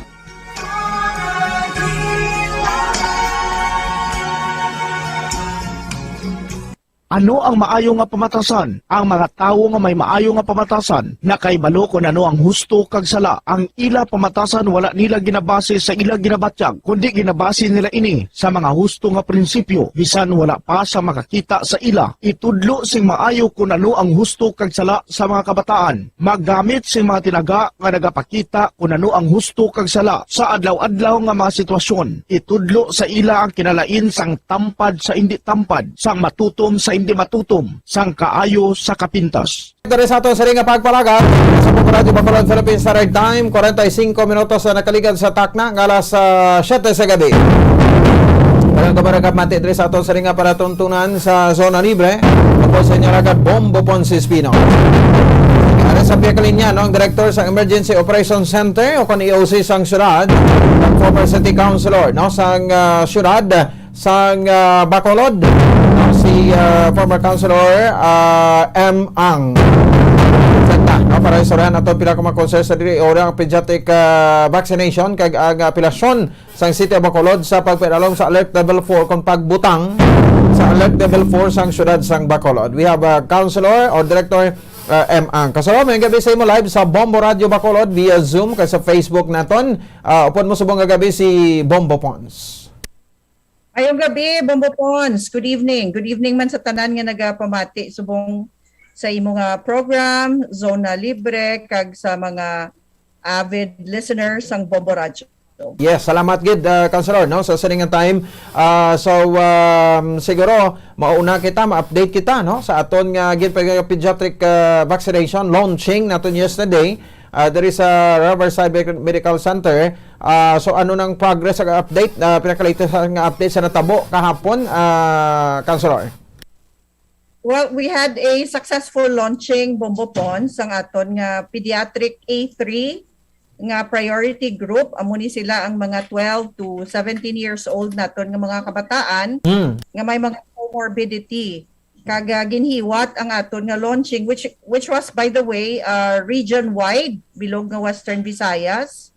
Ano ang maayo nga pamatasan? Ang mga tawo nga may maayo nga pamatasan nakahibalo kon ano ang husto kag sala. Ang ila pamatasan wala nila ginabase sa ila ginabatyag, kundi ginabase nila ini sa mga husto nga prinsipyo, bisan wala pa sa makakita sa ila. Itudlo sing maayo kon ano ang husto kag sala sa mga kabataan. Maggamit sing mga tinaga nga nagapakita kon ano ang husto kag sala sa adlaw-adlaw nga mga sitwasyon. Itudlo sa ila ang kinalain sang tampad sa indi tampad, sang matutom sa indi matutom, sang kaayo sa kapintas. Diri sa aton sini nga pagpalagad sa Radyo Bacolod Philippines Standard Time, kwarenta y cinco minutos na nakaligad sa takna nga alas, ah, siyete sa gabi. Daghang kabarangay mati diri sa aton sini nga palatuntunan sa Zona Libre. Ako sa inyo ragad, Bombo Ponce Espino. Ari sa pihak linya, no, ang direktor sa Emergency Operations Center o kon E O C sang syudad, ang former city councilor, no, sang, ah, syudad, sang, ah, Bacolod, no, si, ah, former Councilor, ah, M. Ang. Senta, no, para istoryahan nato pila ka mga konsehal sa diri, ora ang pediatric, ah, vaccination kag ang, ah, apelasyon sang City of Bacolod sa pagpainalom sa Alert Level four kon pagbutang sa Alert Level four sang syudad sang Bacolod. We have, ah, Councilor or Director, ah, M. Ang. Kasama, may gabi sa imo live sa Bombo Radio Bacolod via Zoom kag sa Facebook naton. Ah, upod mo subong nga gabi si Bombo Pons. Ayong gabi, Bombo Pons. Good evening. Good evening man sa tanan nga nagapamati subong sa imo nga program, Zona Libre, kag sa mga avid listeners sang Bombo Radyo. Yes, salamat gid, ah, Councilor, no, sa sining nga time. Ah, so, um, siguro mauna kita, ma-update kita, no, sa aton nga gin-, pediatric, ah, vaccination launching naton yesterday, ah, diri sa Riverside Medical Center. Ah, so, ano nang progress, ang update, ah, pinakalatest nga update sa natabo kahapon, ah, Councilor? Well, we had a successful launching, Bombo Pons, sang aton nga pediatric A three nga priority group. Amo ni sila ang mga twelve to seventeen years old naton nga mga kabataan Mm. nga may mga comorbidity. Kag, ah, ginhiwat ang aton nga launching, which, which was, by the way, uh, region-wide, bilog nga Western Visayas.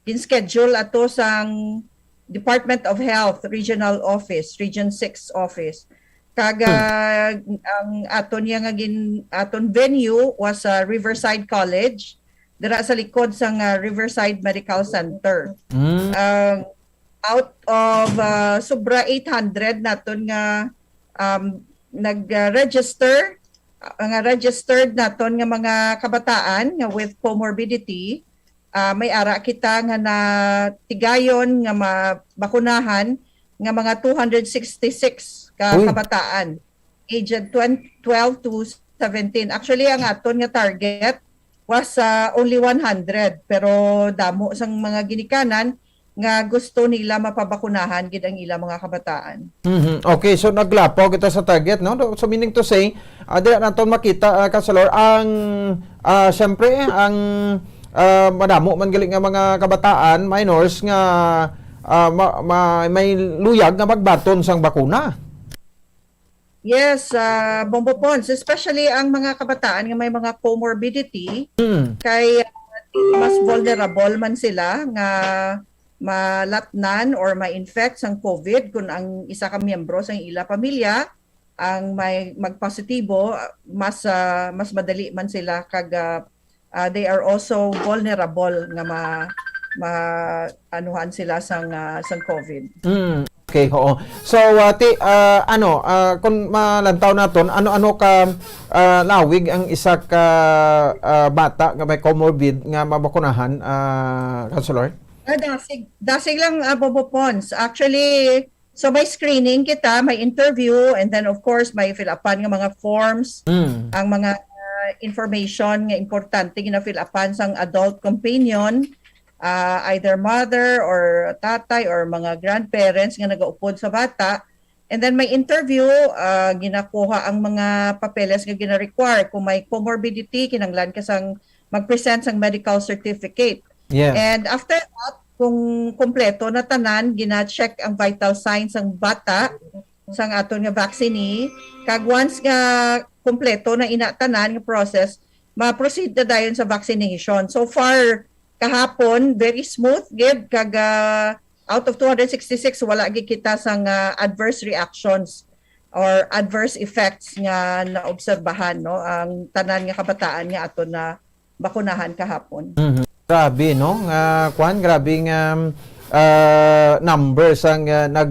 Gin-schedule ato sang Department of Health Regional Office, Region six Office. Kag, Hmm. ah, ang aton niya nga gin-, aton venue was, ah, Riverside College, dira sa likod sang, ah, Riverside Medical Center. Mm. Ah, out of, ah, sobra eight hundred naton nga, um, nag-register, ah, nga registered naton nga mga kabataan nga with comorbidity, ah, may ara kita nga natigayon nga mabakunahan nga mga two hundred sixty-six ka Uy. kabataan, aged twenty, twelve to seventeen. Actually, ang aton nga target was, ah, only one hundred, pero damo sang mga ginikanan nga gusto nila mapabakunahan gid ang ila mga kabataan. Mhm. Okay, so naglapaw kita sa target, no? So, meaning to say, ah, dira naton makita, ah, Councilor, ang, ah, siyempre, ang, ah, madamo man gali nga mga kabataan, minors, nga, ah, ma-, ma-, may luyag nga magbaton sang bakuna. Yes, ah, Bombo Pons, especially ang mga kabataan nga may mga comorbidity, Mm. kay, ah, mas vulnerable man sila nga malatnan or ma-infect sang COVID kung ang isa ka miyembro sang ila pamilya, ang may magpositibo, ah, mas, ah, mas madali man sila kag, ah, ah, they are also vulnerable nga ma-, ma-anuhan sila sang, ah, sang COVID. Mm. Okay, oo. So, ah, ti, ah, ano, ah, kung malantaw naton, ano-ano ka, ah, lawig ang isa ka, ah, bata nga may comorbid nga mabakunahan, ah, Councilor? Ah, dasig, dasig lang, ah, Bobo Pons. Actually, so may screening kita, may interview, and then of course may fill-upan nga mga forms, Mm. ang mga, ah, information nga importante gina-fill-upan sang adult companion, ah, either mother or tatay or mga grandparents nga nagaupod sa bata. And then may interview, ah, ginakuha ang mga papeles nga gina-require. Kung may comorbidity, kinahanglan ka sang mag-present sang medical certificate. Yes. And after that, kung kompleto na tanan, gina-check ang vital signs sang bata, sang aton nga vaccinee. Kag once nga kompleto na ina tanan nga process, ma-proceed na dayon sa vaccination. So far, kahapon, very smooth gid, kag, ah, out of two hundred sixty-six, wala gid kita sang, ah, adverse reactions or adverse effects nga naobserbahan, no, ang tanan nga kabataan nga aton na bakunahan kahapon. Mhm. Grabe, no? Nga, kwan, grabe nga, ah, numbers ang, ah, nag,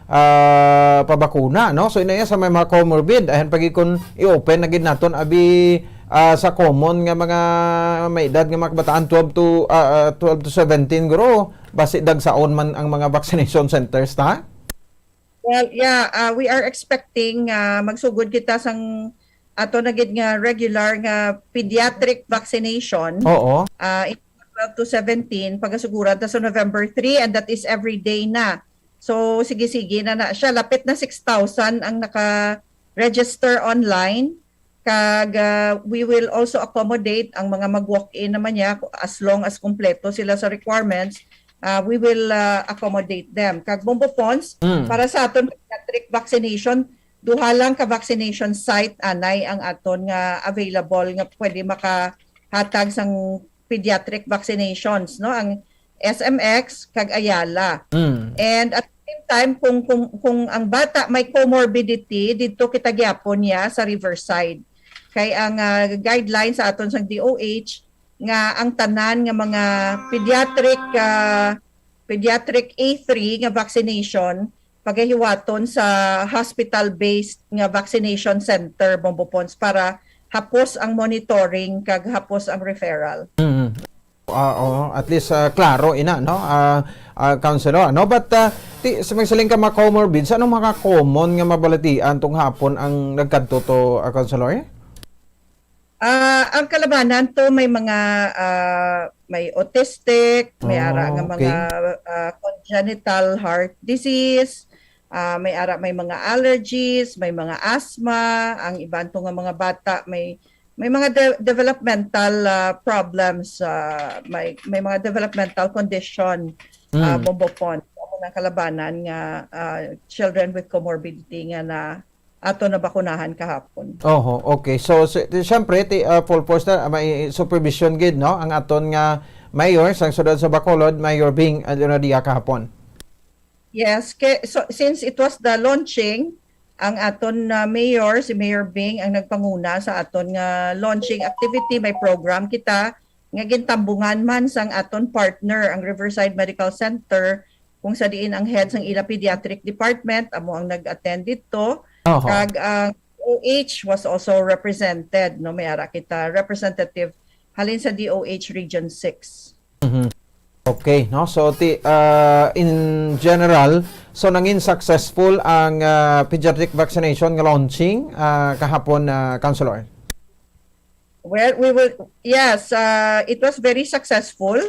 ah, pabakuna, no? So, inaya sa may mga comorbid, ayan pag ikon i-open na gid naton, abi, ah, sa common nga mga may edad nga mga kabataan, twelve to, ah, ah, twelve to seventeen, guro, basi dagsaon man ang mga vaccination centers, ta? Well, yeah, uh, we are expecting, uh, magsugod kita sang ato na gid nga regular nga pediatric vaccination. Oo. Uh, in twelve to seventeen, pagasuguran ta sa November three, and that is every day na. So, sige-sige na na siya. Lapit na six thousand ang naka-register online. Kag, uh, we will also accommodate ang mga mag-walk-in naman niya, as long as kompleto sila sa requirements, uh, we will, uh, accommodate them. Kag Bombo Pons, Mm. para sa aton pediatric vaccination, duha lang ka vaccination site anay ang aton nga available nga pwede makahatag sang pediatric vaccinations, no? Ang S M X kag Ayala. Mm. And at the same time, kung, kung, kung ang bata may comorbidity, didto kita gyapon niya sa Riverside. Kay ang, ah, guideline sa aton sang D O H nga ang tanan nga mga pediatric, ah, pediatric A three nga vaccination pagahiwaton sa hospital-based nga vaccination center, Bombo Pons, para hapos ang monitoring kag hapos ang referral. Mm. Ah, oo, at least, ah, klaro ina, no? Ah, ah, Councilor, no? But, ah, ti, sa may siling ka mga comorbids, anong mga common nga mabalatian tong hapon ang nagkadto to, ah, Councilor? Ah, ang kalabanan to may mga, ah, may autistic, may ara nga Oh, okay. mga, ah, congenital heart disease, ah, may ara may mga allergies, may mga asthma, ang iban to nga mga bata may, may mga de-, developmental, ah, problems, ah, may, may mga developmental condition, ah, Mm. Bombo Pons. Amo nang kalabanan nga, ah, children with comorbidity nga na ato nabakunahan kahapon. Oho, okay. So, si, ti, siyempre, ti, ah, full force na, may supervision gid, no? Ang aton nga mayor sang siyudad sa Bacolod, Mayor Bing Leonadia kahapon. Yes, ke-, so, since it was the launching, ang aton na mayor, si Mayor Bing, ang nagpanguna sa aton nga launching activity. May program kita nga gintambungan man sang aton partner, ang Riverside Medical Center, kung sa diin ang head sang ila pediatric department amo ang nag-attend didto. Oho. Kag ang O H was also represented, no? May ara kita representative halin sa D O H Region six. Mhm. Okay, no? So, ti, ah, in general, so nangin successful ang, ah, pediatric vaccination nga launching, ah, kahapon, ah, Councilor? Well, we will, yes, uh, it was very successful.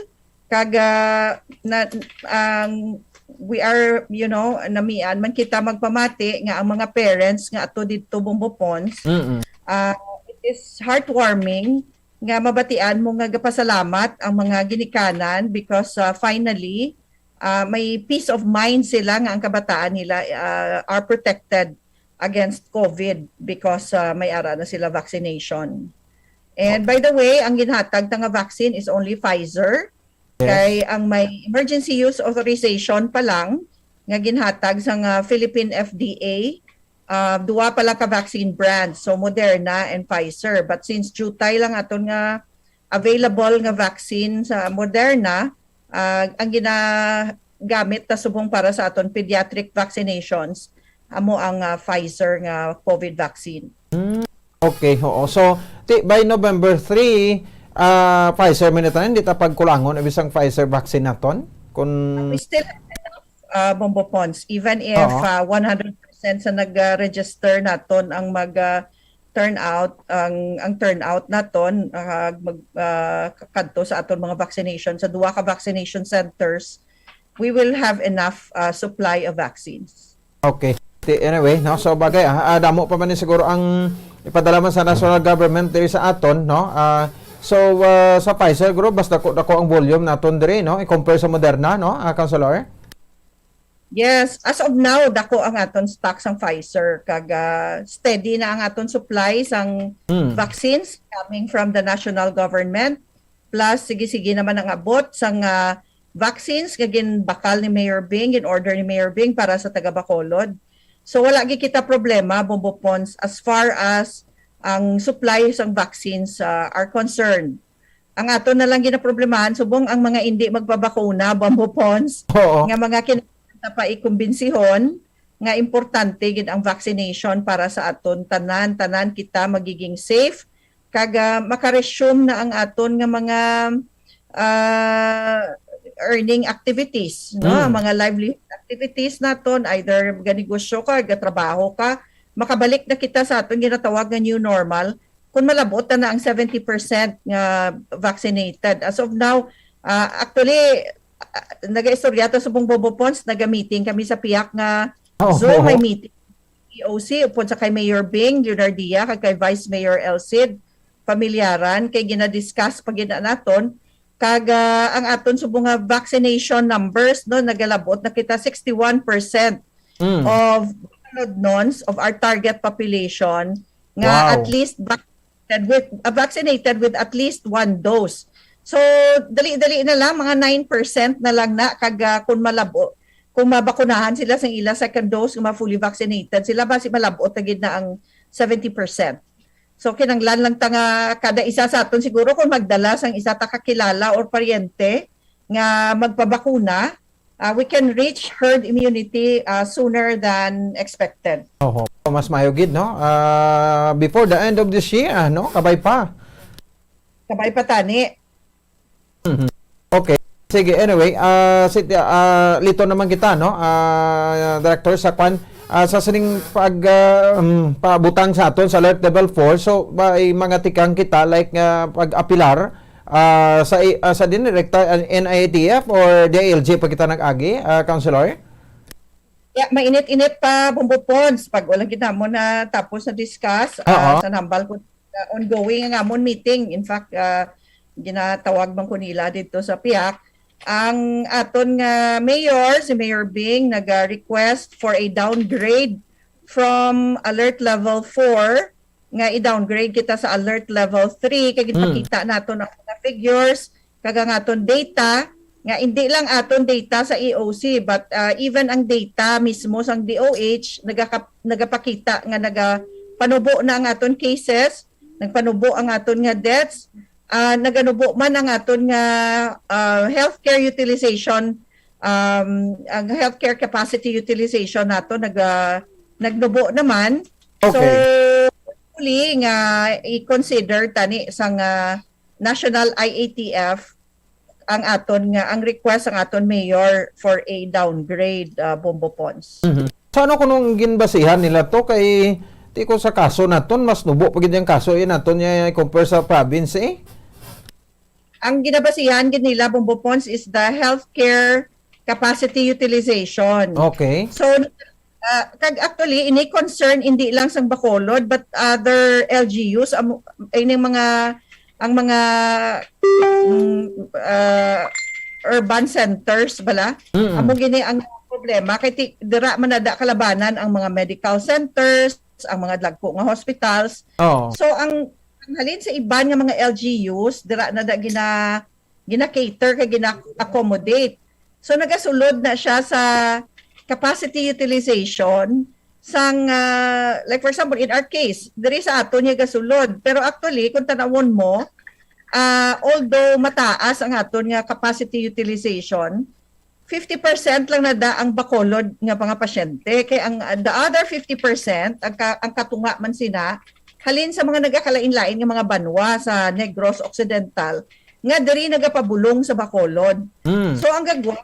Kag, uh, na, ang, we are, you know, namian man kita magpamati nga ang mga parents nga ato didto Bombo Pons, Mm-mm. uh, it is heartwarming nga mabatian mo nga gapasalamat ang mga ginikanan because, uh, finally, uh, may peace of mind sila nga ang kabataan nila, uh, are protected against COVID because, uh, may ara na sila vaccination. And by the way, ang ginhatag ta nga vaccine is only Pfizer. Yes. Kay ang may emergency use authorization pa lang nga ginhatag sa nga Philippine F D A, ah, duwa pa lang ka vaccine brands, so Moderna and Pfizer. But since diutay lang aton nga available nga vaccine sa Moderna, ah, ang ginagamit na subong para sa aton pediatric vaccinations amo ang, ah, Pfizer nga COVID vaccine. Mm, okay, oo. So, ti, by November three, ah, Pfizer man ito, hindi ta pagkulangon ang bisang Pfizer vaccine naton? Kung... We still have enough, uh, Bombo Pons, even if Oo. uh, one hundred percent sa nag-register naton ang mag uh, turnout, ang ang turnout naton uh, mag uh, kadto sa aton mga vaccination sa duha ka vaccination centers, we will have enough uh, supply of vaccines. Okay. Ti, anyway, no? So, bagay, ah, ah, damo pa man ni siguro ang ipadala man sa national government diri sa aton, no? Ah, so, ah, sa Pfizer group, basta ko dako ang volume naton diri, no? I-compare sa Moderna, no? Ah, Councilor? Yes, as of now, dako ang aton stock sang Pfizer, kag ah, steady na ang aton supply sang Hmm. vaccines coming from the national government. Plus, sige-sige naman ang abot sang ah, vaccines nga ginbakal ni Mayor Bing, gin-order ni Mayor Bing para sa taga Bacolod. So wala gid kita problema, Bombo Pons, as far as ang supply sang vaccines ah, are concerned. Ang aton na lang ginaproblemahan subong ang mga hindi magpabakuna, Bombo Pons, Oo. nga mga kinahanglan pa ikumbensihon nga importante gid ang vaccination para sa aton tanan, tanan kita magiging safe kag ah, maka-resume na ang aton nga mga ah, earning activities, no? Mm. Ang mga livelihood activities naton, either ganegosyo ka, gatrabaho ka, makabalik na kita sa aton ginatawag nga new normal kung malabot na, na ang seventy percent nga vaccinated. As of now, ah, actually, ah, nagaistorya ta subong Bombo Pons, naga-meeting kami sa pihak nga Oo. Zoom, may meeting E O C, upod sa kay Mayor Bing Leonardia, kag kay Vice Mayor Elcid Familiaran, kay gina-discuss pa gid na naton, kag ah, ang aton subong nga vaccination numbers, no, nagalabot na kita sixty-one percent Mm. of Bacolodnons, of our target population, nga Wow. at least vaccinated with, ah, vaccinated with at least one dose. So, dali-dali na lang, mga nine percent na lang na, kag ah, kung malabo, kung mabakunahan sila sa ila second dose, kung ma-fully vaccinated sila, basi malabot na gid na ang seventy percent. So, kinanglan lang ta nga kada isa sa aton siguro kung magdala sang isa ta kakilala or paryente nga magpabakuna, ah, we can reach herd immunity ah, sooner than expected. Oho. Mas mayo gid, no? Ah, before the end of this year, ah, no? Kabay pa. Kabay pa tani. Mhm. Okay. Sige, anyway, ah, si, ah, lito naman kita, no? Ah, Director, sa kwan, ah, sa sining pag, ah, um, pabutang sa aton sa alert level four, so, may mga tikang kita, like, nga pag-apilar, ah, sa, ah, sa din, direkta, ah, N I A T F or D I L G pa kita nag-agi, ah, Councilor? Yeah, mainit-init pa, Bombo Pons. Pag wala gid namon na tapos na discuss, Oo. ah, sa nambal ko, ah, ongoing ang amon meeting. In fact, ah, ginatawag man ko nila dito sa pihak. Ang aton nga mayor, si Mayor Bing, nag-request for a downgrade from alert level four nga i-downgrade kita sa alert level three, kay Mm. ginpakita naton ang mga figures kag ang aton data, nga hindi lang aton data sa E O C, but ah, even ang data mismo sang D O H nagaka- nagapakita nga nagapanubo na ang aton cases, nagpanubo ang aton nga deaths, ah, naganubo man ang aton nga ah, healthcare utilization, um, ang healthcare capacity utilization nato naga nagnubo naman. So, Okay. hopefully nga i-consider tani sang ah, national I A T F ang aton nga, ang request ang aton mayor for a downgrade, ah, Bombo Pons. Mhm. So, ano kunong ginbasihan nila to? Kay, ti ko sa kaso naton, mas nubo pa gid ang kaso, eh, naton niya compare sa province, eh. Ang ginabasihan gid nila, Bombo Pons, is the healthcare capacity utilization. Okay. So, ah, kag actually, ini concern hindi lang sang Bacolod, but other L G Us, amo, ining mga, ang mga, mm, ah, urban centers, bala, Mm. amo gini ang problema. Kay ti, dira man nada kalabanan ang mga medical centers, ang mga dagko nga hospitals. Oh. So, ang, ang halin sa iban nga mga L G Us, dira na da gina, gina-cater kag gina-accommodate. So, nagasulod na siya sa capacity utilization. sang, ah, like, for example, in our case, diri sa aton nga gasulod. Pero actually, kung tanawon mo, ah, although mataas ang aton nga capacity utilization, fifty percent lang na da ang Bacolod nga mga pasyente. Kay ang, the other fifty percent, ang ka-, ang katunga man sina, halin sa mga nagakalain-lain nga mga banwa sa Negros Occidental, nga diri nagapabulong sa Bacolod. Mm. So, ang gagwa,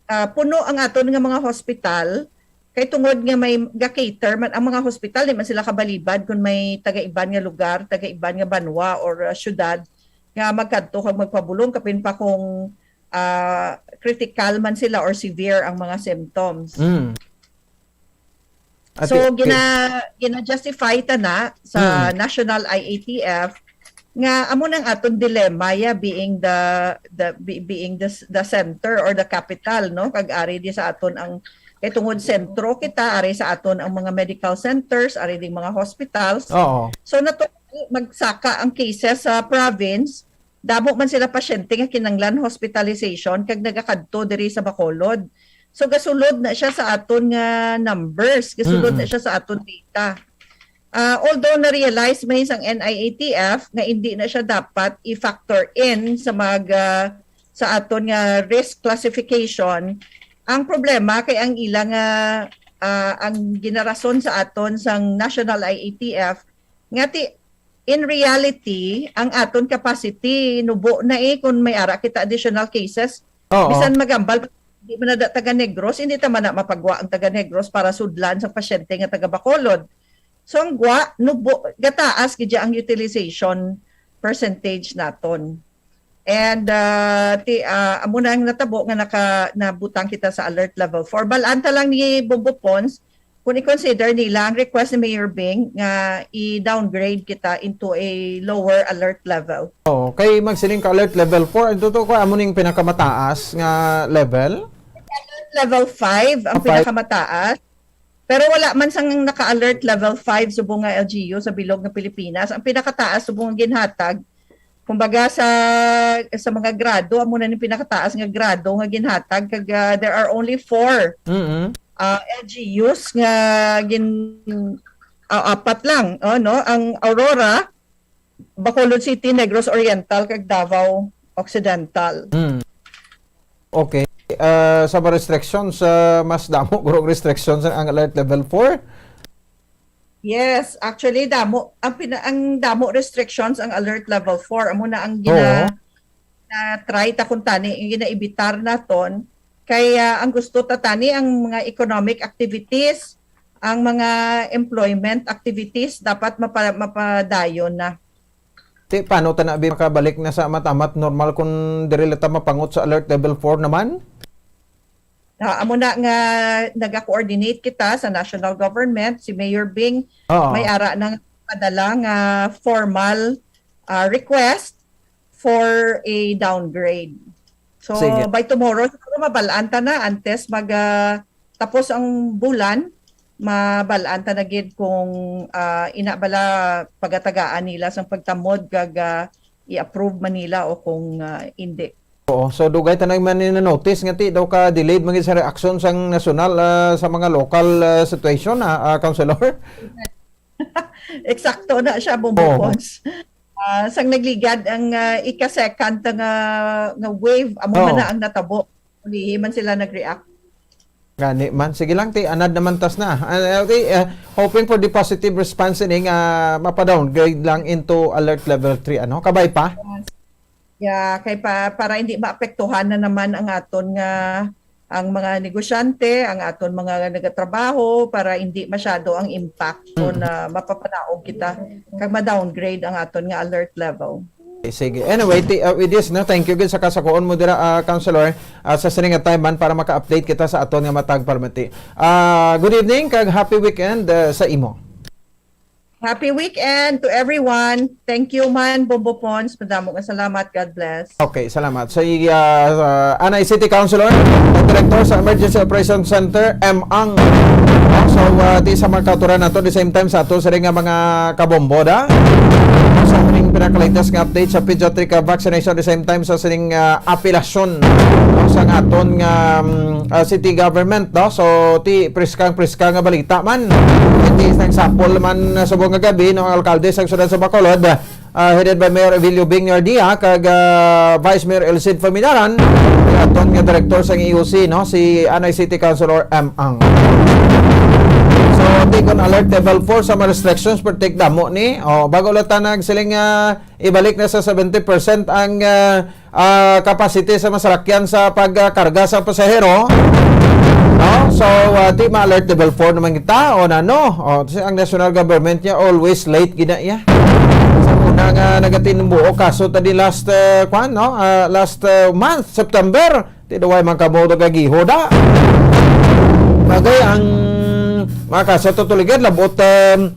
ah, puno ang aton nga mga hospital, kay tungod nga may ga-cater man ang mga hospital, di man sila kabalibad kung may taga-iban nga lugar, taga-iban nga banwa or, ah, syudad nga magkadto kag magpabulong, kapin pa kung, ah, critical man sila or severe ang mga symptoms. Mm. Ati-, So, okay. gina-, gina-justify ta na sa Mm. National I A T F nga amo nang aton dilemma, ya, being the, the, be-, being the, the center or the capital, no? Kag ari di sa aton ang, kay tungod sentro kita, ari sa aton ang mga medical centers, ari ding mga hospitals. Oo. So, natural, magsaka ang cases sa province, damo man sila pasyente nga kinanglan hospitalization kag nagakadto diri sa Bacolod. So, gasulod na siya sa aton nga numbers, gasulod na Mm-mm. siya sa aton data. Ah, although na-realize man sang N I A T F nga hindi na siya dapat i-factor in sa mag, ah, sa aton nga risk classification, ang problema kay ang ila nga, ah, ang ginarason sa aton sang National I A T F nga ti-, in reality, ang aton capacity nubo na eh kung may ara kita additional cases. Oo. Bisan magambal, di man na da taga Negros, hindi ta man na mapagwa ang taga Negros para sudlan sa pasyente nga taga Bacolod. So, ang gwa, nubo, gataas gid ang utilization percentage naton. And, ah, ti-, ah, amo na ang natabo nga naka-, nabutang kita sa alert level four. Balaan ta lang ni Bombo Pons, kung i-consider nila ang request ni Mayor Bing nga i-downgrade kita into a lower alert level. Oo, kay magsiling ka alert level four, ang totoo ko, amo ning pinakamataas nga level? Alert level five ang Ah, five. pinakamataas. Pero wala man sang naka-alert level five subong nga L G U sa bilog nga Pilipinas. Ang pinakataas subong nga ginhatag, kumbaga, sa, sa mga grado, amo na ning pinakataas nga grado nga ginhatag, kag, ah, there are only four, Mm-mm. ah, L G Us nga gin-, ah, apat lang, oh, no? Ang Aurora, Bacolod City, Negros Oriental, kag Davao Occidental. Mm. Okay. Ah, sa mga restrictions, ah, mas damo guro restrictions ang alert level four? Yes, actually, damo. Ang pina-, ang damo restrictions ang alert level four. Amo na ang gina-, Oo. na-try ta kung tani, yung ginaibitar naton. Kaya ang gusto ta tani, ang mga economic activities, ang mga employment activities, dapat mapa-, mapadayon na. Ti, paano ta na bi makabalik na sa amat-amat normal kung diri lang ta mapangot sa alert level four naman? Ah, amo na nga naga-coordinate kita sa national government, si Mayor Bing Oo. may ara nang padala nga formal, ah, request for a downgrade. So, Sige. by tomorrow, siguro mabal-an ta na antes mag, ah, tapos ang bulan, mabal-an ta na gid kung, ah, ina bala pagatagaan nila sang pagtamod kag, ah, i-approve man nila o kung, ah, hindi. Oo, so dugay ta na man ni na-notice nga ti daw ka delayed man gid sa reaksyon sang nasyonal, ah, sa mga local, ah, situation, ah, ah, Councilor? Eksakto na siya, Bombo Oo. Pons. Ah, sang nagligad ang, ah, ika-second nga, nga wave, amo man Oo. na ang natabo. Ulihi man sila nag-react. Gani man. Sige lang, ti, anad naman tas na. Ah, ti, ah, hoping for the positive response ini nga mapa-downgrade lang into alert level three, ano? Kabay pa? Yeah, kay pa, para hindi maapektuhan na naman ang aton nga, ang mga negosyante, ang aton mga nagatrabaho, para hindi masyado ang impact kung, Mm. ah, mapapanaog kita kag ma-downgrade ang aton nga alert level. Okay, sige. Anyway, ti-, uh, with this, no, thank you gid sa kasakuon mo dira, uh, Councilor, uh, sa sini nga time man para maka-update kita sa aton nga matag palamati. Uh, good evening kag happy weekend, uh, sa imo. Happy weekend to everyone. Thank you man, Bombo Pons. Madamo nga salamat. God bless. Okay, salamat. So, uh, uh, Anay City Councilor, Director sa Emergency Operations Center, M Ang. So, uh, ti sa mga kautoran nato, the same time sa ato, sa ring nga mga kabombo, da? Sa ating pinaka-latest nga update sa pediatric, uh, vaccination, the same time sa sining, uh, apilasyon, no, sa aton nga, um, ah, city government, no? So, ti priskang-priska nga balita man. Iti sang sapol man, ah, subong nga gabi, no, ang alkalde sa siyudad sa Bacolod, ah, headed by Mayor Evilio Bing Nardia kag, ah, Vice Mayor Elcid Faminaran, kag aton nga direktor sang E O C, no, si Anay City Councilor M Ang. So, ti kon alert level four sa mga restrictions, pero ti damo ni. Oh, bago lang ta nagsiling, ah, ibalik na sa seventy percent ang, ah, ah, capacity sa masarakyan sa pagkarga sa pasahero. No? So, ah, ti ma-alert level four naman kita o nano. O, si ang national government niya always late gina iya. Sa una nga nagatinbuo kaso ta di last, ah, kwan, no? Ah, last, ah, month, September, ti daway man kamo nagagiho da. Bagay ang mga kaso to tuligid, labot, um,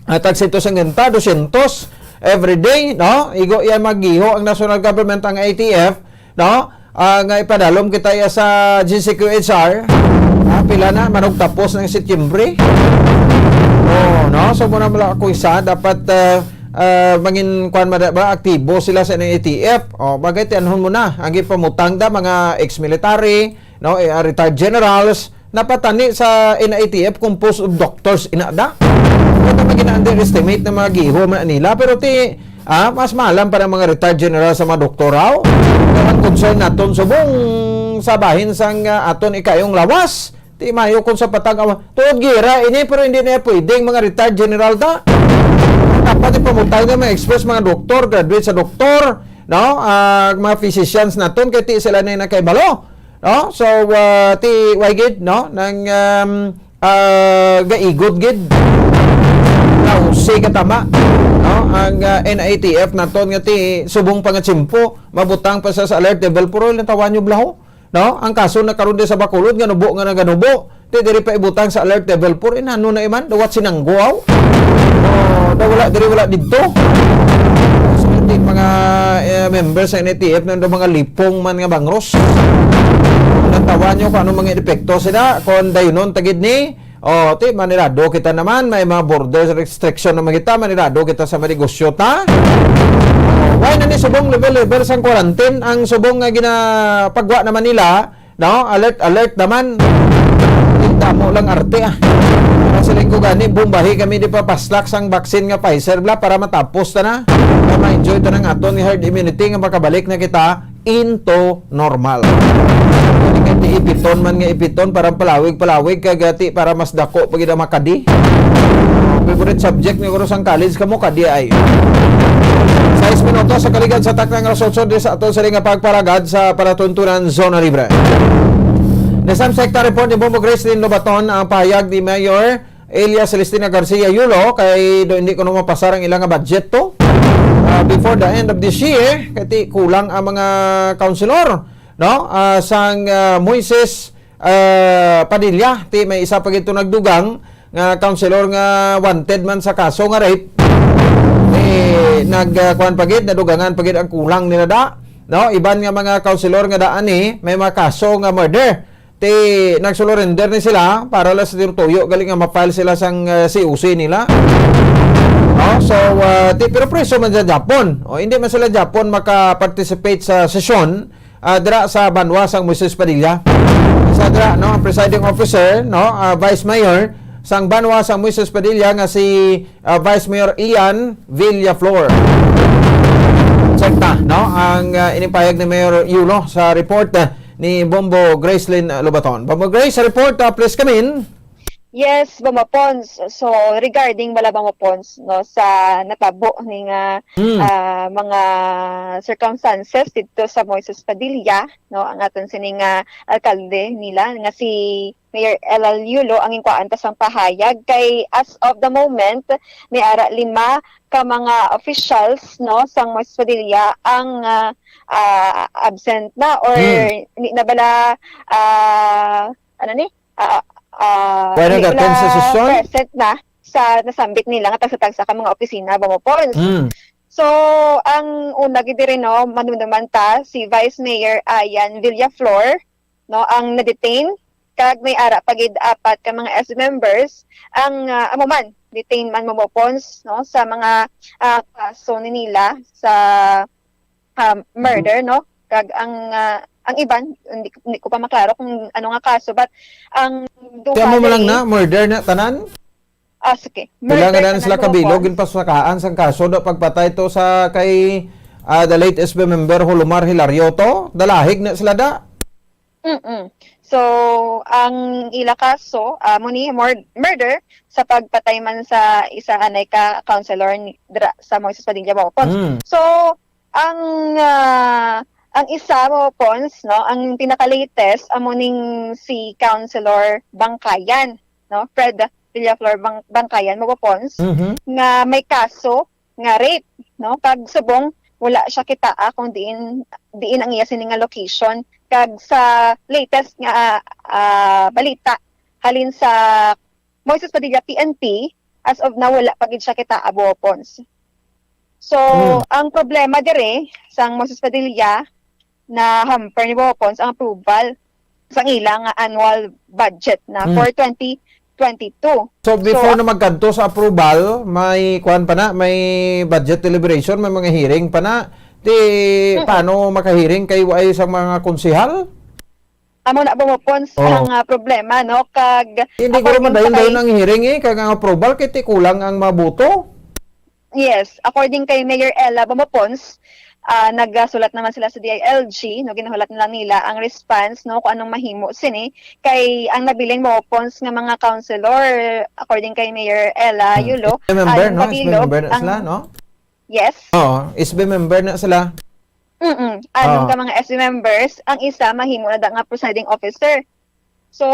ah, tag sento singkwenta, dosyentos every day, no? Igo iya magiho ang national government, ang A T F, no? Ah, nga ipadalom kita iya sa G C Q H R. Ah, pila na, manugtapos ng Setyembre. Oh, no? So, muna mula ako isa, dapat, ah, ah, mangin, kwan, mada-, ba, aktibo sila sa A T F. Oh, bagay, tianhon mo na. Ang ipamutang da, mga ex-military, no? Eh, ah, retired generals, napatani sa N I T F composed of doctors, ina da. Ito na gina-underestimate ng mga giho man nila, pero ti, ah, mas malam pa ng mga retired general sa mga doktor, aw. Kaya ang concern naton subong sa bahin sang, ah, aton ikayong lawas. Ti mayo kung sa patag awa. Tuod gira ini, pero hindi na pwedeng mga retired general ta. Dapat ipamutang ng mga experts, mga doktor, graduate sa doktor, no? Ah, mga physicians naton, kay ti sila na yung nakaibalo. No? So, ah, ti way gid, no, nang, um, ah, gaigod gid, nausi ka tama, no, ang, ah, N I T F naton nga ti subong pa nga tiyempo, mabutang pa sa, sa alert level four, oy, natawan nyo blaho, no? Ang kaso na karon di sa Bacolod nga nubo nga naganubo, ti diri pa ibutang sa alert level four, inano na iman, dawat sinanggo, aw. Oh, da wala diri, wala didto. So, ti mga, eh, members sa N I T F, nando mga lipong man nga bangros. Natawan nyo kung ano mga epekto sila, kung dayunon tagid ni, oh, ti manirado kita naman, may mga border restriction naman kita, manirado kita sa manegosyo ta. Oh, why na ni subong level, level sang quarantine ang subong nga ginapagwa naman nila, no? Alert, alert naman. Damo lang arte, ah. Para sa linggo gani, bombahi kami di pa paslak sang vaccine nga Pfizer, bla, para matapos ta na. Para ma-enjoy ta ng aton nga herd immunity nga makabalik na kita into normal. Hindi ka ti ipiton man nga ipiton para palawig-palawig kag ti para mas dako pa gid ang makadi. Favorite subject ni Guro sang college kamo, kadi ay. Sais minutos sa kaligad sa taknang alas otso di sa aton sa nga pagparagad sa palatuntunan Zona Libre. Nasamsek ta report ni Bombo Gracelyn Lobaton ang pahayag ni Mayor Elia Celestina Garcia Yulo kay do hindi kuno mapasar ang ilang nga budget to, ah, before the end of this year, kay ti kulang ang mga councilor, no? Ah, sang, ah, Moises, ah, Padilla, ti may isa pa gito nagdugang nga councilor nga wanted man sa kaso nga rape. Eh, nag, ah, kuwan pa gid, nadugangan pa gid ang kulang nila da, no? Iban nga mga councilor nga daan ni may mga kaso nga murder. Ti nagsurrender ni sila para lang sa tinutuyo gali nga ma-file sila sang, eh, C O C nila. No? So, ah, ti, pero preso man sa Japon. O, hindi man sila Japon maka-participate sa sesyon, ah, dira sa banwa sang Moises Padilla. Sa dira, no, ang presiding officer, no, ah, Vice Mayor sang banwa sang Moises Padilla nga si, ah, Vice Mayor Ian Villaflor. Sekta, no, ang, ah, inipayag ni Mayor Yulo sa report, ah, ni Bombo Gracelyn, ah, Lobaton. Bombo Grace, report, ah, please come in. Yes, Bombo Pons. So, regarding bala, Bombo Pons, no, sa natabo ni nga, Hmm. ah, mga circumstances dito sa Moises Padilla, no, ang aton sini nga alkalde nila nga si Mayor Elal Yulo ang inkuhaan ta sang pahayag kay as of the moment may ara lima ka mga officials, no, sang Moises Padilla ang, ah, ah, absent na or Hmm. hindi na bala, ah, ano ni? Ah, ah, Wala hindi na attend sa bala sesyon? present na sa nasambit nila nga tagsa-tagsa ka mga opisina, Bombo Pons. Hmm. So, ang una gid diri, no, madumduman ta si Vice Mayor Ian Villaflor, no, ang na-detain, kag may ara pa gid apat ka mga S members ang, ah, amo man, detain man, Bombo Pons, no, sa mga, ah, kaso ni nila sa, ah, murder, no, kag ang, ah, Ang iban, hindi, hindi ko pa maklaro kung ano nga kaso, but ang duha Kaya mo mo lang diri na, murder na tanan? Ah, sige. Kailangan Murder na sila tanan, kabilog, Pons. Ginpasakaan sang kaso do pagpatay to sa kay, ah, the late S B member Holomar Hilario to. Dalahig na sila da. Mm-mm. So, ang ila kaso, ah, mo ni mur-, murder sa pagpatay man sa isa anay ka counselor ni, dra, sa Moises Padilla, Pons. Mm. So, ang, ah, ang isa, Pons, no, ang pinaka-latest, amo ning si Councilor Bangkayan, no, Fred Villaflor Bang-, Bangkayan, Pons, Mhm. nga may kaso nga rape, no, kag subong wala siya kitaa kung diin, diin ang iya sini nga location. Kag sa latest nga, ah, balita halin sa Moises Padilla P N P, as of now, wala pa gid siya kitaa, Pons. So, Hmm. ang problema dire sang Moises Padilla na hamper ni Pons ang approval sang ila nga annual budget na Hmm. for twenty twenty-two. So, before So, na magkadto sa approval, may kuwan pa na, may budget deliberation, may mga hearing pa na. Di, Mm-mm. paano makahearing kay wa ay sang mga konsehal? Amo na, Pons, Oh. ang, ah, problema, no? Kag Hindi guro according sa madayon-dayon kay ang hearing, eh, kag ang approval, kay ti kulang ang maboto. Yes, according kay Mayor Ella Bombo Pons, ah, nagasulat naman sila sa D I L G, no, ginahulat na lang nila ang response, no, kung anong mahimo sini. Kay ang nabilin, Bombo Pons, nga mga councilor, according kay Mayor Ella Hmm. Yulo, S B member, ayon no? S B kabilog, member na ang sila, no? Yes. Oo, S B member na sila. Mm-mm. Anom Oo. ka mga S B members, ang isa mahimo na da nga presiding officer. So,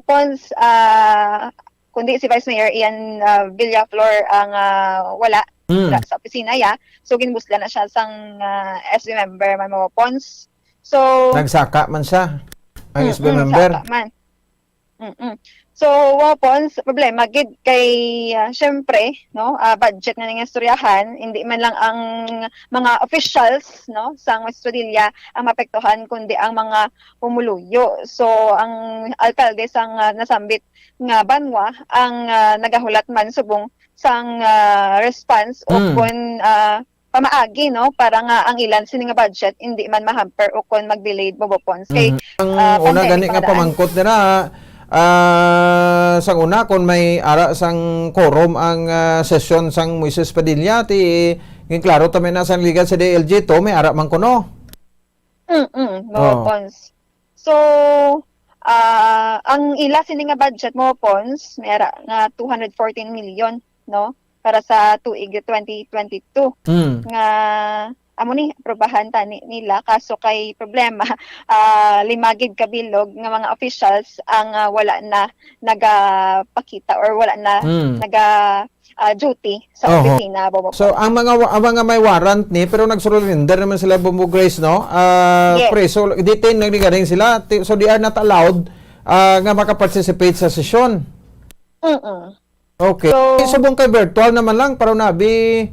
Pons, ah, kundi si Vice Mayor Ian, ah, Villaflor ang, ah, wala Mm. sa, sa opisina ya. So, ginbuslan na siya sang, ah, S B member man, Pons. So, Nagsaka man siya, ang S B Mm-mm, member. saka man. Mm-mm. So, Pons, problema gid kay, ah, syempre, no, ah, budget na ning istoryahan, hindi man lang ang mga officials, no, sang West Padilla ang maapektuhan, kundi ang mga pumuluyo. So, ang alkalde sang, ah, nasambit nga banwa ang, ah, nagahulat man subong sang, ah, response o Mm. kun, ah, pamaagi, no, para nga ang ilan sini nga budget hindi man mahamper o kon mag-delayed, Bombo Pons. Kay, Mhm. Ang ah, una pandemic gani nga nga daan. Pamangkot nila, ah, sang una, kung may ara sang quorum ang, ah, sesyon sang Moises Padilla, ti, ginklaro ta man na sang ligat sa D I L G to, may ara man kuno. Mm-mm, Bombo Oh. Pons. So, ah, ang ila sini nga budget, Bombo Pons, may ara nga two hundred fourteen million, no? Para sa tuig twenty twenty-two. Mm. Nga, amo ni, aprobahan tani nila. Kaso kay problema, ah, lima gid ka bilog nga mga officials ang, ah, wala na nagapakita or wala na Mm. naga, ah, duty sa Oho. opisina, Bombo So, Pons. Ang mga wa-, ang mga may warrant ni, pero nag-surrender naman sila, Bombo Grace, no? Ah, Yes. preso, detain na ni ganing sila. Ti-, so, they are not allowed, ah, nga makaparticipate sa sesyon. Mm-mm. Okay. So, subong kay virtual naman lang, pero nabi,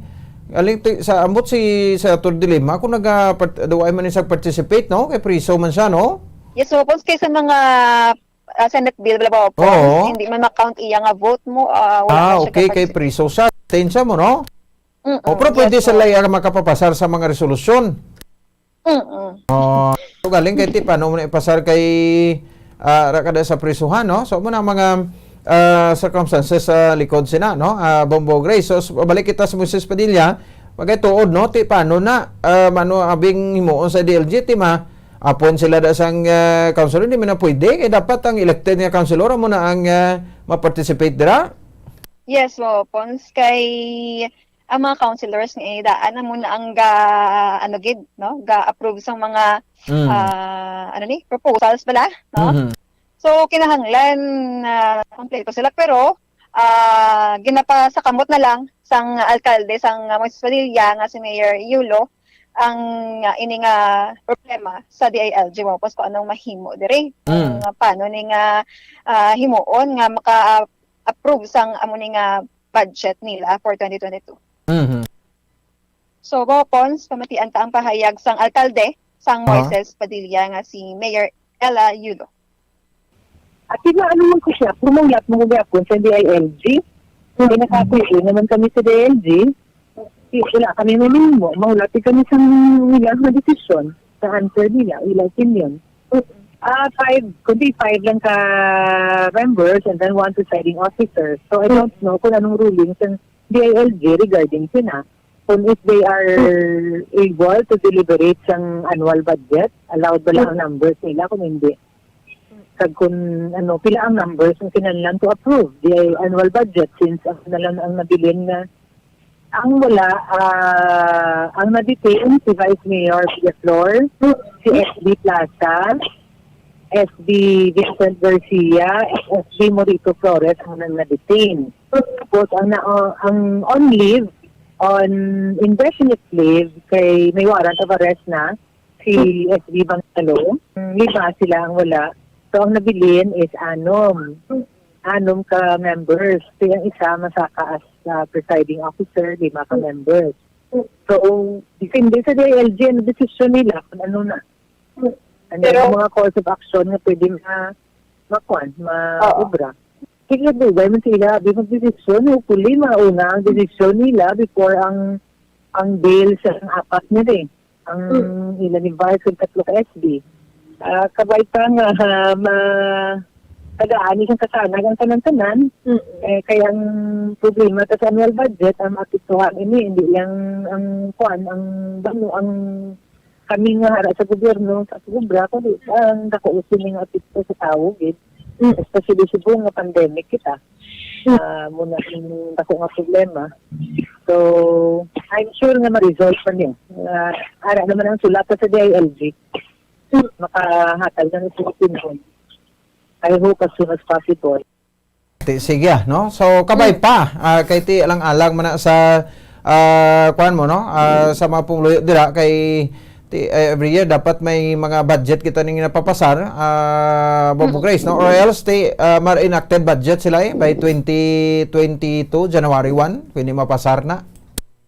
aling ti-, sa ambot si Senator De Lima, kung naga-part-, duwa man siya participate, no? Kay preso man siya, no? Yes, Bombo Pons, kay sa mga, ah, Senate bill, bala, Bombo Pons, Oo. hindi man ma-count iya nga vote mo, ah, wala Ah, man siya okay, kay ka-participate. Preso siya. Tensya mo, no? Mm-mm. O, pero pwede Yes, sila po. iya makapapasar sa mga resolusyon. Mm-mm. Oh, so galing kay ti, paano mo na ipasar kay, ah, ra kada sa prisuhan, no? So, mo na mga, ah, circumstances sa likod sina, no? Ah, Bombo Grace. So, s-, balik kita sa Moises Padilla, magay tuod, no? Ti, paano na, ah, mano abing himuon sa D L G, ti ma-, apon sila da sang, ah, councilor, hindi man na pwede. Kay dapat ang elected nga councilor, amo na ang, ah, ma-participate dira. Yes, Bombo Pons, kay ang mga councilors nga inidaan amo na ang ga, ano gid, no, ga-approve sang mga, Mm. ah, ano ni, proposals bala, no? Mhm. So, kinahanglan na kompleto sila, pero, ah, ginapasakamot na lang sang alkalde sang Moises Padilla nga si Mayor Yulo ang, ah, ini nga problema sa D I L G, Bombo Pons, kung anong mahimo diri. Mm. Kung paano ni nga, ah, himuon nga maka-approve sang amo ni nga budget nila for twenty twenty-two. Mhm. So, Bombo Pons, pamatian ta ang pahayag sang alkalde sang Aha. Moises Padilla nga si Mayor Ella Yulo. At sila, ano man ko siya, pumanglat mo gihapon sa D I L G. Hindi nakapili naman kami sa D I L G. Di, wala kami mamimo. Mahulati kami sa nila nga desisyon. Sa answer nila, ila opinion. Ah, five, kundi five lang ka members and then one presiding officer. So, I don't know kung anong ruling sa D I L G regarding sina. Kung if they are able to deliberate sang annual budget, allowed ba lang ang numbers nila kung hindi? Kag kung ano, pila ang numbers ang kinahanglan to approve the annual budget since ang na lang ang nabilin nga ang wala, ah, ang na-detain si Vice Mayor Villaflor, si S B Plaza, S B Vincent Garcia, S B Morito Flores ang nang na-detain. Tapos ang na, ang on leave, on indefinite leave, kay may warrant of arrest na si S B Bangalo. Lima sila ang wala. So ang nabilin is anom. Anom ka members. Kaya ang isa masaka as, ah, presiding officer, lima ka members. So, depende sa D I L G ang desisyon nila kung ano na. Ano Pero ang mga course of action nga pwede ma-, makuan, Oo. maobra. Sige, dugay man sila, di magdesisyon. Hopefully, mauna ang desisyon nila before ang, ang bail sa apat nila eh. Ang Mm. ila ni Vice, ang tatlo ka S B. Ah, kabay pa nga, ah, ma-, tagaan ni siyang kasanag ang tanan-tanan. Mm. Eh, kaya ang problema ta sa annual budget, ang maapektuhan ini, hindi lang ang kuan, ang bano, ang kami nga hara sa gobyerno, sa obra, kundi ang dako sini nga apekto sa tawo, gid. Mm. Especially subong nga pandemic kita. Mm. Ah, muna ang dako nga problema. So, I'm sure nga ma-resolve man niya. Ah, ara naman ang sulata sa D I L G. Mm. Makahatag na ng solusyon. I hope as soon as possible. Ti, sige, ah, no? So, kabay Mm. pa, ah, kay ti alang-alang man na sa, ah, kuwan mo, no? Ah, sa mga pumuluyo dira kay ti, eh, every year dapat may mga budget kita ning napapasar, ah, Bobo Mm. Grace, no? Or else ti, ah, mar enacted budget sila eh by twenty twenty-two, January one, kung hindi mapasar na.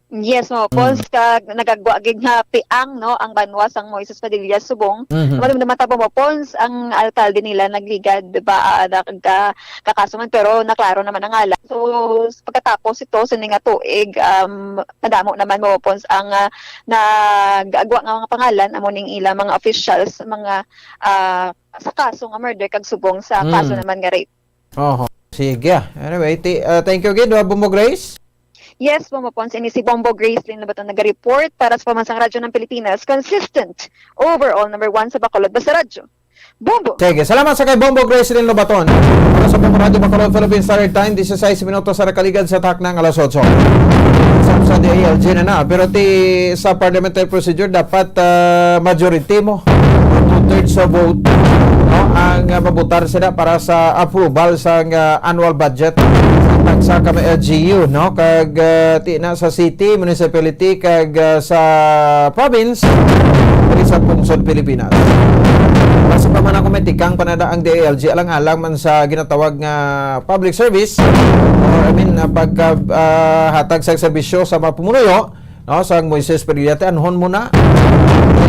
Yes, mo, Pons, Mm. kag nagagwa gid nga piang, no, ang banwa sang Moises Padilla subong. Mhm. Madumduman ta po mo, Pons, ang alkalde nila nagligad, di ba, ah, nagka-, kakaso man, pero naklaro naman ang ngalan. So, s-, pagkatapos ito, sini nga tuig, um, madamo naman mo, Pons, ang, ah, nag-agwa nga mga pangalan, amo ning ila mga officials, mga, ah, sa kaso nga murder kag subong sa kaso Mm. naman nga rape. Oho. Sige. Anyway, ti-, ah, thank you again, ah, Bombo Grace. Yes, Bombo Pons, ini si Bombo Grace Lynn Lobaton naga-report para sa Pambansang Radyo ng Pilipinas, consistent, overall number one sa Bacolod. Basta Radyo. Bombo! Sige, salamat sa kay Bombo Grace Lynn Lobaton. Para sa Bombo Radyo Bacolod, Philippine Standard Time, disisais minutos sa nakaligad sa takna nga alas otso. Sa, sa D I L G na na, pero ti sa parliamentary procedure, dapat, ah, majority mo. Two-thirds of vote, no, ang, ah, mabutar sila para sa approval sa, ah, annual budget sa tagsa ka mga L G U, no? Kag, ah, ti na sa city, municipality, kag, ah, sa province, diri sa pungsod Pilipinas. Basta pa man ako may tikang panada ang D I L G, alang-alang man sa ginatawag nga public service, or, I mean, ah, pagka, ah, hatag sa serbisyo sa mga pumuluyo, no, sang Moises Padilla, ti anhon mo na.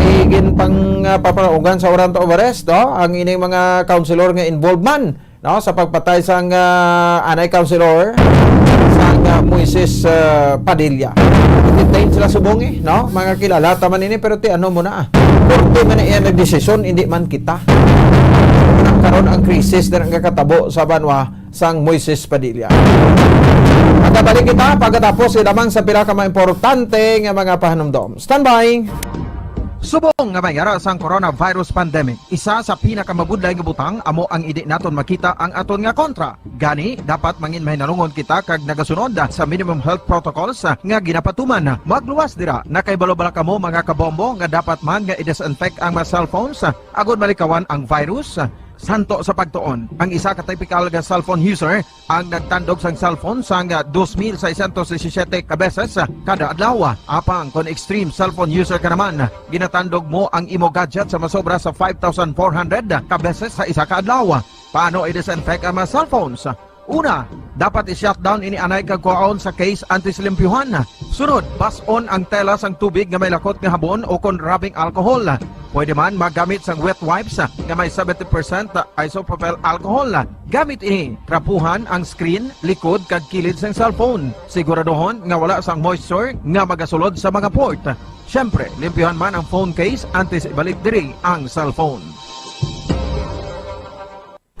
Kay gin pang, ah, paparaugan sa warrant of arrest, no, ang ining mga councilor nga involved man, no, sa pagpatay sang, ah, anay councilor sang, ah, Moises, ah, Padilla. Detain sila subong eh, no? Mga kilala ta man ini, pero ti ano mo na, ah. Korte man na iya nagdesisyon, hindi man kita. Nang karon ang krisis na nagkatabo sa banwa, sang Moises Padilla. Magabalik kita pagkatapos lamang sa pila ka mga importante nga mga pahanumdom. Standby! Subong nga may ara sang coronavirus pandemic, isa sa pinakamabudlay nga butang amo ang hindi naton makita ang aton nga kontra. Gani, dapat mangin mahinalungon kita kag nagasunod sa minimum health protocols nga ginapatuman. Magluwas dira, nakahibalo bala kamo, mga kabombo, nga dapat man nga i-disinfect ang mga cellphones agod malikawan ang virus? Santo sa pagtuon, ang isa ka typical nga cellphone user ang nagtandog sang cellphone sang dos mil seiscientos disisiete ka beses kada adlaw. Apang kon extreme cellphone user ka naman, ginatandog mo ang imo gadget sa masobra sa five thousand four hundred ka beses sa isa ka adlaw. Paano i-disinfect ang mga cellphones? Una, dapat i-shutdown ini anay kag kuhaon sa case antes limpyuhan. Sunod, bas-on ang tela sang tubig nga may lakot nga habon o kon rubbing alcohol. Pwede man magamit sang wet wipes nga may seventy percent isopropyl alcohol. Gamit ini, trapuhan ang screen, likod kag kilid sang cellphone. Siguraduhon nga wala sang moisture nga magasulod sa mga port. Siyempre, limpyuhan man ang phone case antes ibalik diri ang cellphone.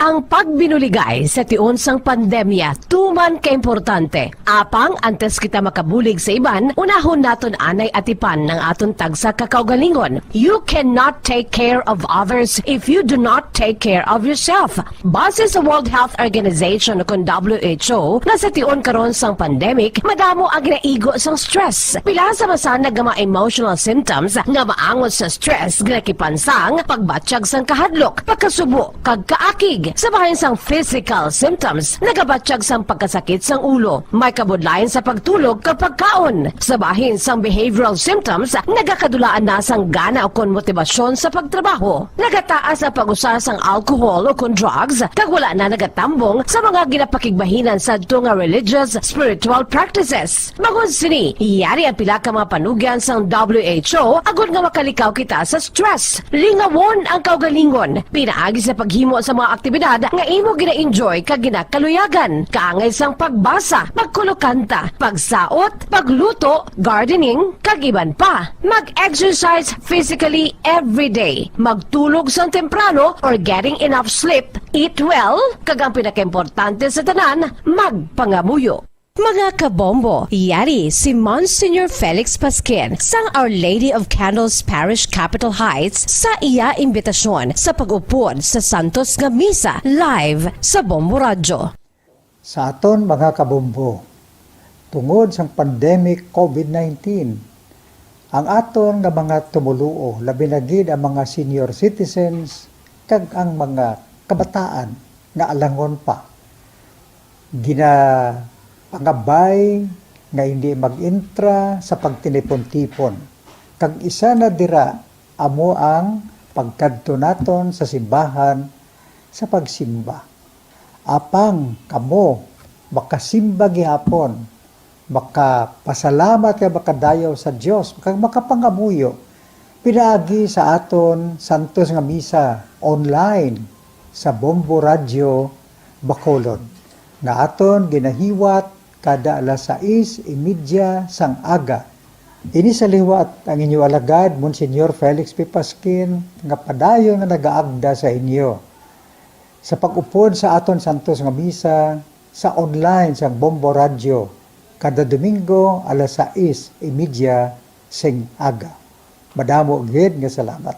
Ang pagbinuligay sa tion sang pandemya tuman kaimportante. Apang antes kita makabulig sa iban, unahon naton anay atipan ang aton tagsa ka kaugalingon. You cannot take care of others if you do not take care of yourself. Base sa World Health Organization, kun W H O, nga sa tion karon sang pandemic, madamo ang ginaigo sang stress. Pila sa masanag nga mga emotional symptoms nga maangot sa stress ginakipan sang pagbatyag sang kahadlok, pagkasubo, kag kaakig. Sa bahin sang physical symptoms, nagabatyag sang pagkasakit sang ulo, may kabudlayan sa pagtulog kag pagkaon. Sa bahin sang behavioral symptoms, nagakadulaan na sang gana ukon motibasyon sa pagtrabaho. Nagataas ang pag-usa sang alcohol ukon drugs, kag wala na nagatambong sa mga ginapakigbahinan sadto nga religious, spiritual practices. Bangod sini, yari ang pila ka mga panugyan sang W H O agod nga makalikaw kita sa stress. Lingawon ang kaugalingon pinaagi sa paghimo sa mga aktibidad nga imo gina-enjoy kag ginakaluyagan, kaangay sang pagbasa, pagkulokanta, pagsaot, pagluto, gardening, kag iban pa. Mag-exercise physically every day. Magtulog sang temprano or getting enough sleep. Eat well, kag ang pinakaimportante sa tanan, magpangamuyo. Mga kabombo, yari si Monsignor Felix Pasquin sang Our Lady of Candles Parish, Capitol Heights, sa iya imbitasyon sa pag-upod sa Santos nga Misa live sa Bombo Radyo. Sa aton mga kabombo, tungod sang pandemic COVID nineteen, ang aton nga mga tumoluo, labi na gid ang mga senior citizens kag ang mga kabataan nga alangon pa, ginapangabay nga hindi mag-intra sa pagtinipon-tipon. Kag isa na dira amo ang pagkadto naton sa simbahan sa pagsimba. Apang kamo makasimba gihapon, makapasalamat kag makadayaw sa Dios, kag makapangamuyo pinaagi sa aton santos nga misa online sa Bombo Radyo Bacolod, nga aton ginahiwat kada alas sais y media sang aga. Ini sa liwat ang inyo alagad, Monsignor Felix P. Pasquin, nga padayon nga nagaagda sa inyo sa pag-upod sa aton santos nga misa sa online sang Bombo Radyo kada Domingo alas sais y media sing aga. Madamo gid nga salamat.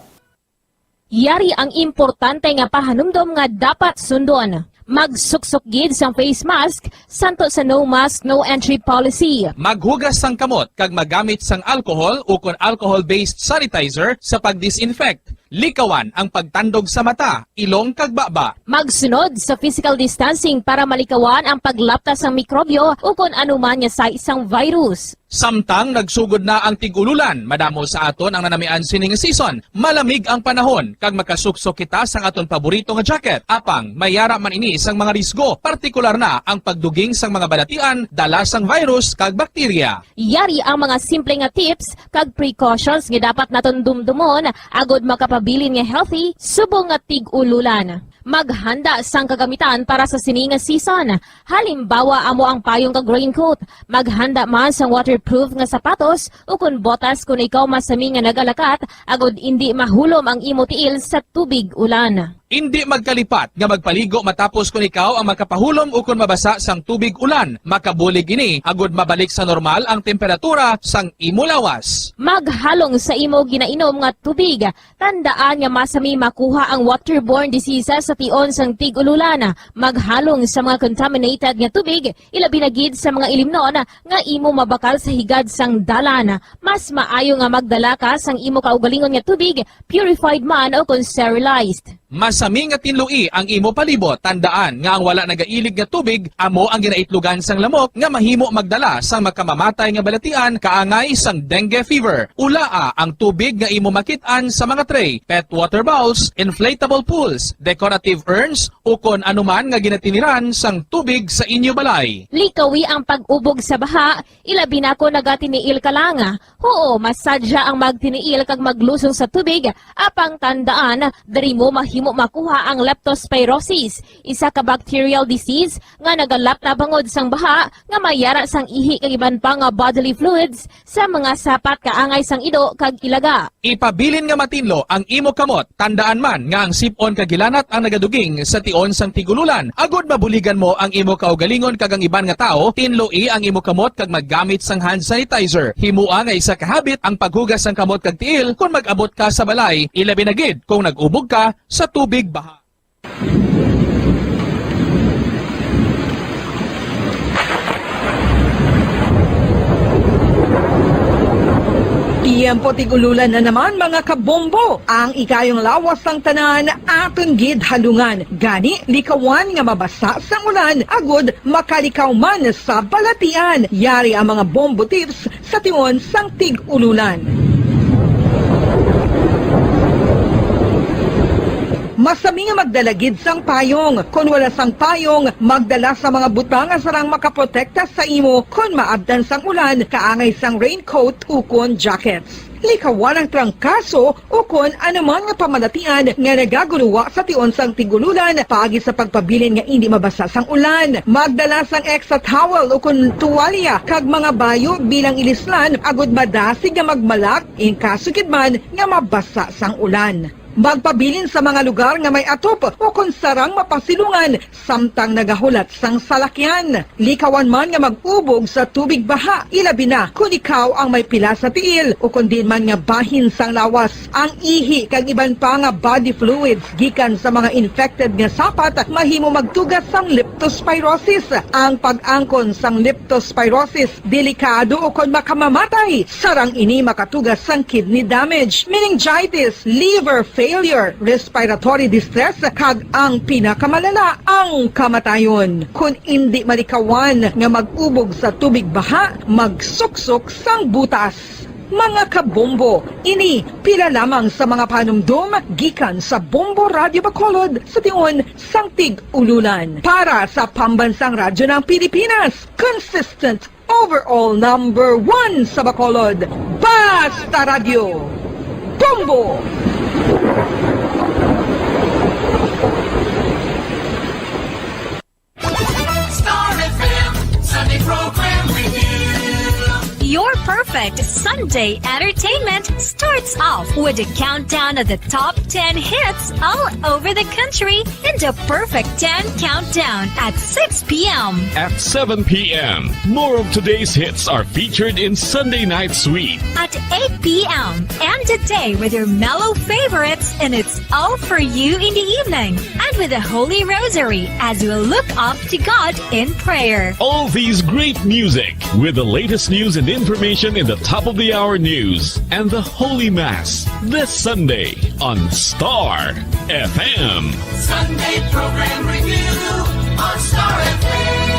Yari ang importante nga pahanumdom nga dapat sundon. Magsuksok gid sang face mask, santo sa no mask, no entry policy. Maghugas sang kamot kag magamit sang alcohol ukon alcohol-based sanitizer sa pag-disinfect. Likawan ang pagtandog sa mata, ilong kag baba. Magsunod sa physical distancing para malikawan ang paglapta sang mikrobyo ukon anuman nga sais sang virus. Samtang nagsugod na ang tig-ululan, madamo sa aton ang nanamian sini nga season. Malamig ang panahon, kag makasuksok kita sang aton paborito nga jacket. Apang, may yara man ini sang mga risgo, partikular na ang pagduging sang mga balatian dala sang virus kag bakterya. Yari ang mga simple nga tips kag precautions nga dapat naton dumdumon agod makapabilin nga healthy subong nga tig-ululan. Maghanda sang kagamitan para sa sini nga season. Halimbawa, amo ang payong kag raincoat. Maghanda man sang waterproof nga sapatos ukon botas kon ikaw masami nga nagalakat, agod indi mahulom ang imo tiil sa tubig ulan. Indi magkalipat nga magpaligo matapos kon ikaw ang makapahulom ukon mabasa sang tubig ulan. Makabulig ini agod mabalik sa normal ang temperatura sang imo lawas. Maghalong sa imo ginainom nga tubig. Tandaan nga masami makuha ang waterborne diseases sa tion sang tig-ululan. Maghalong sa mga contaminated nga tubig, ilabi na gid sa mga ilimnon nga imo mabakal sa higad sang dalan. Mas maayo nga magdala ka sang imo kaugalingon nga tubig, purified man o kon sterilized. Masami nga tinloi ang imo palibot. Tandaan nga ang wala nagailig nga tubig amo ang ginaitlogan sang lamok nga mahimo magdala sang makamamatay nga balatian kaangay sang dengue fever. Ulaa ang tubig nga imo makit-an sa mga tray, pet water bowls, inflatable pools, decorative urns, ukon anuman nga ginatiniran sang tubig sa inyo balay. Likawi ang pag-ubog sa baha, ilabi na kon nagatiniil ka lang. Huo, masadya ang magtiniil kag maglusong sa tubig, apang tandaan, diri mo mahimo makuha ang leptospirosis, isa ka bacterial disease nga nagalap na bangod sang baha nga may yara sang ihi kag iban pa nga bodily fluids sa mga sapat kaangay sang ido kag ilaga. Ipabilin nga matinlo ang imo kamot. Tandaan man nga ang sip-on kag hilanat ang nagaduging sa tion sang tig-ululan. Agod mabuligan mo ang imo kaugalingon kag ang iban nga tawo, tinloi ang imo kamot kag maggamit sang hand sanitizer. Himoa nga isa ka habit ang paghugas sang kamot kag tiil kon mag-abot ka sa balay, ilabi na gid kung nag-ubog ka sa tubig baha. Tiyempo tig-ululan na naman, mga kabombo. Ang ikayong lawas sang tanan aton gid halungan. Gani, likawan nga mabasa sang ulan agud makalikaw man sa balatian. Yari ang mga bombo tips sa tion sang tig-ululan. Masami nga magdala gid sang payong. Kon wala sang payong, magdala sa mga butang nga sarang makaprotekta sa imo kon maabtan sang ulan, kaangay sang raincoat ukon jackets. Likawan ang trangkaso ukon anuman nga pamalatian nga nagagulowa sa tion sang tig-ululan, paagi sa pagpabilin nga indi mabasa sang ulan. Magdala sang extra towel ukon tuwalya kag mga bayo bilang ilislan agud madasig nga magmalak in kaso gid man nga mabasa sang ulan. Magpabilin sa mga lugar nga may atop ukon sarang mapasilungan samtang nagahulat sang salakyan. Likawan man nga mag-ubog sa tubig baha, ilabi na kon ikaw ang may pila sa tiil ukon diin man nga bahin sang lawas. Ang ihi kag iban pa nga body fluids gikan sa mga infected nga sapat mahimo magtuga sang leptospirosis. Ang pag-angkon sang leptospirosis delikado ukon makamamatay. Sarang ini makatuga sang kidney damage, meningitis, liver failure, respiratory distress, kag ang pinakamalala, ang kamatayon. Kon indi malikawan nga mag-ubog sa tubig baha, magsuksok sang butas. Mga kabombo, ini pila lamang sa mga panumdom gikan sa Bombo Radyo Bacolod sa tion sang tig-ululan. Para sa Pambansang Radyo ng Pilipinas, consistent overall number one sa Bacolod, Basta Radyo, Bombo! Star F M Sunday Program Review. Your perfect Sunday entertainment starts off with a countdown of the top ten hits all over the country in the Perfect ten Countdown at six p m. At seven p m, more of today's hits are featured in Sunday Night Sweet. At eight p m, end the day with your mellow favorites, and it's all for you in the evening. And with the Holy Rosary as we look up to God in prayer. All these great music with the latest news and information in the top of the hour news and the Holy Mass this Sunday on Star F M. Sunday Program Review on Star F M.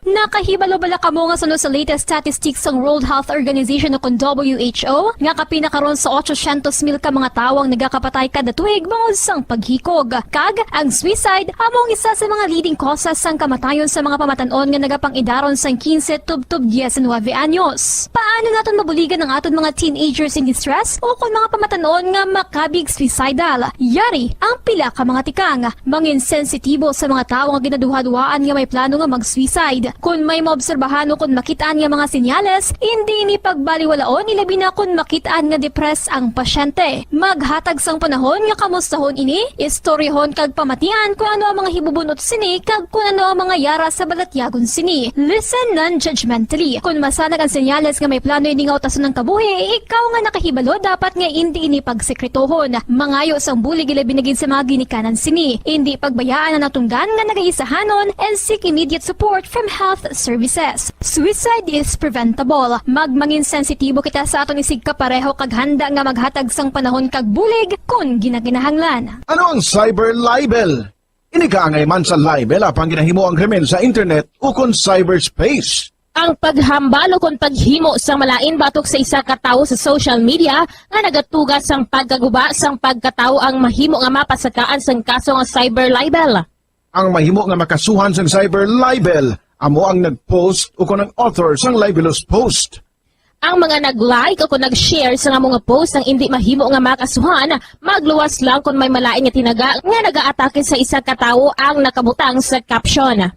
Nakahibalo bala kamo nga suno sa latest statistics sang World Health Organization o kon W H O nga kapin na karon sa ochocientos mil ka mga tawo ang nagakapatay kada tuig bangod sang paghikog? Kag ang suicide amo ang isa sa mga leading causes sang kamatayon sa mga pamatan-on nga nagapang-idaron sang quince tubtob diecinuebe anyos. Paano naton mabuligan ang aton mga teenagers in distress o kon mga pamatan-on nga makabig suicidal? Yari ang pila ka mga tikang. Mangin sensitibo sa mga tawo nga ginaduhaduhaan nga may plano nga mag-suicide. Kon may maobserbahan o kon makit-an nga mga senyales, indi ini pagbaliwalaon, ilabi na kon makit-an nga depressed ang pasyente. Maghatag sang panahon nga kamustahon ini, istoryahon kag pamatian kon ano ang mga hibubun-ot sini kag kon ano ang mga yara sa balatyagon sini. Listen non-judgmentally. Kon masanag ang senyales nga may plano ini nga utason ang kabuhi, ikaw nga nakahibalo dapat nga indi ini pagsekretohon. Mangayo sang bulig ilabi na gid sa mga ginikanan sini. Indi pagbayaan ang natunggan nga nagaisahanon and seek immediate support from health services. Suicide is preventable. Magmangin sensitibo kita sa aton isigkapareho kag handa nga maghatag sang panahon kag bulig kon ginakinahanglan. Ano ang cyber libel? Ini kaangay man sa libel apang ginahimo ang krimen sa internet ukon cyberspace. Ang paghambal ukon paghimo sang malain batok sa isa ka tawo sa social media nga nagatuga sang pagkaguba sang pagkatawo ang mahimo nga mapasakaan sang kaso nga cyber libel. Ang mahimo nga makasuhan sang cyber libel amo ang nag-post ukon ang author sang libelous post. Ang mga nag-like o kung nag-share sa nga mga post ang indi mahimo nga makasuhan, magluwas lang kung may malain nga tinaga nga nagaatake sa isa ka tawo ang nakabutang sa caption.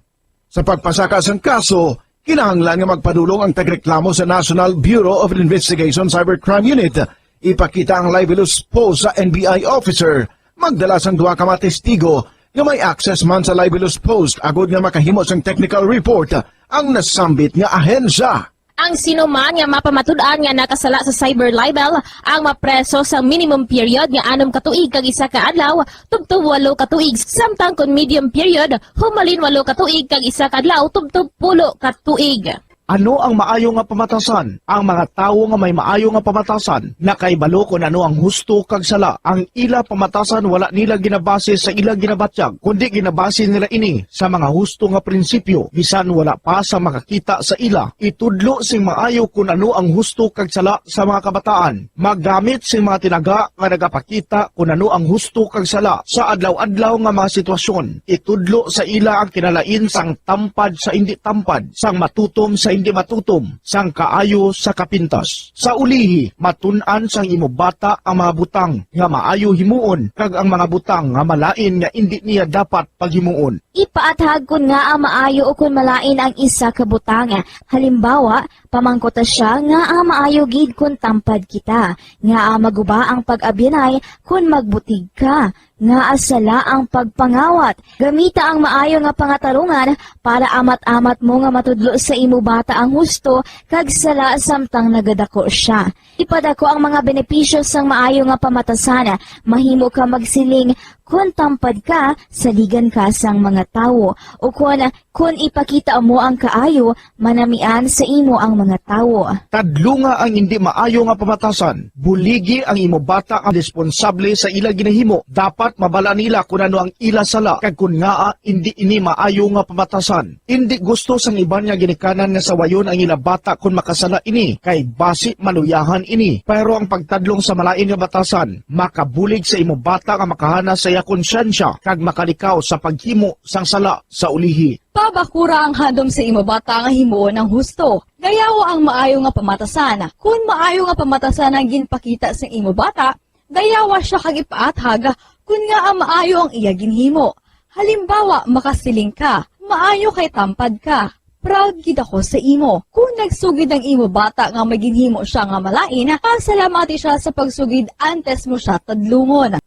Sa pagpasaka sang kaso, kinahanglan nga magpadulong ang tagreklamo sa National Bureau of Investigation Cybercrime Unit. Ipakita ang libelous post sa N B I officer. Magdala sang duha ka mga testigo nga may access man sa libelous post agod nga makahimo sang technical report ang nasambit nga ahensya. Ang sino man nga mapamatud-an nga nakasala sa cyber libel ang mapreso sa minimum period nga anom ka tuig kag isa ka adlaw tubtob walo ka tuig, samtang kon medium period, humalin walo ka tuig kag isa ka adlaw tubtob pulo ka tuig. Ano ang maayo nga pamatasan? Ang mga tawo nga may maayo nga pamatasan nakahibalo kon ano ang husto kag sala. Ang ila pamatasan wala nila ginabase sa ila ginabatyag, kundi ginabase nila ini sa mga husto nga prinsipyo, bisan wala pa sa makakita sa ila. Itudlo sing maayo kon ano ang husto kag sala sa mga kabataan. Maggamit sing mga tinaga nga nagapakita kon ano ang husto kag sala sa adlaw-adlaw nga mga sitwasyon. Itudlo sa ila ang kinalain sang tampad sa indi tampad, sang matutom sa indi matutom, sang kaayo sa kapintas. Sa ulihi, matun-an sang imo bata ang mga butang nga maayo himuon kag ang mga butang nga malain nga indi niya dapat paghimuon. Ipaathag kon ngaa maayo o kon malain ang isa ka butang. Halimbawa, pamangkuta sia ngaa maayo gid kon tampad kita, ngaa maguba ang pag-abyanay kon magbutig ka, ngaa sala ang pagpangawat. Gamita ang maayo nga pangatarungan para amat-amat mo nga matudlo sa imo bata ang husto kag sala samtang nagadako sia. Ipadako ang mga benepisyo sang maayo nga pamatasan. Mahimo ka magsiling, "Kon tampad ka, saligan ka sang mga tawo," ukon, "Kon ipakita mo ang kaayo, manamian sa imo ang mga tawo." Tadlunga ang indi maayo nga pamatasan. Buligi ang imo bata ang responsable sa ila ginahimo. Dapat mabala nila kon ano ang ila sala kag kon ngaa indi ini maayo nga pamatasan. Indi gusto sang iban nga ginikanan nga sawayon ang ila bata kon makasala ini, kay basi maluyahan ini. Pero ang pagtadlong sa malain nga batasan makabulig sa imo bata nga makahana sa iya konsyensya kag makalikaw sa paghimo sang sala sa ulihi. Pabakura ang handom sa imo bata nga himuon ang husto. Dayawa ang maayo nga pamatasan. Kon maayo nga pamatasan ang ginpakita sa imo bata, dayawa sia kag ipaathag kon ngaa maayo ang iya ginhimo. Halimbawa, makasiling ka, "Maayo kay tampad ka. Proud gid ako sa imo." Kon nagsugid ang imo bata nga may ginhimo sia nga malain, pasalamati sia sa pagsugid antes mo sia tadlungon.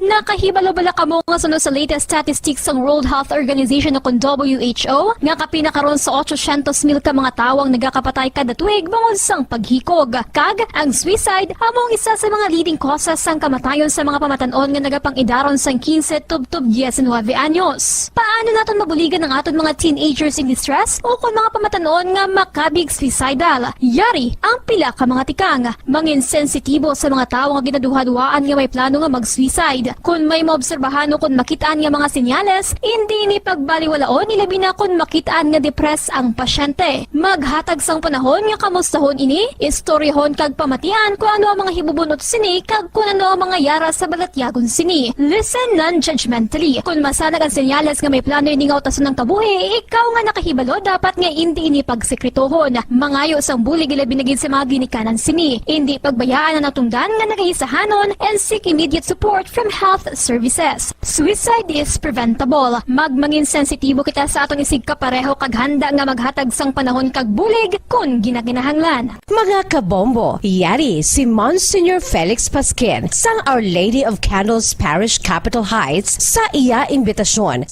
Nakahibalo bala kamo nga suno sa latest statistics sang World Health Organization o kon W H O nga kapin na karon sa ochocientos mil ka mga tawo ang nagakapatay kada tuig bangod sang paghikog, kag ang suicide amo ang isa sa mga leading causes sang kamatayon sa mga pamatan-on nga nagapang-idaron sang quince tubtob diecinuebe anyos. Paano naton mabuligan ang aton mga teenagers in distress o kon mga pamatan-on nga makabig suicidal? Yari ang pila ka mga tikang. Mangin sensitibo sa mga tawo nga ginaduhaduhaan nga may plano nga mag-suicide. Kon may maobserbahan o kon makit-an nga mga senyales, indi ini pagbaliwalaon, ilabi na kon makit-an nga depressed ang pasyente. Maghatag sang panahon nga kamustahon ini, istoryahon kag pamatian kon ano ang mga hibubun-ot sini kag kon ano ang mga yara sa balatyagon sini. Listen non-judgmentally. Kon masanag ang senyales nga may plano ini nga utason ang kabuhi, ikaw nga nakahibalo dapat nga indi ini pagsekretohon. Mangayo sang bulig, ilabi na gid sa mga ginikanan sini. Indi pagbayaan ang natungdan nga nagaisahanon and seek immediate support from health services. Suicide is preventable. Magmangin sensitibo kita sa aton isigkapareho kag handa nga maghatag sang panahon kag bulig kon ginakinahanglan. Mga kabombo, yari si Monsignor Felix Pasquin sang Our Lady of Candles Parish, Capitol Heights, sa iya imbitasyon.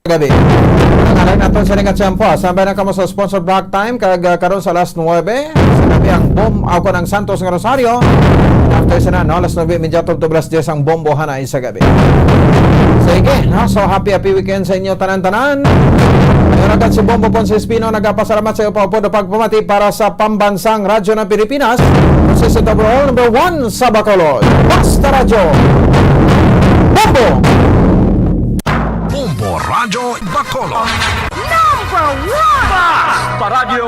Gabi. Ang alang naton sa nga tiyempo, ah, sambay na kamo sa sponsor block time, kag, ah, karon sa alas nuebe sa gabi ang bom-, ako ng Santos nga Rosario. After sa na, no, alas nuebe, medyo to, to alas diyes ang bombohan ay sa gabi. Sige, no? So, happy, happy weekend sa inyo tanan-tanan. Ngayon agad si Bombo Ponce Espino nagapasalamat sa iyo pa po na pagpamati para sa Pambansang Radyo ng Pilipinas. Consistent overall, number one sa Bacolod. Basta Radyo. Bombo! Bombo Radyo Bacolod. Number one! Basta Radyo.